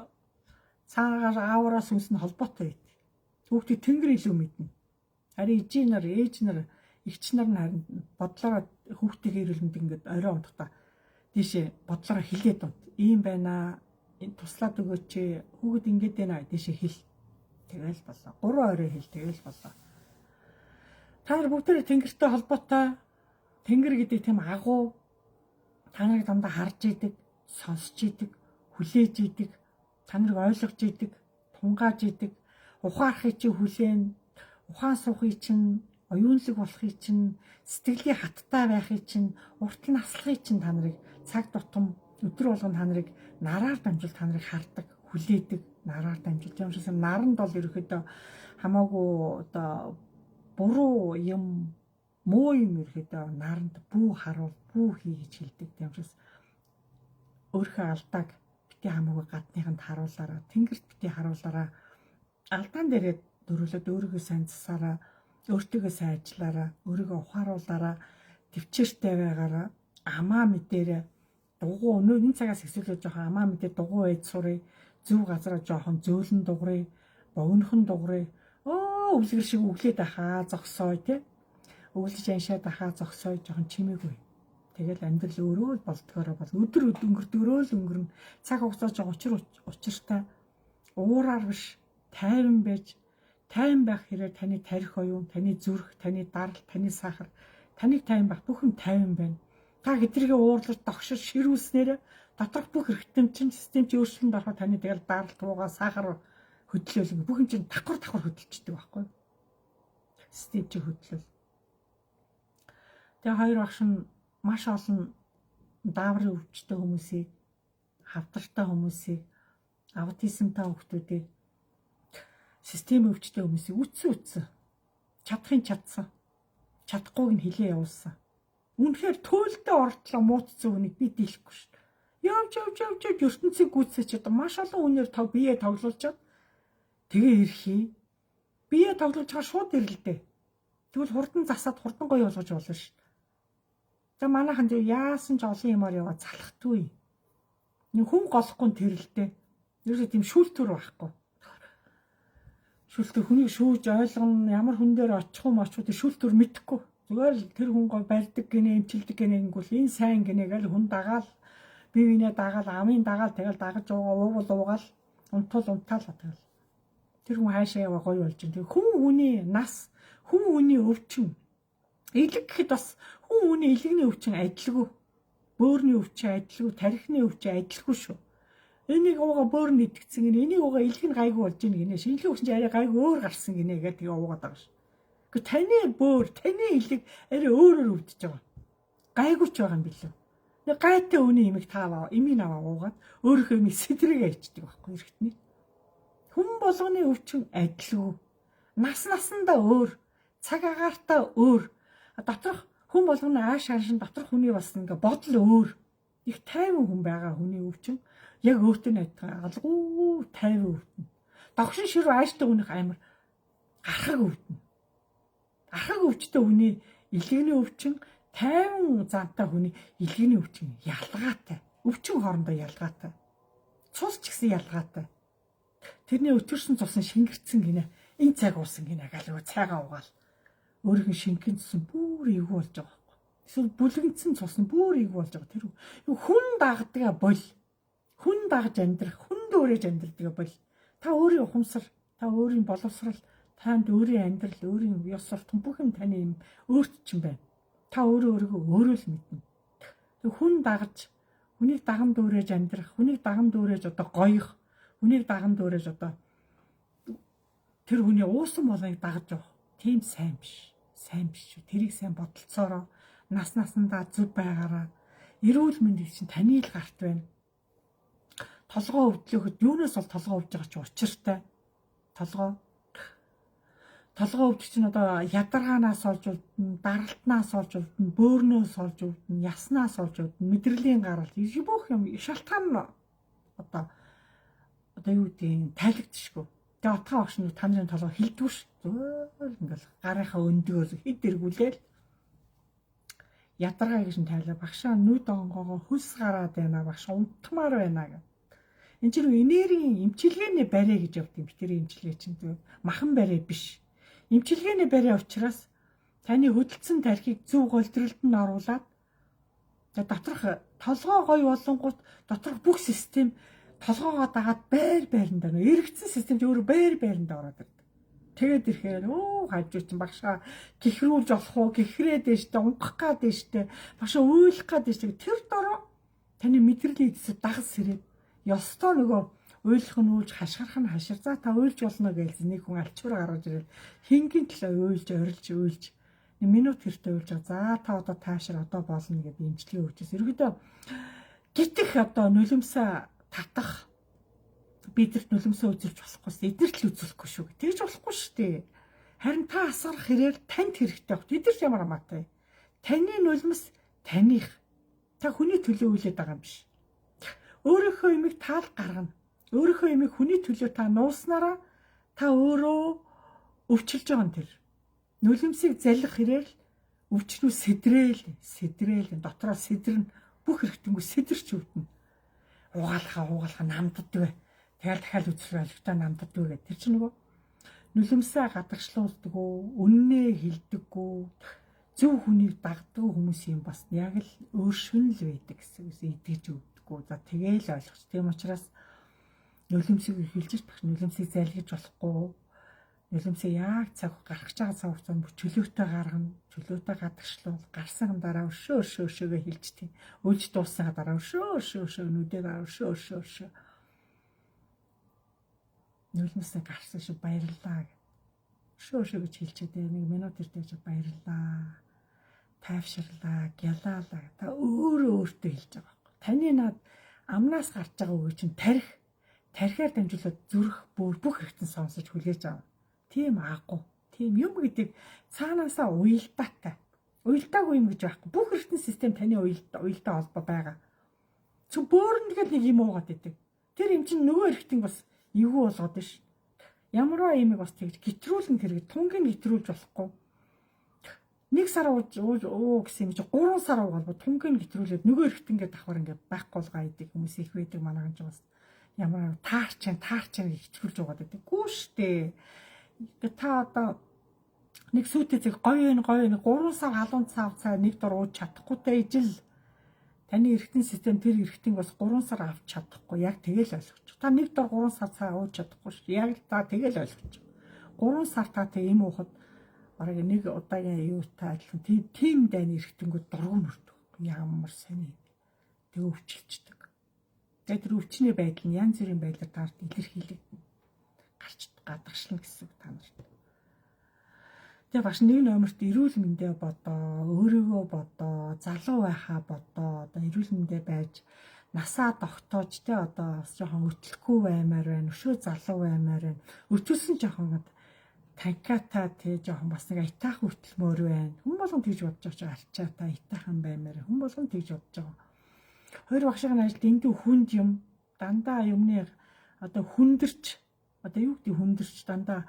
цаагаар аавраас сүнс нь холбоотой байд. Хүүхдийг тэнгэр илүү мэднэ. Харин ижи нар, ээж нар, эгч нар нь харин бодлороо хүүхдийн эрүүл мэнд ингээд орой унтахта тийшээ бодлороо хилээд унт. Ийм байна. Туслаад өгөөч. Хүүхэд ингээд байна. Тийшээ хил. Тэгэл болоо. 3 орой хил тэгэл болоо. Та нар бүгдээрээ тэнгэртэй холбоотой. Тэнгэр гэдэг тийм агуу та нарыг дандаа харж идэг, сонсч идэг, хүлээж идэг, та нарыг ойлгож идэг, тунгааж идэг, ухаарахыг чи хүлээн, ухаан суухыг чинь, оюунлаг болохыг чинь, сэтгэлийн хаттай байхыг чинь, урт нь аслахыг чинь та нарыг цаг тутам өдөр болгон та нарыг нараар дамжуул та нарыг хардаг, хүлээдэг, нараар дамжуул. Тийм учраас наранд бол ерөөхдөө хамаагүй одоо буруу юм, муу юм ерөөхдөө наранд бүү харуул, бүү хий гэж хэлдэг. Тийм учраас өөрийнхөө алдааг бити хамаагүй гадныханд харуулаараа, тэнгэрт бити харуулаараа, алдаан дээрээ дөрүүлээд өөрийгөө сайн засаараа, өөртөөгөө сайн ажиллаараа, өөрийгөө ухааруулаараа, төвчээртэй байгаараа, амаа мэдээрээ дугуй өнөө энэ цагаас эхлүүлээд жоохон амаа мэдээ дугуй байж сурыг, зөв газараа жоохон зөөлөн дугрыг, богинохон дугрыг, өвлгэр шиг өглөөд ахаа зогсоё тий. Өглөж аншаад ахаа зогсоё жоохон чимээгүй. Тэгэл амьдрал өөрөө л болдгоороо бол өдөр өнгөрдгөрөө л өнгөрнө. Цаг хугацаа жоо учиртай уураар биш тайван байж, тайван байх хэрээр таны тарих оюун, таны зүрх, таны дарал, таны сахар, таныг тайван байх бүх юм тайван байна. Та хэдийгээр уурлаж догшиж ширүүлснээр доторх бүх эрхтэм чинь систем чинь өөрчлөлтөнд ороход таны тэгэл дарал туугаа сахар хөдлөөл бүх юм чинь давхар давхар хөдөлчдөг байхгүй. Систем чинь хөдлөл. Тэгээ хоёр багш нь маш олон дааврын өвчтөй хүмүүсийг, хавдартай хүмүүсийг, аутизмтай хүүхдүүдийг, систем өвчтөй хүмүүсийг үтсэн. Чадахын чадсан. Чадахгүйг нь хилээ явуулсан. Үнэхээр төөлдөө ортлоо муутцсан хүнийг би дийлэхгүй шүү дээ. Явж ертөнцийг гүйцэтгэж одоо маш олон хүнээр бие тоглуулчаад тэгээ ирэхий. Бие тоглуулж байгаа шууд ирэлдэ. Тэгвэл хурдан засаад хурдан гоё болгож болно шүү дээ. За манайхан тэг яасан ч олон юмар яваа залхдгүй. Нэг хүн голохгүй тэрэлдэ. Ерөөсөө тийм шүүлтүр байхгүй. Шүүлтүр хүнийг шүүж ойлгоно, ямар хүн дээр очих юм очих тэр шүүлтүр мэдэхгүй. Зүгээр л тэр хүн гоо барьдаг гинэ, эмчилдэг гинэ гингүүл энэ сайн гинэ гэл хүн дагаал, бие биенээ дагаал, амын дагаал тэгэл дагаж уугаа, уувал уугаал, унтвал унтаал тэгэл. Тэр хүн хаашаа яваа гоё болж байна. Тэг хүн хүний нас, хүн хүний өвчин. Элэг гэхэд бас хүн хүний элэгний өвчин адилгүй. Бөөрийн өвчин адилгүй, тархины өвчин адилгүй шүү. Энийг уугаа бөөр нь идэгцэн гинэ, энийг уугаа элэг нь гайгүй болж гин гинэ. Шинжлэх өвчин арай гайгүй өөр гарсан гинэ гэдэг тэгээ уугаад байгаа шүү. Гэхдээ таны бөөр, таны элэг арай өөрөөр өвдөж байгаа. Гайгүй ч байгаа юм билүү. Нэг гайтай үний имийг та аваа, имийг аваа уугаад өөрийнхөө имийг сэтрэг айчдаг байхгүй эргэтний. Хүн болгоны өвчин адилгүй. Нас насандаа өөр, цаг агаартаа өөр. Доторх хүн болгоны ааш хаашин доторх хүний бас ингээ бодол өөр. Их тайван хүн байгаа хүний өвчин яг өөртөө найдгаа алгуу тайван өвдөн. Догшин ширүү ааштай хүнийх амар гархаг өвдөнө. Гархаг өвчтэй хүний илгэний өвчин, тайван зантай хүний илгэний өвчин ялгаатай. Өвчин хоорондоо ялгаатай. Цус ч гэсэн ялгаатай. Тэрний өтөрсөн цус нь шингэрсэн гинэ. Энэ цаг уусан гинэ гал цайгаа угаал. Өөрийнх нь шингэн цус нь бүр эвгүй болж байгаа байхгүй. Эсвэл бүлгэнцэн цус нь бүр эвгүй болж байгаа. Тэр хүн дагдгаа бол. Хүн дагж амьдрах, хүн дөөрэж амьдрдгаа бол. Та өөрийн ухамсар, та өөрийн боловсрал, танд өөрийн амьдрал, өөрийн ёс суртахуун бүх юм таны юм өөрт чинь байна. Та өөрөө өөрийгөө өөрөө л мэднэ. Тэг хүн дагж, хүнийг даган дүүрэж амьдрах, хүнийг даган дүүрэж одоо гоёх, хүнийг даган дүүрэж одоо тэр хүний уусан болоныг дагаж явах тийм сайн биш. Сайн биш шүү. Тэрийг сайн бодолцоороо нас насандаа зөв байгаараа эрүүл мэнд чинь таны л гарт байна. Толгоо өвдлөхөд юунаас бол толгоо өвж байгаа ч учиртай. Толгоо өвдөх чинь одоо ядаргаанаас олж өвдөн, даралтнаас олж өвдөн, бөөрнөөс олж өвдөн, яснаас олж өвдөн, мэдрэлийн гарал бүх юм шалтгаан одоо юу гэдгийг тайлэгдшгүй. Тэгээ отгоо багш нь та нарын толгой хилдэггүй ш. Зөөр ингээл гарынхаа өндгөөр хэд эргүүлээл ядаргаа гэж нь тайлаа. Багшаа нүд онгоогоо хөлс гараад байна. Багш унтмаар байна гэх. Энд чинь энергийн эмчилгээний барай гэж явд юм. Тэр эмчилгээ чинь махан барай биш. Эмчилгээний барай учраас таны хөдөлсөн тархийг зөв голдролд нь оруулаад доторх толгой гоё болонгууд доторх бүх систем толгоогоо дагаад байр байрандаа нөө эргэцэн систем ч өөрөө байр байрандаа ороод ирдэг. Тэгээд ирэхээр хажуу чинь багшаа гихрүүлж болох уу, гихрээд дэжтэй, унгах гад дэжтэй, багшаа уйлах гад дэжтэй. Тэр дороо таны мэдрэлийн эдсээ дагас сэрээд ёстой нөгөө уйлах нь уйлж, хашгирах нь хашир. За та уйлж болно гэж нэг хүн алчуур гаргаж ирэл хингийн төлөө уйлж, орилж, уйлж нэг минут хэртэ уйлж байгаа. За та одоо таашир одоо болно гэдэг имчилгээ өгчөөс. Ерөөдөө гитэх одоо нулимсаа татах бидэрт нулимсаа үзүүлж болохгүй. Эднэрт л үзүүлэхгүй шүү. Тэгж болохгүй шүү дээ. Харин та асгарах хэрээр танд хэрэгтэй баг. Тэдэрт ямар хамаатай. Таны нулимс таных. Та хүний төлөө үйлээд байгаа юм биш. Өөрийнхөө имийг таал гаргана. Өөрийнхөө имийг хүний төлөө та нууснараа та өөрөө өвчилж байгаа юм тэр. Нулимсыг залхих хэрээр өвчнүү сэдрээл дотроо сэдэрнэ. Бүх хэрэгтэнгүү сэдэрч өвдөнө. Угаалхаа намддаггүй. Тэгэл дахиад үзэл ойлгохтой намддаггүй гэх. Тэр чинь нөгөө нулимсаа гадагшлуулдаггүй, үннээ хилдэггүй, зөв хүнийг дагдаг хүмүүс юм бас яг л өөршгөн л байдаг гэсэн үс идэж өвдөггүй. За тэгээл ойлгоч. Тийм учраас нулимсыг эрхэлж багш нулимсыг залгиж болохгүй. Нулимсыг яг цаг гарах гэж байгаа цаг хугацаанд чөлөөтэй гаргана, чөлөөтэй гадагшлуул, гарсан дараа өшөө өшөө өшөөгөө хилждэг. Өлж дууссан дараа өшөө өшөө өшөө нүдээ дараа өшөө өшөө өшөө. Нулимсыг гарсан шиг баярлалаа гэх. Өшөө өшөө гэж хэлчихэд нэг минут ирдэж баярлалаа. Тайвширлаа, гялаалаа. Та өөрөө өөртөө хэлж байгаа байхгүй. Таны над амнаас гарч байгаа үг чинь тарих тархиар дамжуулаад зүрх бүр бүх хэрэгтэн сонсож хүлээж авна. Тийм аагүй. Тийм юм гэдэг цаанаасаа уялдаатай. Уялдаагүй юм гэж байхгүй. Бүх хэрэгтэн систем таны уялдаа холбоо байгаа. Зөв бөөрөнд гэл нэг юм уугаад идэг. Тэр юм чинь нөгөө хэрэгтэн бас эвгүй болгоод ш. Ямарваа имийг бас тэгж гитрүүлэн тэрэг тунгийг гитрүүлж болохгүй. Нэг сар ууж уу гэсэн юм чи 3 сар уугаад тунгийг гитрүүлээд нөгөө хэрэгтэнгээ давхар ингээ байхгүй болгоо идэг хүмүүс их байдаг манайхан ч бас ямар таарч таарч гэж хэтрүүлж угаад байдаг. Гүү штэ. Та одоо нэг сүйтэй зэг гоё юм гоё юм 3 сав халуун цав цай нэг дор ууж чадахгүй та ижил таны эргэтэн систем тэр эргэтэн бас 3 сар авч чадахгүй яг тэгэл ойлгочих. Та нэг дор 3 сар цай ууж чадахгүй шүү. Яг л та тэгэл ойлгочих. 3 сар та тэг юм уухад бараг нэг удаагийн юутай адилхан тийм дайны эргэтэнгүүд дургуун мөрдөг. Ямар сони юм. Тэг өвчлөчдөг. Тэгээд тэр өвчний байдал нь янз бүрийн байдлаар таарт илэрхийлэгдэнэ. Гарч гадагшлна гэсэн үг та нарт. Тэгээ багш нэг номерт эрүүл мэндэ бодоо, өөрийгөө бодоо, залуу байхаа бодоо, одоо эрүүл мэндэ байж насаа тогтоож те одоо бас жоохон өтлөхгүй баймаар байна, өшөө залуу баймаар байна. Өтөлсөн жоохон танката те жоохон бас нэг аятайхан хөтөлмөр байна. Хүн болгон тэгж бодож байгаа ч арчаатай аятайхан баймаар. Хүн болгон тэгж бодож байгаа. Хоёр багшийн ажил дэндүү хүнд юм. Дандаа юмны одоо хүндэрч Одоо юу гэдэг хүндэрч дандаа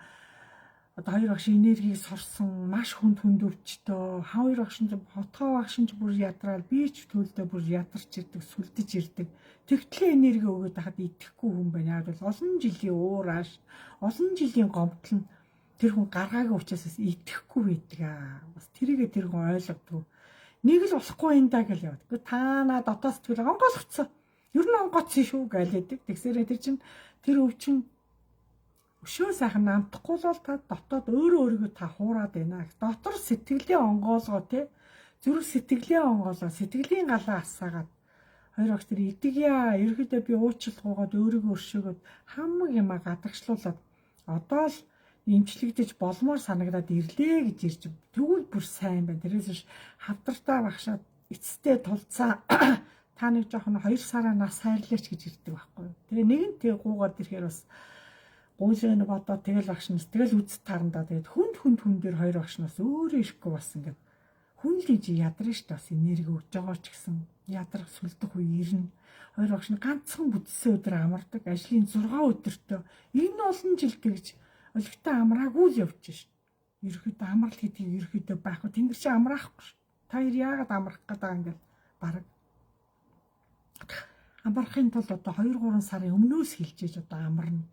одоо хоёр багш энергийг сорсон маш хүнд хүнд өвчтөө хоёр багш нь хотгоо багш нь бүр ядраал би ч төлдөө бүр ядарч ирдэг, сүлдэж ирдэг. Тэгтлээ энерги өгөөд хахад идэхгүй хүн байна. Яг бол олон жилийн уур ааш, олон жилийн гомдол нь тэр хүн гаргаагүй учраас идэхгүй байдаг аа. Бас тэрийгэ тэр хүн ойлгодгүй. Нэг л болохгүй юм даа гэл яваад. Гэхдээ та наа дотоос тэгэл онгойлгоцсон. Ер нь онгоцсон шүү гэлээдэг. Тэгсээрээ тэр чинь тэр өвчин өшөө сайхан намтахгүй л бол та дотоод өөрөө өөрийгөө та хуураад байна. Дотор сэтгэлийн онгоолгоо те зүрх сэтгэлийн онгоолгоо сэтгэлийн галаа асаагаад хоёр багш тэр идэгье. Ерөөдөө би уучлахгүйгээд өөрийгөө өршөөгөөд хамаг юма гадагшлуулад одоо л имчлэгдэж болмоор санагдаад ирлээ гэж ирж тэгвэл бүр сайн байна. Тэрээс биш хавдартаа багшаад эцэстээ тулцаа та нэг жоохон 2 сараа нас хайрлаач гэж ирдэг байхгүй юу. Тэгээ нэгэн тэг гуугаад ирэхээр бас гуйлгын бодоод тэгэл багш нас тэгэл үз тарандаа тэгээд хүнд хүнд хүн дээр хоёр багш нас өөрөө ирэхгүй бас ингээд хүн л иж ядарна шүү дээ, бас энерги өгж байгаа ч гэсэн ядрах сүлдэх үе ирнэ. Хоёр багш нь ганцхан бүтсэн өдөр амардаг, ажлын 6 өдөртөө энэ олон жил тэгж олигтой амраагүй л явж шít. Ерөөхдөө амрал гэдгийг ерөөхдөө байхгүй. Тэнгэр чи амраахгүй ш. Та хоёр яагаад амрах гээд байгаа юм ингээл бараг амрахын тулд одоо 2 3 сарын өмнөөс хилжээж одоо амарна.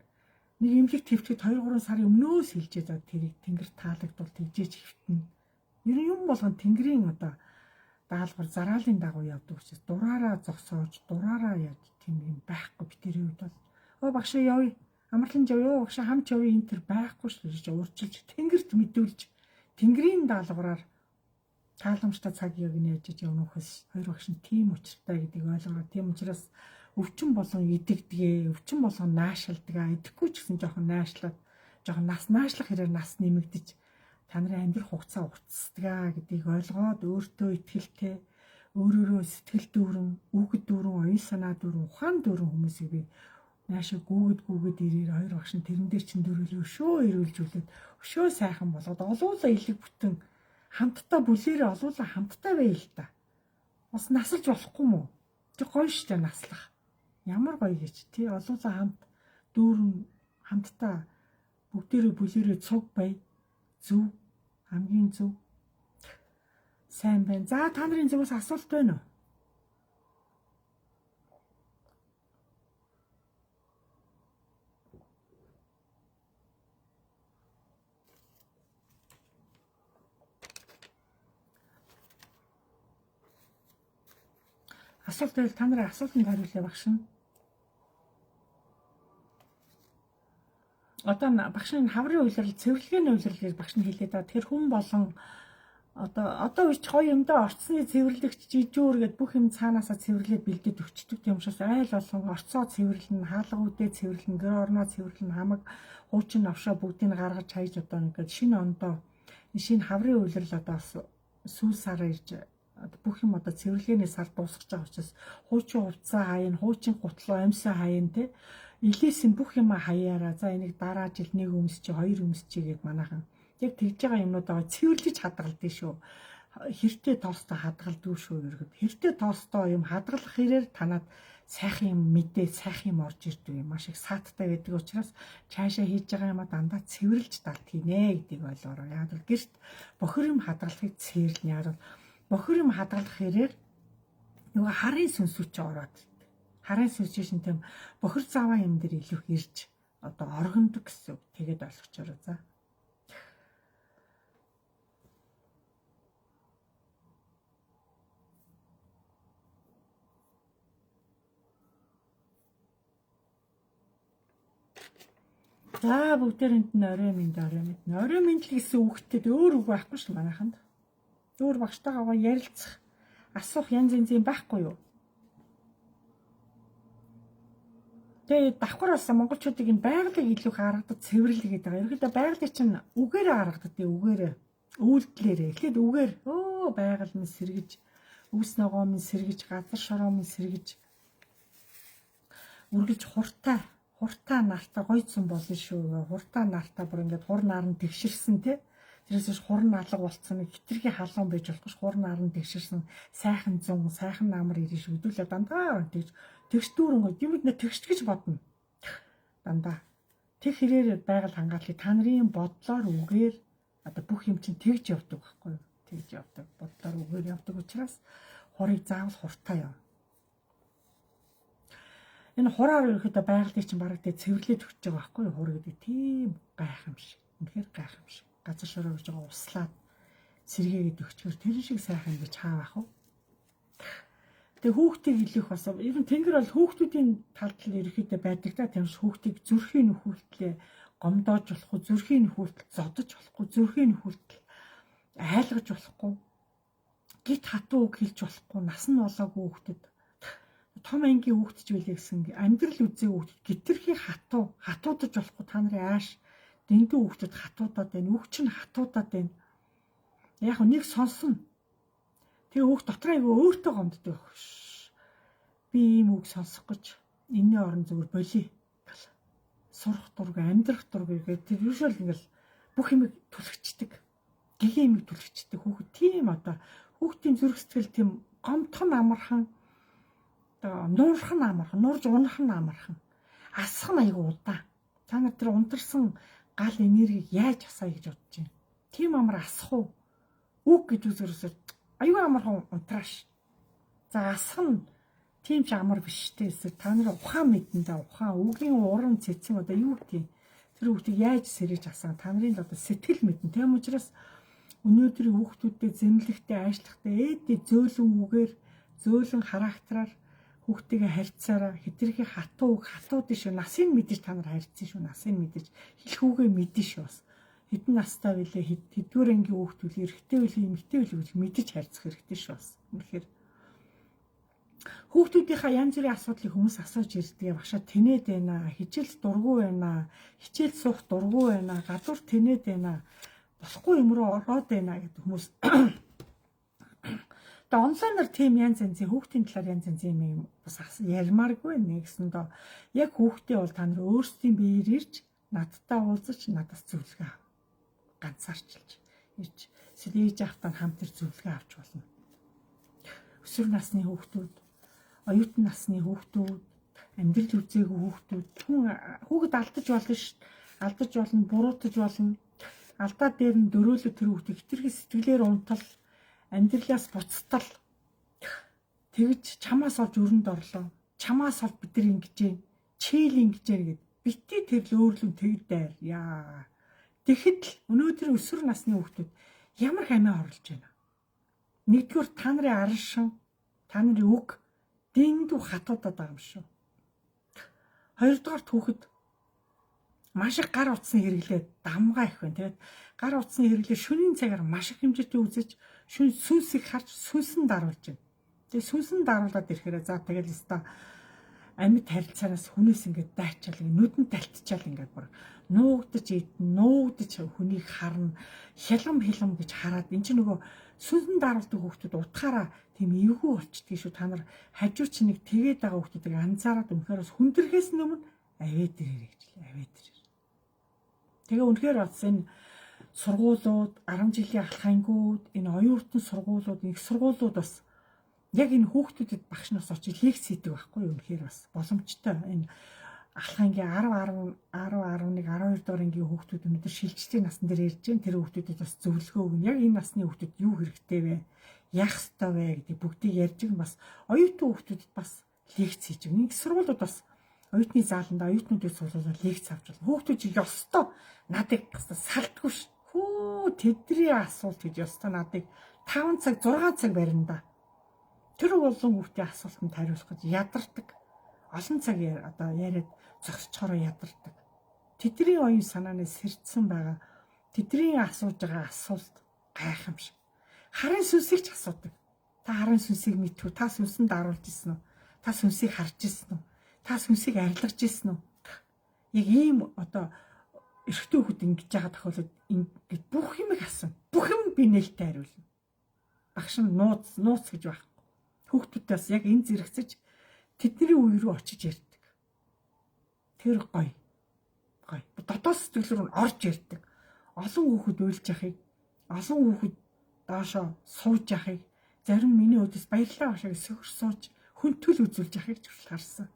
Нэг эмнэлэг твчгэд 2 3 сарын өмнөөс хилжээж одоо тэрийг тэнгэр таалагдвал тэгжээж хэвтэнэ. Ер нь юм болгон тэнгэрийн одоо даалгавар зараалын дагуу явдаг учраас дураараа зогсоож дураараа яаж тийм юм байхгүй би тэр үед бол оо багшаа явъя амарлан явъя багшаа хамт явъя энэ төр байхгүй шүү гэж уурчилж тэнгэрт мэдүүлж тэнгэрийн даалгавраар тааламжтай цаг яг нь яаж явна вөхөс хоёр багш нь тийм учиртай гэдгийг ойлгоо. Тийм учраас өвчин болон идэгдэгэ, өвчин болгон наашилдаг. Идэхгүй ч гэсэн жоохон наашлаад жоохон нас наашлах хэрээр нас нэмэгдэж та нарын амьдрах хугацаа уртсдаг гэдгийг ойлгоод өөртөө итгэлтэй, өөрөөрөө сэтгэл дүүрэн, үг дүүрэн, оюун санаа дүүрэн, ухаан дүүрэн хүмүүсийг би наашаа гүүгэд гүүгэд ирээр хоёр багш нь тэрэн дээр чинь дөрөөлөө өшөө эрүүлжүүлээд өшөө сайхан болгоод олуула илэг бүтэн хамтдаа бүлээрээ олуула хамтдаа байл л та. Бас насалж болохгүй мүү? Чи гоё штэ наслах. Ямар гоё гэж тий олуула хамт дүүрэн хамтдаа бүгдээрээ бүлээрээ цуг бай. Зөв хамгийн зөв. Сайн байна. За та нарын зүгээс асуулт байна уу? Асуулт байвал та нарын асуултанд хариулъя багш нь. Одоо багш нь хаврын улирал, цэвэрлэгээний улирал гэж багш нь хэлээд байгаа. Тэр хүн болон одоо үеч гоё юмдаа орцсны цэвэрлэгч жижүүр гэд бүх юм цаанаасаа цэвэрлээд бэлдээд өгчдөг юм шээс айл болгон орцоо цэвэрлэн, хаалга үдээ цэвэрлэн, гэр орноо цэвэрлэн, хамаг хуучин новшоо бүгдийг гаргаж хайж одоо ингээд шинэ ондоо шинэ хаврын улирал одоо бас сүүл сараа ирж бүх юм одоо цэвэрлэгээний сар дуусгаж байгаа учраас хуучин хувцас хаяна, хуучин гутлаа амьсаа хаяна те илээсэн бүх юма хаяараа за энийг дараа жил нэг өмсчи хоёр өмсчи гэд манайхан яг тэгж байгаа юмнууд байгаа цэвэрлэж хадгалдаг шүү. Хэртэ тоостой хадгалдгүй шүү ерөөд. Хэртэ тоостой юм хадгалах хэрээр танад сайхан юм мэдээ, сайхан юм орж ирдэг юм. Маш их сааттай байдаг учраас цаашаа хийж байгаа юмаа дандаа цэвэрлж далд хийнэ гэдгийг ойлгоорой. Яг бол гэрт бохир юм хадгалахыг цэвэрлэнэ. Яг бол бохир юм хадгалах хэрээр нөгөө харын сүнсүүд ч ороод харын сүнс чинь тийм бохир заваа юм дээр илүү ирж одоо оргондог гэсэн үг. Тэгээд ойлгочоорой за. За бүгдээрэнд нь орой минь орой минь. Орой минь л гэсэн үгтэд өөр үг байхгүй шүү манайханд. Өөр багштайгаа ярилцах, асуух янз янзын байхгүй юу? Тэгээ давхар бас монголчуудыг энэ байгалыг илүү их аргадаг цэвэрлэг гэдэг байгаа. Ерөнхийдөө байгалыг чинь үгээрээ аргадаг тий үгээрээ үйлдэлээрээ. Эхлээд үгээр байгаль минь сэргэж, өвс ногоо минь сэргэж, газар шороо минь сэргэж үргэлж хуртай нартай гоё зэн болно шүү. Хуртай нартай бүр ингээд хур нар нь тэгшэрсэн тий. Тэрээс биш хур алга болцсон нэг хитрхи халуун байж болохгүй хур нар нь тэгшэрсэн сайхан зун, сайхан намар ирнэ шүү. Хэдүүлээ дандаа тэгж тэгш дүүрэн юм нэ тэгш гэж бодно. Дандаа. Тэг хэрээр байгаль хамгааллыг та нарын бодлоор үгээр одоо бүх юм чинь тэгж явдаг байхгүй юу? Тэгж явдаг. Бодлоор үгээр явдаг учраас хурыг заавал хуртаа яв. Энэ хураар ерөөхдөө байгалыг чинь бараг тэг цэвэрлээд өгч байгаа байхгүй юу? Хур гэдэг тийм гайхамшиг. Үнэхээр гайхамшиг. Газар шороо гэж байгаа услаад сэргээгээд өгчгөр тэр шиг сайхан гэж хаавах уу? Тэгээ хүүхдийг хэлэх бас ер нь тэнгэр бол хүүхдүүдийн талд л ерөөхдөө байдаг та. Тийм ш хүүхдийг зүрхийн нөхүүлтлээ гомдоож болохгүй, зүрхийн нөхүүлтэл зодож болохгүй, зүрхийн нөхүүлтэл айлгаж болохгүй, гит хатуу үг хэлж болохгүй, нас нь болоогүй хүүхдэд, том ангийн хүүхд ч билээ гэсэн амьдрал үзээ хүүхдэд гитрхи хатуу хатуудаж болохгүй. Та нарын ааш дэндүү хүүхдэд хатуудаад байна, үг чинь хатуудаад байна. Яг нэг сонсно. Тэгээ хүүхд дотор айгүй өөртөө гомддог. Би ийм үг сонсох гэж энэний орон зүгээр болий. Сурах дург, амьдрах дург гэдэг тэр юушол ингээл бүх юмыг түлхчихдэг. Гэгийн юмыг түлхчихдэг хүүхэд тийм одоо хүүхдийн зүрх сэтгэл тийм гомдох нь амархан, одоо нуурах нь амархан, нуурж унах нь амархан. Асах нь айгүй удаан. Та нар тэр унтарсан гал энергийг яаж асаая гэж бодож байна. Тийм амар асах уу? Үг гэж үзэрээс аюу амархан унтрааш. За асах нь тийм ч амар биш те. Та нар ухаан мэдэн да, ухаан үгийн уран цэцэн одоо юу гэдэг тэр хүүхдийг яаж сэрэж асан та нарын л одоо сэтгэл мэдэн. Тийм учраас өнөөдрийн хүүхдүүдэд зэмлэхтэй, аашлахтай ээдээ зөөлөн үгээр, зөөлөн характераар хүүхдтэйгээ харьцаараа. Хэтэрхий хатуу үг хатуу дэш насыг мэдэж та нар харьцсан шүү. Насыг мэдэж хэлэх үгээ мэдэн шүү. Бас хэдэн настай билээ, хэддүгээр ангийн хүүхд үлээ, эрэгтэй үлээ, эмэгтэй үлээ гэж мэдэж харьцах хэрэгтэй шүү бас. Үнэхээр хүүхдүүдийнхаа янз бүрийн асуудлыг хүмүүс асууж ирдэг. Багшаа тэнэд байна, хичээлд дургүй байна, хичээл суух дургүй байна, гадуур тэнэд байна, болохгүй юм руу ороод байна гэдэг хүмүүс. Тэгээ онлайнаар тийм янз янзын хүүхдийн талаар янз янзын юм бас ярмааргүй нэгсэндээ яг хүүхдээ бол та нар өөрсдийн биеэр ирж надтай уулзаж надаас зөвлөгөө ав. Ганцаарчилж ирж эсвэл ээж аавтай хамт ир зөвлөгөө авч болно. Өсвөр насны хүүхдүүд, оюутан насны хүүхдүүд, амьдрал үзээгүй хүүхдүүд, хүн хүүхэд алдаж болно ш. Алдаж болно, буруутаж болно. Алдаа дээр нь дөрөөлө тэр хүүхдийг хэтэрхий сэтгэлээр унтал, амьдралаас буцтал тэгж чамаас олж өрөнд орлоо. Чамаас олж бид нар ингэж юм. Чийл ингэж юм гэд. Бити тэр л өөрлөн тэг дайр. Яа. Тэгэхэд л өнөөдөр өсвөр насны хүүхдүүд ямар их амиа орлож байна. Нэгдүгээр та нарын аршин, та нарын үг дэндүү хатуудаад байгаа юм шүү. Хоёрдугаар түүхэд маш их гар утасны хэрэглээ дамгаа их байна. Тэгээд гар утасны хэрэглээ шөнийн цагаар маш их хэмжээтэй үзэж шүн сүнсийг харж сүнсэн даруулж байна. Тэгээд сүнсэн даруулаад ирэхээр за тэгэл өста амьд харилцаанаас хүнээс ингээд дайчаал нүдэн талтчаал ингээд бүр нуугдаж идэн, нуугдаж хүнийг харна, хялам хялам гэж хараад эн чинь нөгөө сүнсэн даруулдаг хүүхдүүд утгаараа тийм эвгүй болчдгийг шүү. Та нар хажуу чинь нэг тэгээд байгаа хүүхдүүдийг анзаараад үнэхээр бас хүндрэхээс өмнө авээд ирээрэй гэж л авээд ирээр. Тэгээ үнэхээр бас энэ сургуулиуд 10 жилийн алхаангууд, энэ оюутан сургуулиуд, их сургуулиуд бас яг энэ хүүхдүүдэд багш нас очиж лекц хийдэг байхгүй юу? Үнэхээр бас боломжтой. Энэ алхаангийн 10 10 10 11 12 дугаар ангийн хүүхдүүд өнөөдөр шилжлийн насн дээр ярьж байна. Тэр хүүхдүүдэд бас зөвлөгөө өгнө. Яг энэ насны хүүхдүүд юу хэрэгтэй вэ? Яах ёстой вэ гэдэг бүгдийг ярьж байгаа. Бас оюутан хүүхдүүдэд бас лекц хийж байгаа. Их сургуулиуд бас оюутны зааланд оюутнуудыг суулгаад лекц авч болно. Хүүхдүүд чи ёстой надыг салтгүй ш. Хүү тэдний асуулт гэж ёстой надыг 5 цаг 6 цаг барина да. Тэр болон хүүхдийн асуултанд хариулах гэж ядардаг. Олон цаг одоо яриад зогсчхороо ядардаг. Тэдний оюун санааны сэрдсэн байгаа. Тэдний асууж байгаа асуулт гайхамшиг. Харын сүнсийг ч асуудаг. Та харын сүнсийг мэдвүү? Та сүнсэнд даруулж ирсэн үү? Та сүнсийг харж ирсэн үү? Та сүнсийг арилгаж ирсэн үү? Яг ийм одоо эрэгтэй хүүхэд ингэж байгаа тохиолдолд ингэж бүх юмыг асууна. Бүх юм би нээлттэй хариулна. Багш нь нууц нууц гэж байхгүй. Хүүхдүүдээс яг энэ зэрэгцэж тэдний үе рүү очиж ярьдаг. Тэр гоё. Гоё. Дотоод сэтгэл рүү орж ярьдаг. Олон хүүхэд уйлж яхийг, олон хүүхэд доошоо сууж яхийг, зарим миний өдөөс баярлалаа башаа гэж сөхөр сууж хүнтгэл үзүүлж яхийг ч хүртэл харсан.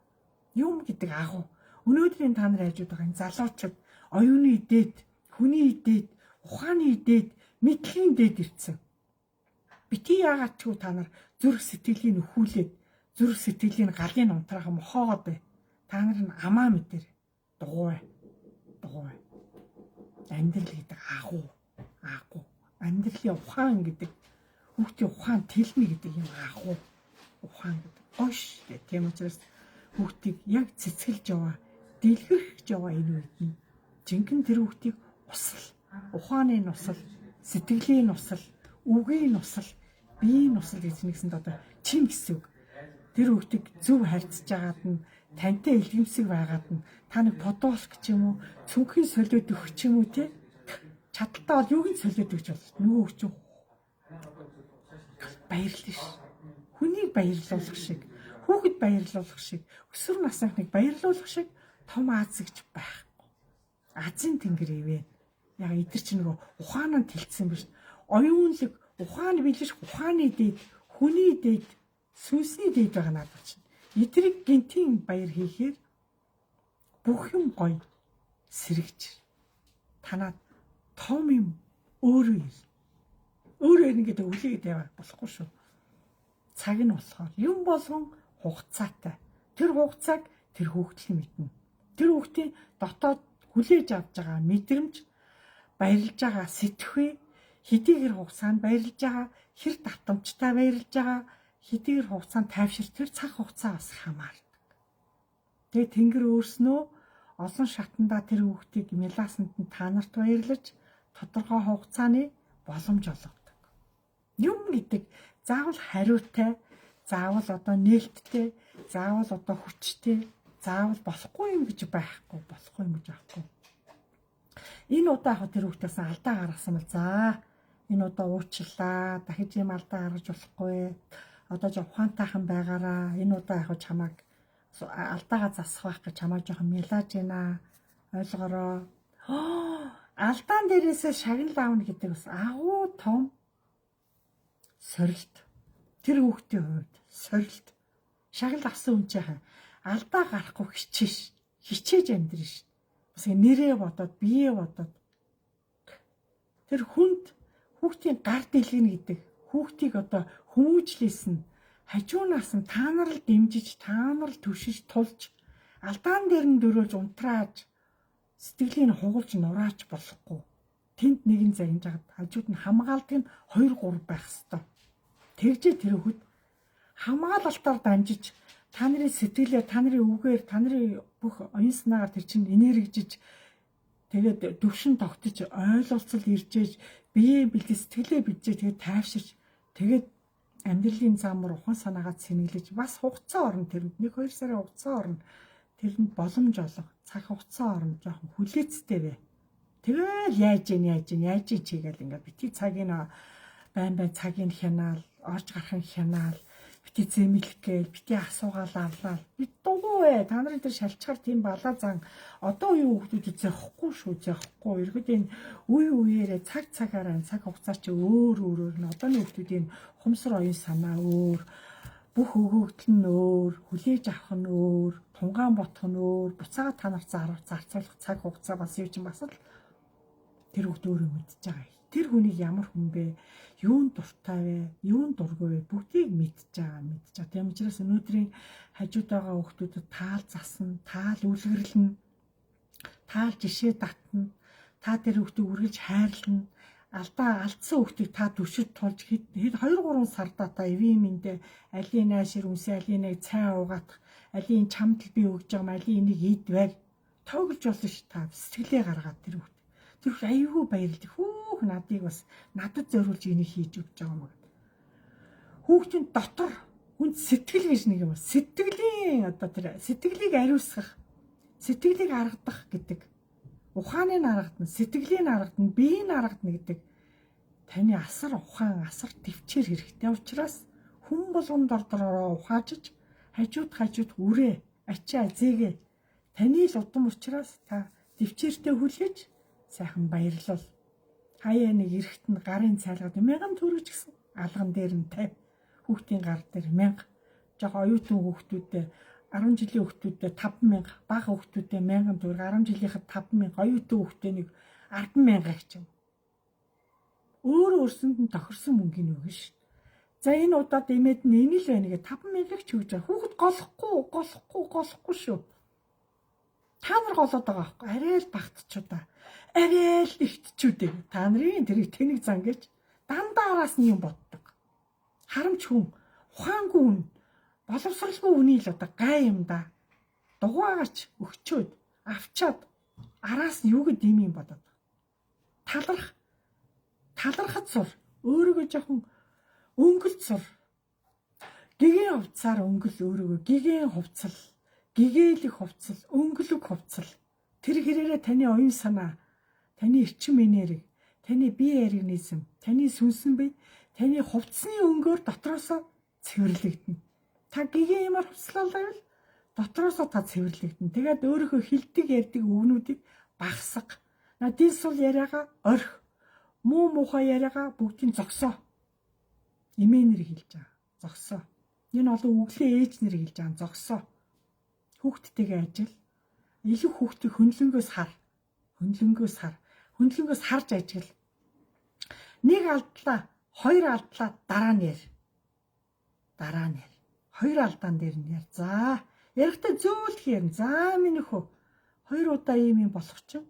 Юм гэдэг агуу. Өнөөдрийн та нарын хажууд байгаа энэ залуучууд оюуны дээд, хүний дээд, ухааны дээд, мэдлэгийн дээд ирсэн. Бити яагаад ч та нар зүрх сэтгэлийг нөхүүлээд зүрх сэтгэлийн галын унтраахан мохоогоод бай. Та нар нь амаа мэдэр дугуй. Дугуй. Амьдрал гэдэг агуу. Агуу. Амьдралын ухаан гэдэг хүүхдийн ухаан тэлнэ гэдэг юм агуу. Ухаан гэдэг. Гоё шүү дээ. Тийм учраас хүүхдийг яг цэцгэлж яваа, дэлгэрхэж яваа энэ үед нь жинхэнэ тэр хүүхдийг усал, ухааны нусал, сэтгэлийн нусал, үгийн нусал, биеийн нусал гэж нэгсэнд одоо чин гэсэн үг. Тэр хүүхдийг зөв харьцаж байгаад нь тантай илгэмсэг байгаад нь та нэг подолк ч юм уу, цүнхийн солиод өгөх ч юм уу те. Чадaltaа бол юуг нь солиод өгч болно. Нөгөө хүүхд чинь баярлна ш. Хүнийг баярлуулах шиг, хүүхэд баярлуулах шиг, өсвөр насныхныг баярлуулах шиг том аз гэж байхгүй. Азийн тэнгэр ивэ. Яг эдгэр чинь нөгөө ухаан нь тэлцсэн биш. Оюунлаг, ухаан билж ухааны дээд, хүний дээд, сүнсний дээд байгаа надад чинь. Эдрийг гинтийн баяр хийхээр бүх юм гоё сэрэгч. Танаад том юм өөрөө ир. Өөрөө ирнэ гэдэг үлээгээд яваа болохгүй шүү. Цаг нь болохоор юм болгон хугацаатай. Тэр хугацааг тэр хүүхдэл нь мэднэ. Тэр хүүхдийн дотоод хүлээж авч байгаа мэдрэмж, баярлж байгаа сэтгхүй, хэдийгээр хугацаанд баярлж байгаа, хэр давтамжтай баярлж байгаа, хэдийгээр хугацаанд тайвшир тэр цаг хугацаа бас хамаардаг. Тэгээ тэнгэр өөрснөө олон шатандаа тэр хүүхдийг меласанд нь та нарт баярлаж тодорхой хугацааны боломж олгодог. Юм гэдэг заавал хариутай, заавал одоо нээлттэй, заавал одоо хүчтэй, заавал болохгүй юм гэж байхгүй, болохгүй юм гэж байхгүй. Энэ удаа яг тэр хүүхдээс алдаа гаргасан бол за энэ удаа уучлаа, дахиж юм алдаа гаргаж болохгүй. Одоо ч ухаантайхан байгаараа, энэ удаа яг чамайг алдаагаа засах байх гэж чамайг жоохон мэлаж байна. Ойлгороо. Алдаан дээрээсээ шагнал аавна гэдэг бас агуу том сорилт. Тэр хүүхдийн хувьд сорилт. Шагнал авсан хүн чинь алдаа гарахгүй хичээж хичээж амьдрын шин. Бас нэрээ бодоод, бие бодоод тэр хүнд хүүхдийн гар дэлгэнэ гэдэг хүүхдийг одоо хүмүүжлээс нь хажуунаас нь та нар л дэмжиж, та нар л түшиж тулж алдаан дээр нь дөрөөлж унтрааж сэтгэлийг нь хугалж нурааж болохгүй. Тэнд нэгэн загинж хагаад хажууд нь хамгаалдаг нь 2 3 байх хэвээр. Тэгжээ тэр хөхөд хамгаалалтаар дамжиж та нарын сэтгэлээр, та нарын үгээр, та нарын бүх оюун санаагаар тэр чинь энергижиж тэгээд төвшин тогтож ойлголцол иржээж бие бэлдээ сэтгэлээ бэлдэж тэгээд тайвширч тэгээд амьдралын замаар ухаан санаагаа цэнэглэж бас хугацаа орно тэрэнд 1 2 сарын хугацаа орно. Тэрэнд боломж олго, цаг хугацаа орно, жоохон хүлээцтэй бай. Тэгэл яаж ийн яаж ийн яаж ийн чигээл ингээд бити цагийн байн байн цагийн хянаал, орж гарахын хянаал, бити зэмлэх гээл, бити асуугаал авлаа. Би дугуй ээ. Та нарын тэр шалчгаар тийм балаа зан одоо үеийн хүүхдүүд зөхгүй шүү, зөхгүй. Ерхэд энэ үе үеэрээ цаг цагаараа цаг хугацаа чи өөр өөрөөр нь одооны хүүхдүүдийн ухамсар оюун санаа өөр, бүх өгөгдөл нь өөр, хүлээж авах нь өөр, тунгаан ботох нь өөр, буцаага та нарт зарцуулах цаг хугацаа бас юу чинь бас л тэр хүүхд өөрөө мэдж байгаа. Тэр хүнийг ямар хүн бэ? Юунд дуртай вэ? Юунд дургүй вэ? Бүгдийг мэдж байгаа, мэдж байгаа. Тийм учраас өнөөдрийн хажууд байгаа хүүхдүүдэд таал засна, таал үлгэрлэнэ, таал жишээ татна, та тэр хүүхдийг үргэлж хайрлана. Алдаа алдсан хүүхдийг та түшид тулж хэд 2 3 сардаа та эвийн мэндэ алийн наашир үнсээ алийн нэг цай уугаах, алийн чамд л би өгж байгаа юм, алийн энийг ид байр тооглож болно ш та сэтгэлээ гаргаад тэр хүүхд. Тэр хүүхд аюулгүй баярлдаг. Хүүх надыг бас надад зориулж энийг хийж өгч байгаа юм гэдэг. Хүүхдийн дотор хүнд сэтгэл гэж нэг юм. Сэтгэлийн одоо тэр сэтгэлийг ариусгах, сэтгэлийг аргадах гэдэг. Ухааны нь аргадна, сэтгэлийн аргадна, биеийн аргадна гэдэг таны асар ухаан, асар төвчээр хэрэгтэй учраас хүн болгон дор дороо ухаажиж хажууд хажууд үрээ, ачаа, зээгээ таны л удам учраас та төвчээртэй хүлээж сайхан баярлал. Хаяа нэг эрэхт нь гарын цайлгаад 1000 төгрөг гэсэн алган дээр нь 50, хүүхдийн гар дээр 1000. Жохо оюутан хүүхдүүдэд 10 жилийн хүүхдүүдэд 5000, бага хүүхдүүдэд 1000 төгрөг, 10 жилийнхэд 5000, оюутан хүүхдэд нэг 100000 ч юм. Өөрөө өрсөнд нь тохирсон мөнгөний өгнө шүү. За энэ удаад имээд нь энэ л байна гэ 5000-ыг ч өгж байгаа. Хүүхэд голохгүй шүү. Та нар голоод байгаа байхгүй. Арай л багтчуудаа. Арай л ихтчүүдээ. Та нарын тэрийг тэнэг зан гэж дандаа араас нь юм боддог. Харамч хүн, ухаангүй хүн, боловсралгүй хүний л одоо гай юм да. Дугуйгаач өгчөөд авчаад араас нь юу гэд юм бодоод. Талархад сур. Өөрийгөө жоохон өнгөлт сур. Гэгээн хувцаар өнгөл өөрийгөө гэгээн хувцал, гэгээлэг хувцал, өнгөлөг хувцал. Тэр хэрээрээ таны оюун санаа, таны эрчим энерги, таны бие организм, таны сүнсэн бие, таны хувцсны өнгөөр дотроосоо цэвэрлэгдэнэ. Та гэгээн юмар хувцлал байвал дотроосоо та цэвэрлэгдэнэ. Тэгээд өөрийнхөө хилдэг ярьдаг үгнүүдийг багасга. Дил сул яриагаа орхи. Муу муухай яриагаа бүгдийг зогсоо. Эмээнэр хэлж байгаа. Зогсоо. Энэ олон өглөө ээж нэр хэлж байгаа. Зогсоо. Хүүхдтэйгээ ажил. Илүү хүүхдийг хөндлөнгөөс хар. Хөндлөнгөөс хар. Хөндлөнгөөс харж ажигл. Нэг алдлаа, хоёр алдлаа дараа нь яар. Дараа нь яар. Хоёр алдаан дээр нь яар. За, ярихдаа зөөлх ярина. За минь өхөө. Хоёр удаа ийм юм болох чинь.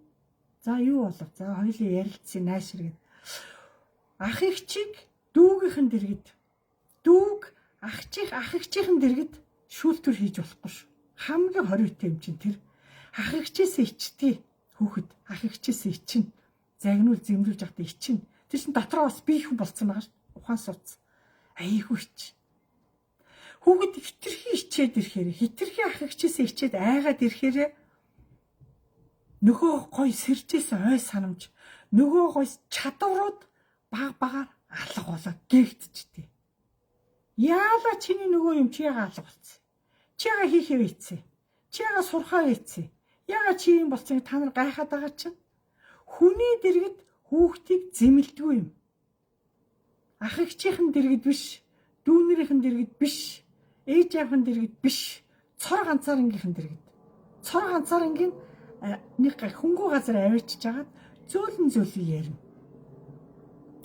За юу болов? За хоёулаа ярилцсан наашир гэд. Ах эгчийг дүүгийнхэн дэргэд дүүг ах эгчийнхэн дэргэд шүүлтүр хийж болохгүй шүү. Хамгийн хориотой юм чинь тэр. Ах эгчээс ичтий хүүхэд ах эгчээс ичин. Загнуул зэмлүүлж явахдаа ичин. Тэр чин дотроо бас бие хүн болцсон байгаа шүү. Ухаан сууц. Айгүй ич. Хүүхэд хитрхи ичээд ирэхээр хитрхи ах эгчээс ичээд айгаад ирэхээр нөгөө гой сэржээс ой санамж нөгөө гой чадварууд баг багаар алга болоод гэгдчихтэй. Яалаа чиний нөгөө юм чи яга алга болцсон. Чи яга хийхээ ийцээ. Чи яга сурхаа ийцээ. Яга чи юм болцсон та нар гайхаад байгаа чинь. Хүний дэргэд хүүхдийг зэмлэдэггүй юм. Ах эгчийнхэн дэргэд биш, дүүнэрийнхэн дэргэд биш, ээж аавын дэргэд биш, цор ганцаарнгийнхэн дэргэд. Цор ганцаарнгийн нэг хөнгөө газар авчиж хагаад зөөлөн зөөлөн ярина.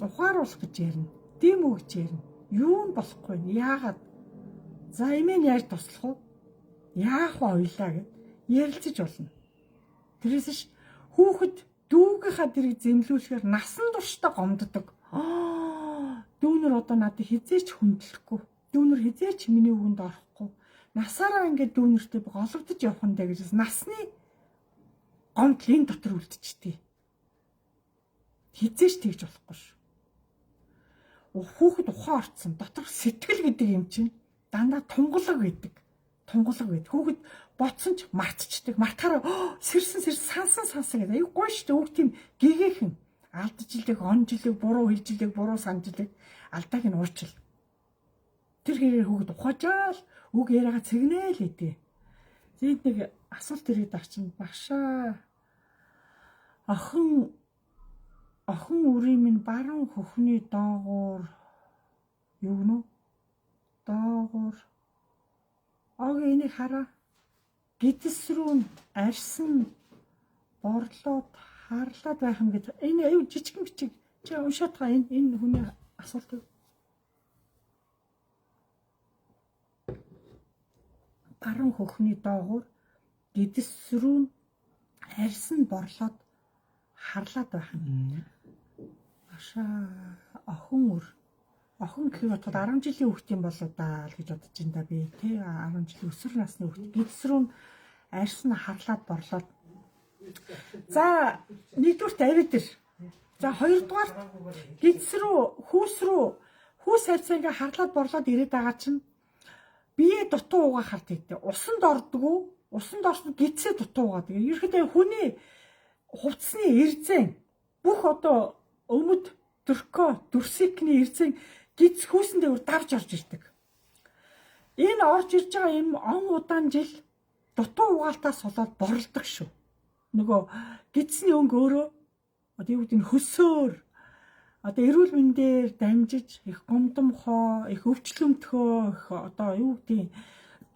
Ухааруулах гэж ярина. Дэм үү гэж ярина. Юу нь болохгүй нь яагаад? За эмээ нь яаж туслах вэ? Яах вэ хоёлаа гэд ярилцаж болно. Тэрээс ш хүүхэд дүүгийнхаа дэрэг зэмлүүлэхээр насан туршдаа гомддог. Дүүнер одоо надад хизээч хүндлэхгүй. Дүүнер хизээч миний үгэнд орохгүй. Насаараа ингээд дүүнертэй гологдож явах нь дэ гэж насны гомдол энэ дотор үлдчихдэг. Хизээч тэгж болохгүй шүү. Хүүхэд ухаан орцсон. Доторх сэтгэл гэдэг юм чинь дандаа тунгалаг гэдэг. Тунгалаг гэдэг. Хүүхэд ботсон ч мартчихдаг. Мартахаараа сэрсэн сэрсэн сансан гэдэг. Аюу гоё шүү дээ. Хүүхд тийм гэгээхэн алдчихлыг, онжлыг, буруу хэлжлэг, буруу санджлыг алдааг нь уурчил. Тэр хэрээр хүүхэд ухаажаал үг яриагаа цэгнээл идэв. Зэнд нэг асуулт ирээд авчин багшаа охин үрийн минь баруун хөхний доогуур юу гэнэ? Доогуур. Ог энийг хараа. Гэдэс рүү арьсан борлоод харлаад байх юм гэж. Энэ аюу жижигэн бичиг. Чи уншаад байгаа энэ хүний асуулт. Баруун хөхний доогуур гэдэс рүү арьсан борлоод харлаад байх юм. Ашаа охин үр. Охин гэхийг бодоход 10 жилийн хүүхэд юм болоо даа л гэж бодож байна да би тий 10 жилийн өсвөр насны хүүхэд гэдэс рүү арьсан харлаад борлоод. За нэгдүгüрт авид ир. За хоёрдугаарт гэдэс рүү хүүс рүү хүүс харьцаа ингээ харлаад борлоод ирээд байгаа чинь бие дутуу угаахаар тэгдэг. Усанд ордгоо, усанд орсон гидсээ дутуу угаадаг. Ерөнхийдөө хүний хувцсны эрзэн бүх одоо өмд дөркөө дүрсикний эрзэн гидс хүүсэн дээр давж орж ирдэг. Энэ орж ирж байгаа юм он удаан жил дутуу угаалтаас болоод боролдог шүү. Нөгөө гидсний өнгө өөрөө одоо юу гэдэг нь хөсөөр одоо эрүүл мэндээр дамжиж их гомдомхоо, их өвчлөмтгөө, их одоо юу гэдэг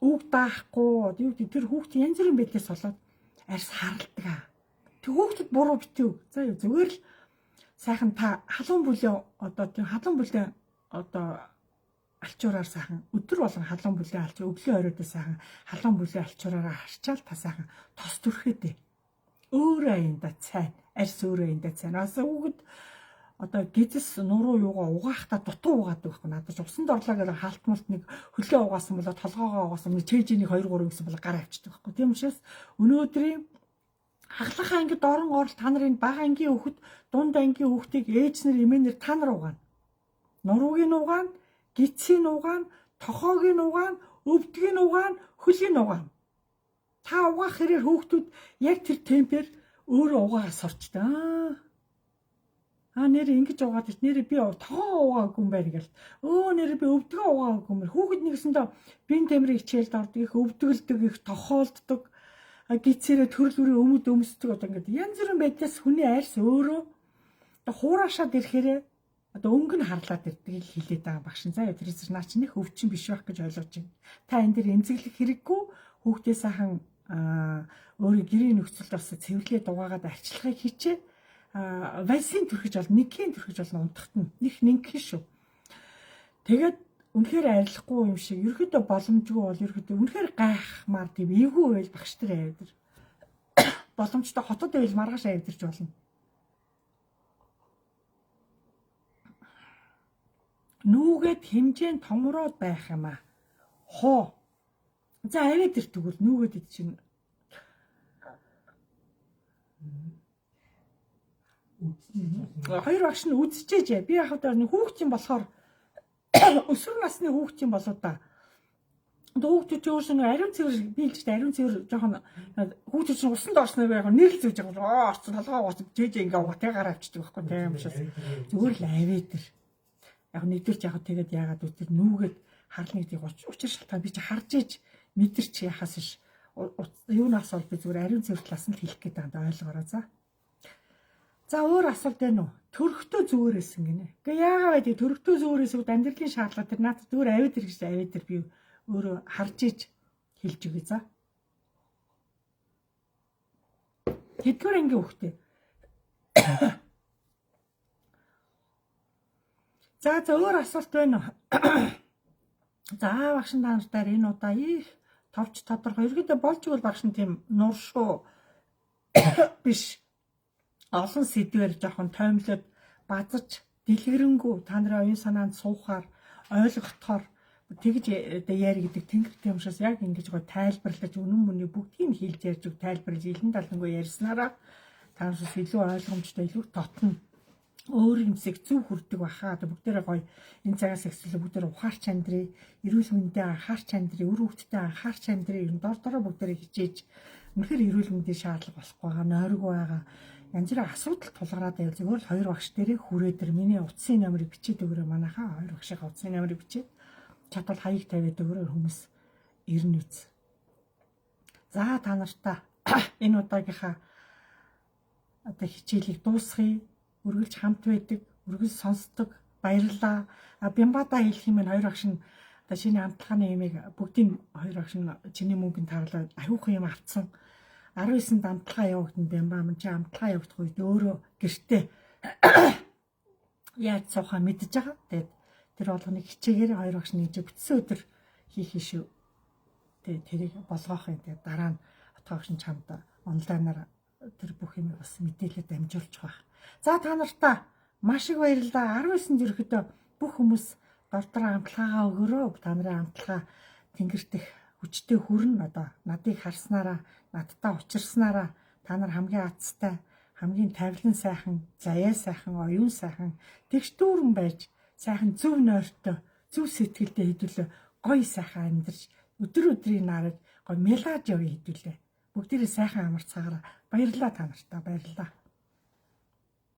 Үг даахгүй юу гэдэг тэр хүүхдийн янз бүрийн байдлаас болоод арьс харалдаг аа. Тэг хүүхдэд буруу битүү. За юу зүгээр л сайхан та халуун бүлээ одоо тийм халуун бүлээ одоо алчуураар сайхан өдөр болгон халуун бүлээ алч өглөө оройдоо сайхан халуун бүлээ алчуураараа харчаал та сайхан тос түрхэд ээ. Өөрөө аяндаа цайн арьс өөрөө аяндаа цайн. Аса хүүхэд одоо гизэс нуруу юугаа угаахта дутуу угаадаг байхгүй надад ч усанд орлоо гэх хаалтмалт нэг хөлөө угаасан болоо толгоогоо угаасан нэг чэйжинийг 2 3 гэсэн бол гар авчдаг байхгүй. Тийм учраас өнөөдрийн хаглахаа ангид орон орол та нарын бага ангийн хүүхэд, дунд ангийн хүүхдийг ээж нар эмээнэр та нар угаана. Нуруугийн угаана, гидсийн угаана, тохоогийн угаана, өвдгийн угаана, хөлийн угаана. Та угаах хэрээр хүүхдүүд яг тэр темпээр өөрөө угаагаа сурчдаг. Аа нэр ингэж угаад ич нэр би тогоо угаагүй юм байна гэл. Өө нэр би өвдгөө угаагүй юм байна. Хүүхэд нэгсэндээ бие тамирын хичээлд ордог, их өвдөглөдөг, их тохоолддог. Гидсээрээ төрөл бүрийн өмд өмсдөг одоо ингээд янз бүрийн байдлаас хүний арьс өөрөө одоо хуурашаад ирэхээрээ одоо өнгө нь харлаад ирдэг л хэлээд байгаа багш. За тэр зэрэг наа чи нэх өвчин биш байх гэж ойлгож байна. Та энэ дэр эмзэглэх хэрэггүй, хүүхдээ сайхан өөрийн гэрийн нөхцөлд бас цэвэрлээ дугаагаад арчилгааг хийчээ. Вальсын түрхэж бол нэгхийн түрхэж болно унтахт нь них нэнхэн шүү. Тэгээд үнэхээр арилахгүй юм шиг ерөөдөө боломжгүй бол ерөөдөө үнэхээр гайхмаар тийм эвгүй байл багш нар авир. Боломжтой хотод байл маргааш авирч болно. Нүүгээд хэмжээнд томроод байх юм аа. Хоо. За аваад ир тэгвэл нүүгээд ид чинь хоёр багш нь үзчихээжээ. Би яг одоо нэг хүүхдийн болохоор өсвөр насны хүүхдийн болоо да. Хүүхдүүд чи өөрсөө нэг ариун цэвэр биелж та ариун цэвэр жоохон хүүхдүүд чинь усанд орсноор яг нэрл зүүж байгаа. Орсон толгоо угаач жээж ингээ угаа тэг гараа авчдаг байхгүй тийм учраас зүгээр л аваад ир. Яг нэгдүгээр яг тэгээд яагаад үтэр нүүгээд харлна гэдгийг учир шалтгаан би чи харж иж мэдэрч яхаас ш юунаас бол би зүгээр ариун цэвэр талаас нь л хэлэх гээд байгаа ойлгоорой за. За өөр асуулт байна уу? Төрхтөө зүгээр эсэн гинэ. Гэ яагаад вэ? Төрхтөө зүгээр эсэн амьдралын шаардлага тэр наадад зүгээр авид ир гэж авид ир би өөрөө харж иж хэлж өгье за. Тэдгээр ангийн хүүхдээ. За за өөр асуулт байна уу? За багш та нартай энэ удаа их товч тодорхой. Ерөнхийдөө болж игэл багш нь тийм нуршуу биш. Олон сэдвээр жоохон тоймлоод базаж дэлгэрэнгүй та нарын оюун санаанд суухаар ойлгохтоор тэгж яар гэдэг тэнгэр тийм учраас яг ингэж гоо тайлбарлаж үнэн мөнийг бүгдийг нь хэлж ярьж өг тайлбарлаж илэн талангүй ярьснараа та нараас илүү ойлгомжтой илүү тотно өөр юмсыг зөв хүрдэг баха. Одоо бүгдээрээ гоё энэ цагаас эхлүүлээ бүгдээрээ ухаарч амьдрий, эрүүл мэндээ анхаарч амьдрий, үр хөвгтдээ анхаарч амьдрий, ер нь дор дороо бүгдээрээ хичээж үнэхээр эрүүл мэндийн шаардлага болохгүй байгаа, нойргүй байгаа. Янз бүрийн асуудал тулгараад байвал зүгээр л хоёр багш дээрээ хүрээд ир миний утсын номерыг бичээд өгөөрэй манайхаа хоёр багшийнхаа утсын номерыг бичээд чадвал хаяг тавиад өгөөрэй хүмүүс ирнэ үз. За та нартаа энэ удаагийнхаа одоо хичээлийг дуусгая. Үргэлж хамт байдаг, үргэлж сонсдог. Баярлалаа. Бямбада хэлэх юм энэ хоёр багш нь одоо шинэ амтлагын ямыг бүгдийн хоёр багш нь чиний мөнгөнд таарлаа ахиухан юм авцсан. 19-нд амтлагаа явагдана Бямба мэн чи амтлагаа явагдах үед өөрөө гэртээ яаж суухаа мэдэж байгаа. Тэгээд тэр болгоныг хичээгээр хоёр багш нь ингэж бүтсэн өдөр хийх шүү. Тэгээд тэрийг болгоох юм. Тэгээд дараа нь отгоо багш нь чамд онлайнаар тэр бүх юм бас мэдээлэл дамжуулчих байх. За та нартаа маш их баярлалаа. 19-нд ерөөхдөө бүх хүмүүс дордор амтлагаагаа өгөөрэй. Та нарын амтлагаа тэнгэрт их хүчтэй хүрнэ. Одоо надыг харснараа, надтай учирснараа та нар хамгийн азтай, хамгийн тавилан сайхан, заяа сайхан, оюун сайхан, тэгш дүүрэн байж сайхан зөв нойртой, зөв сэтгэлдээ хэдүүлээ гоё сайхан амьдарч өдөр өдрийн нарыг гоё мелаж явъя хэдүүлээ. Бүгдээрээ сайхан амарцгаараа. Баярлалаа та нартаа. Баярлалаа.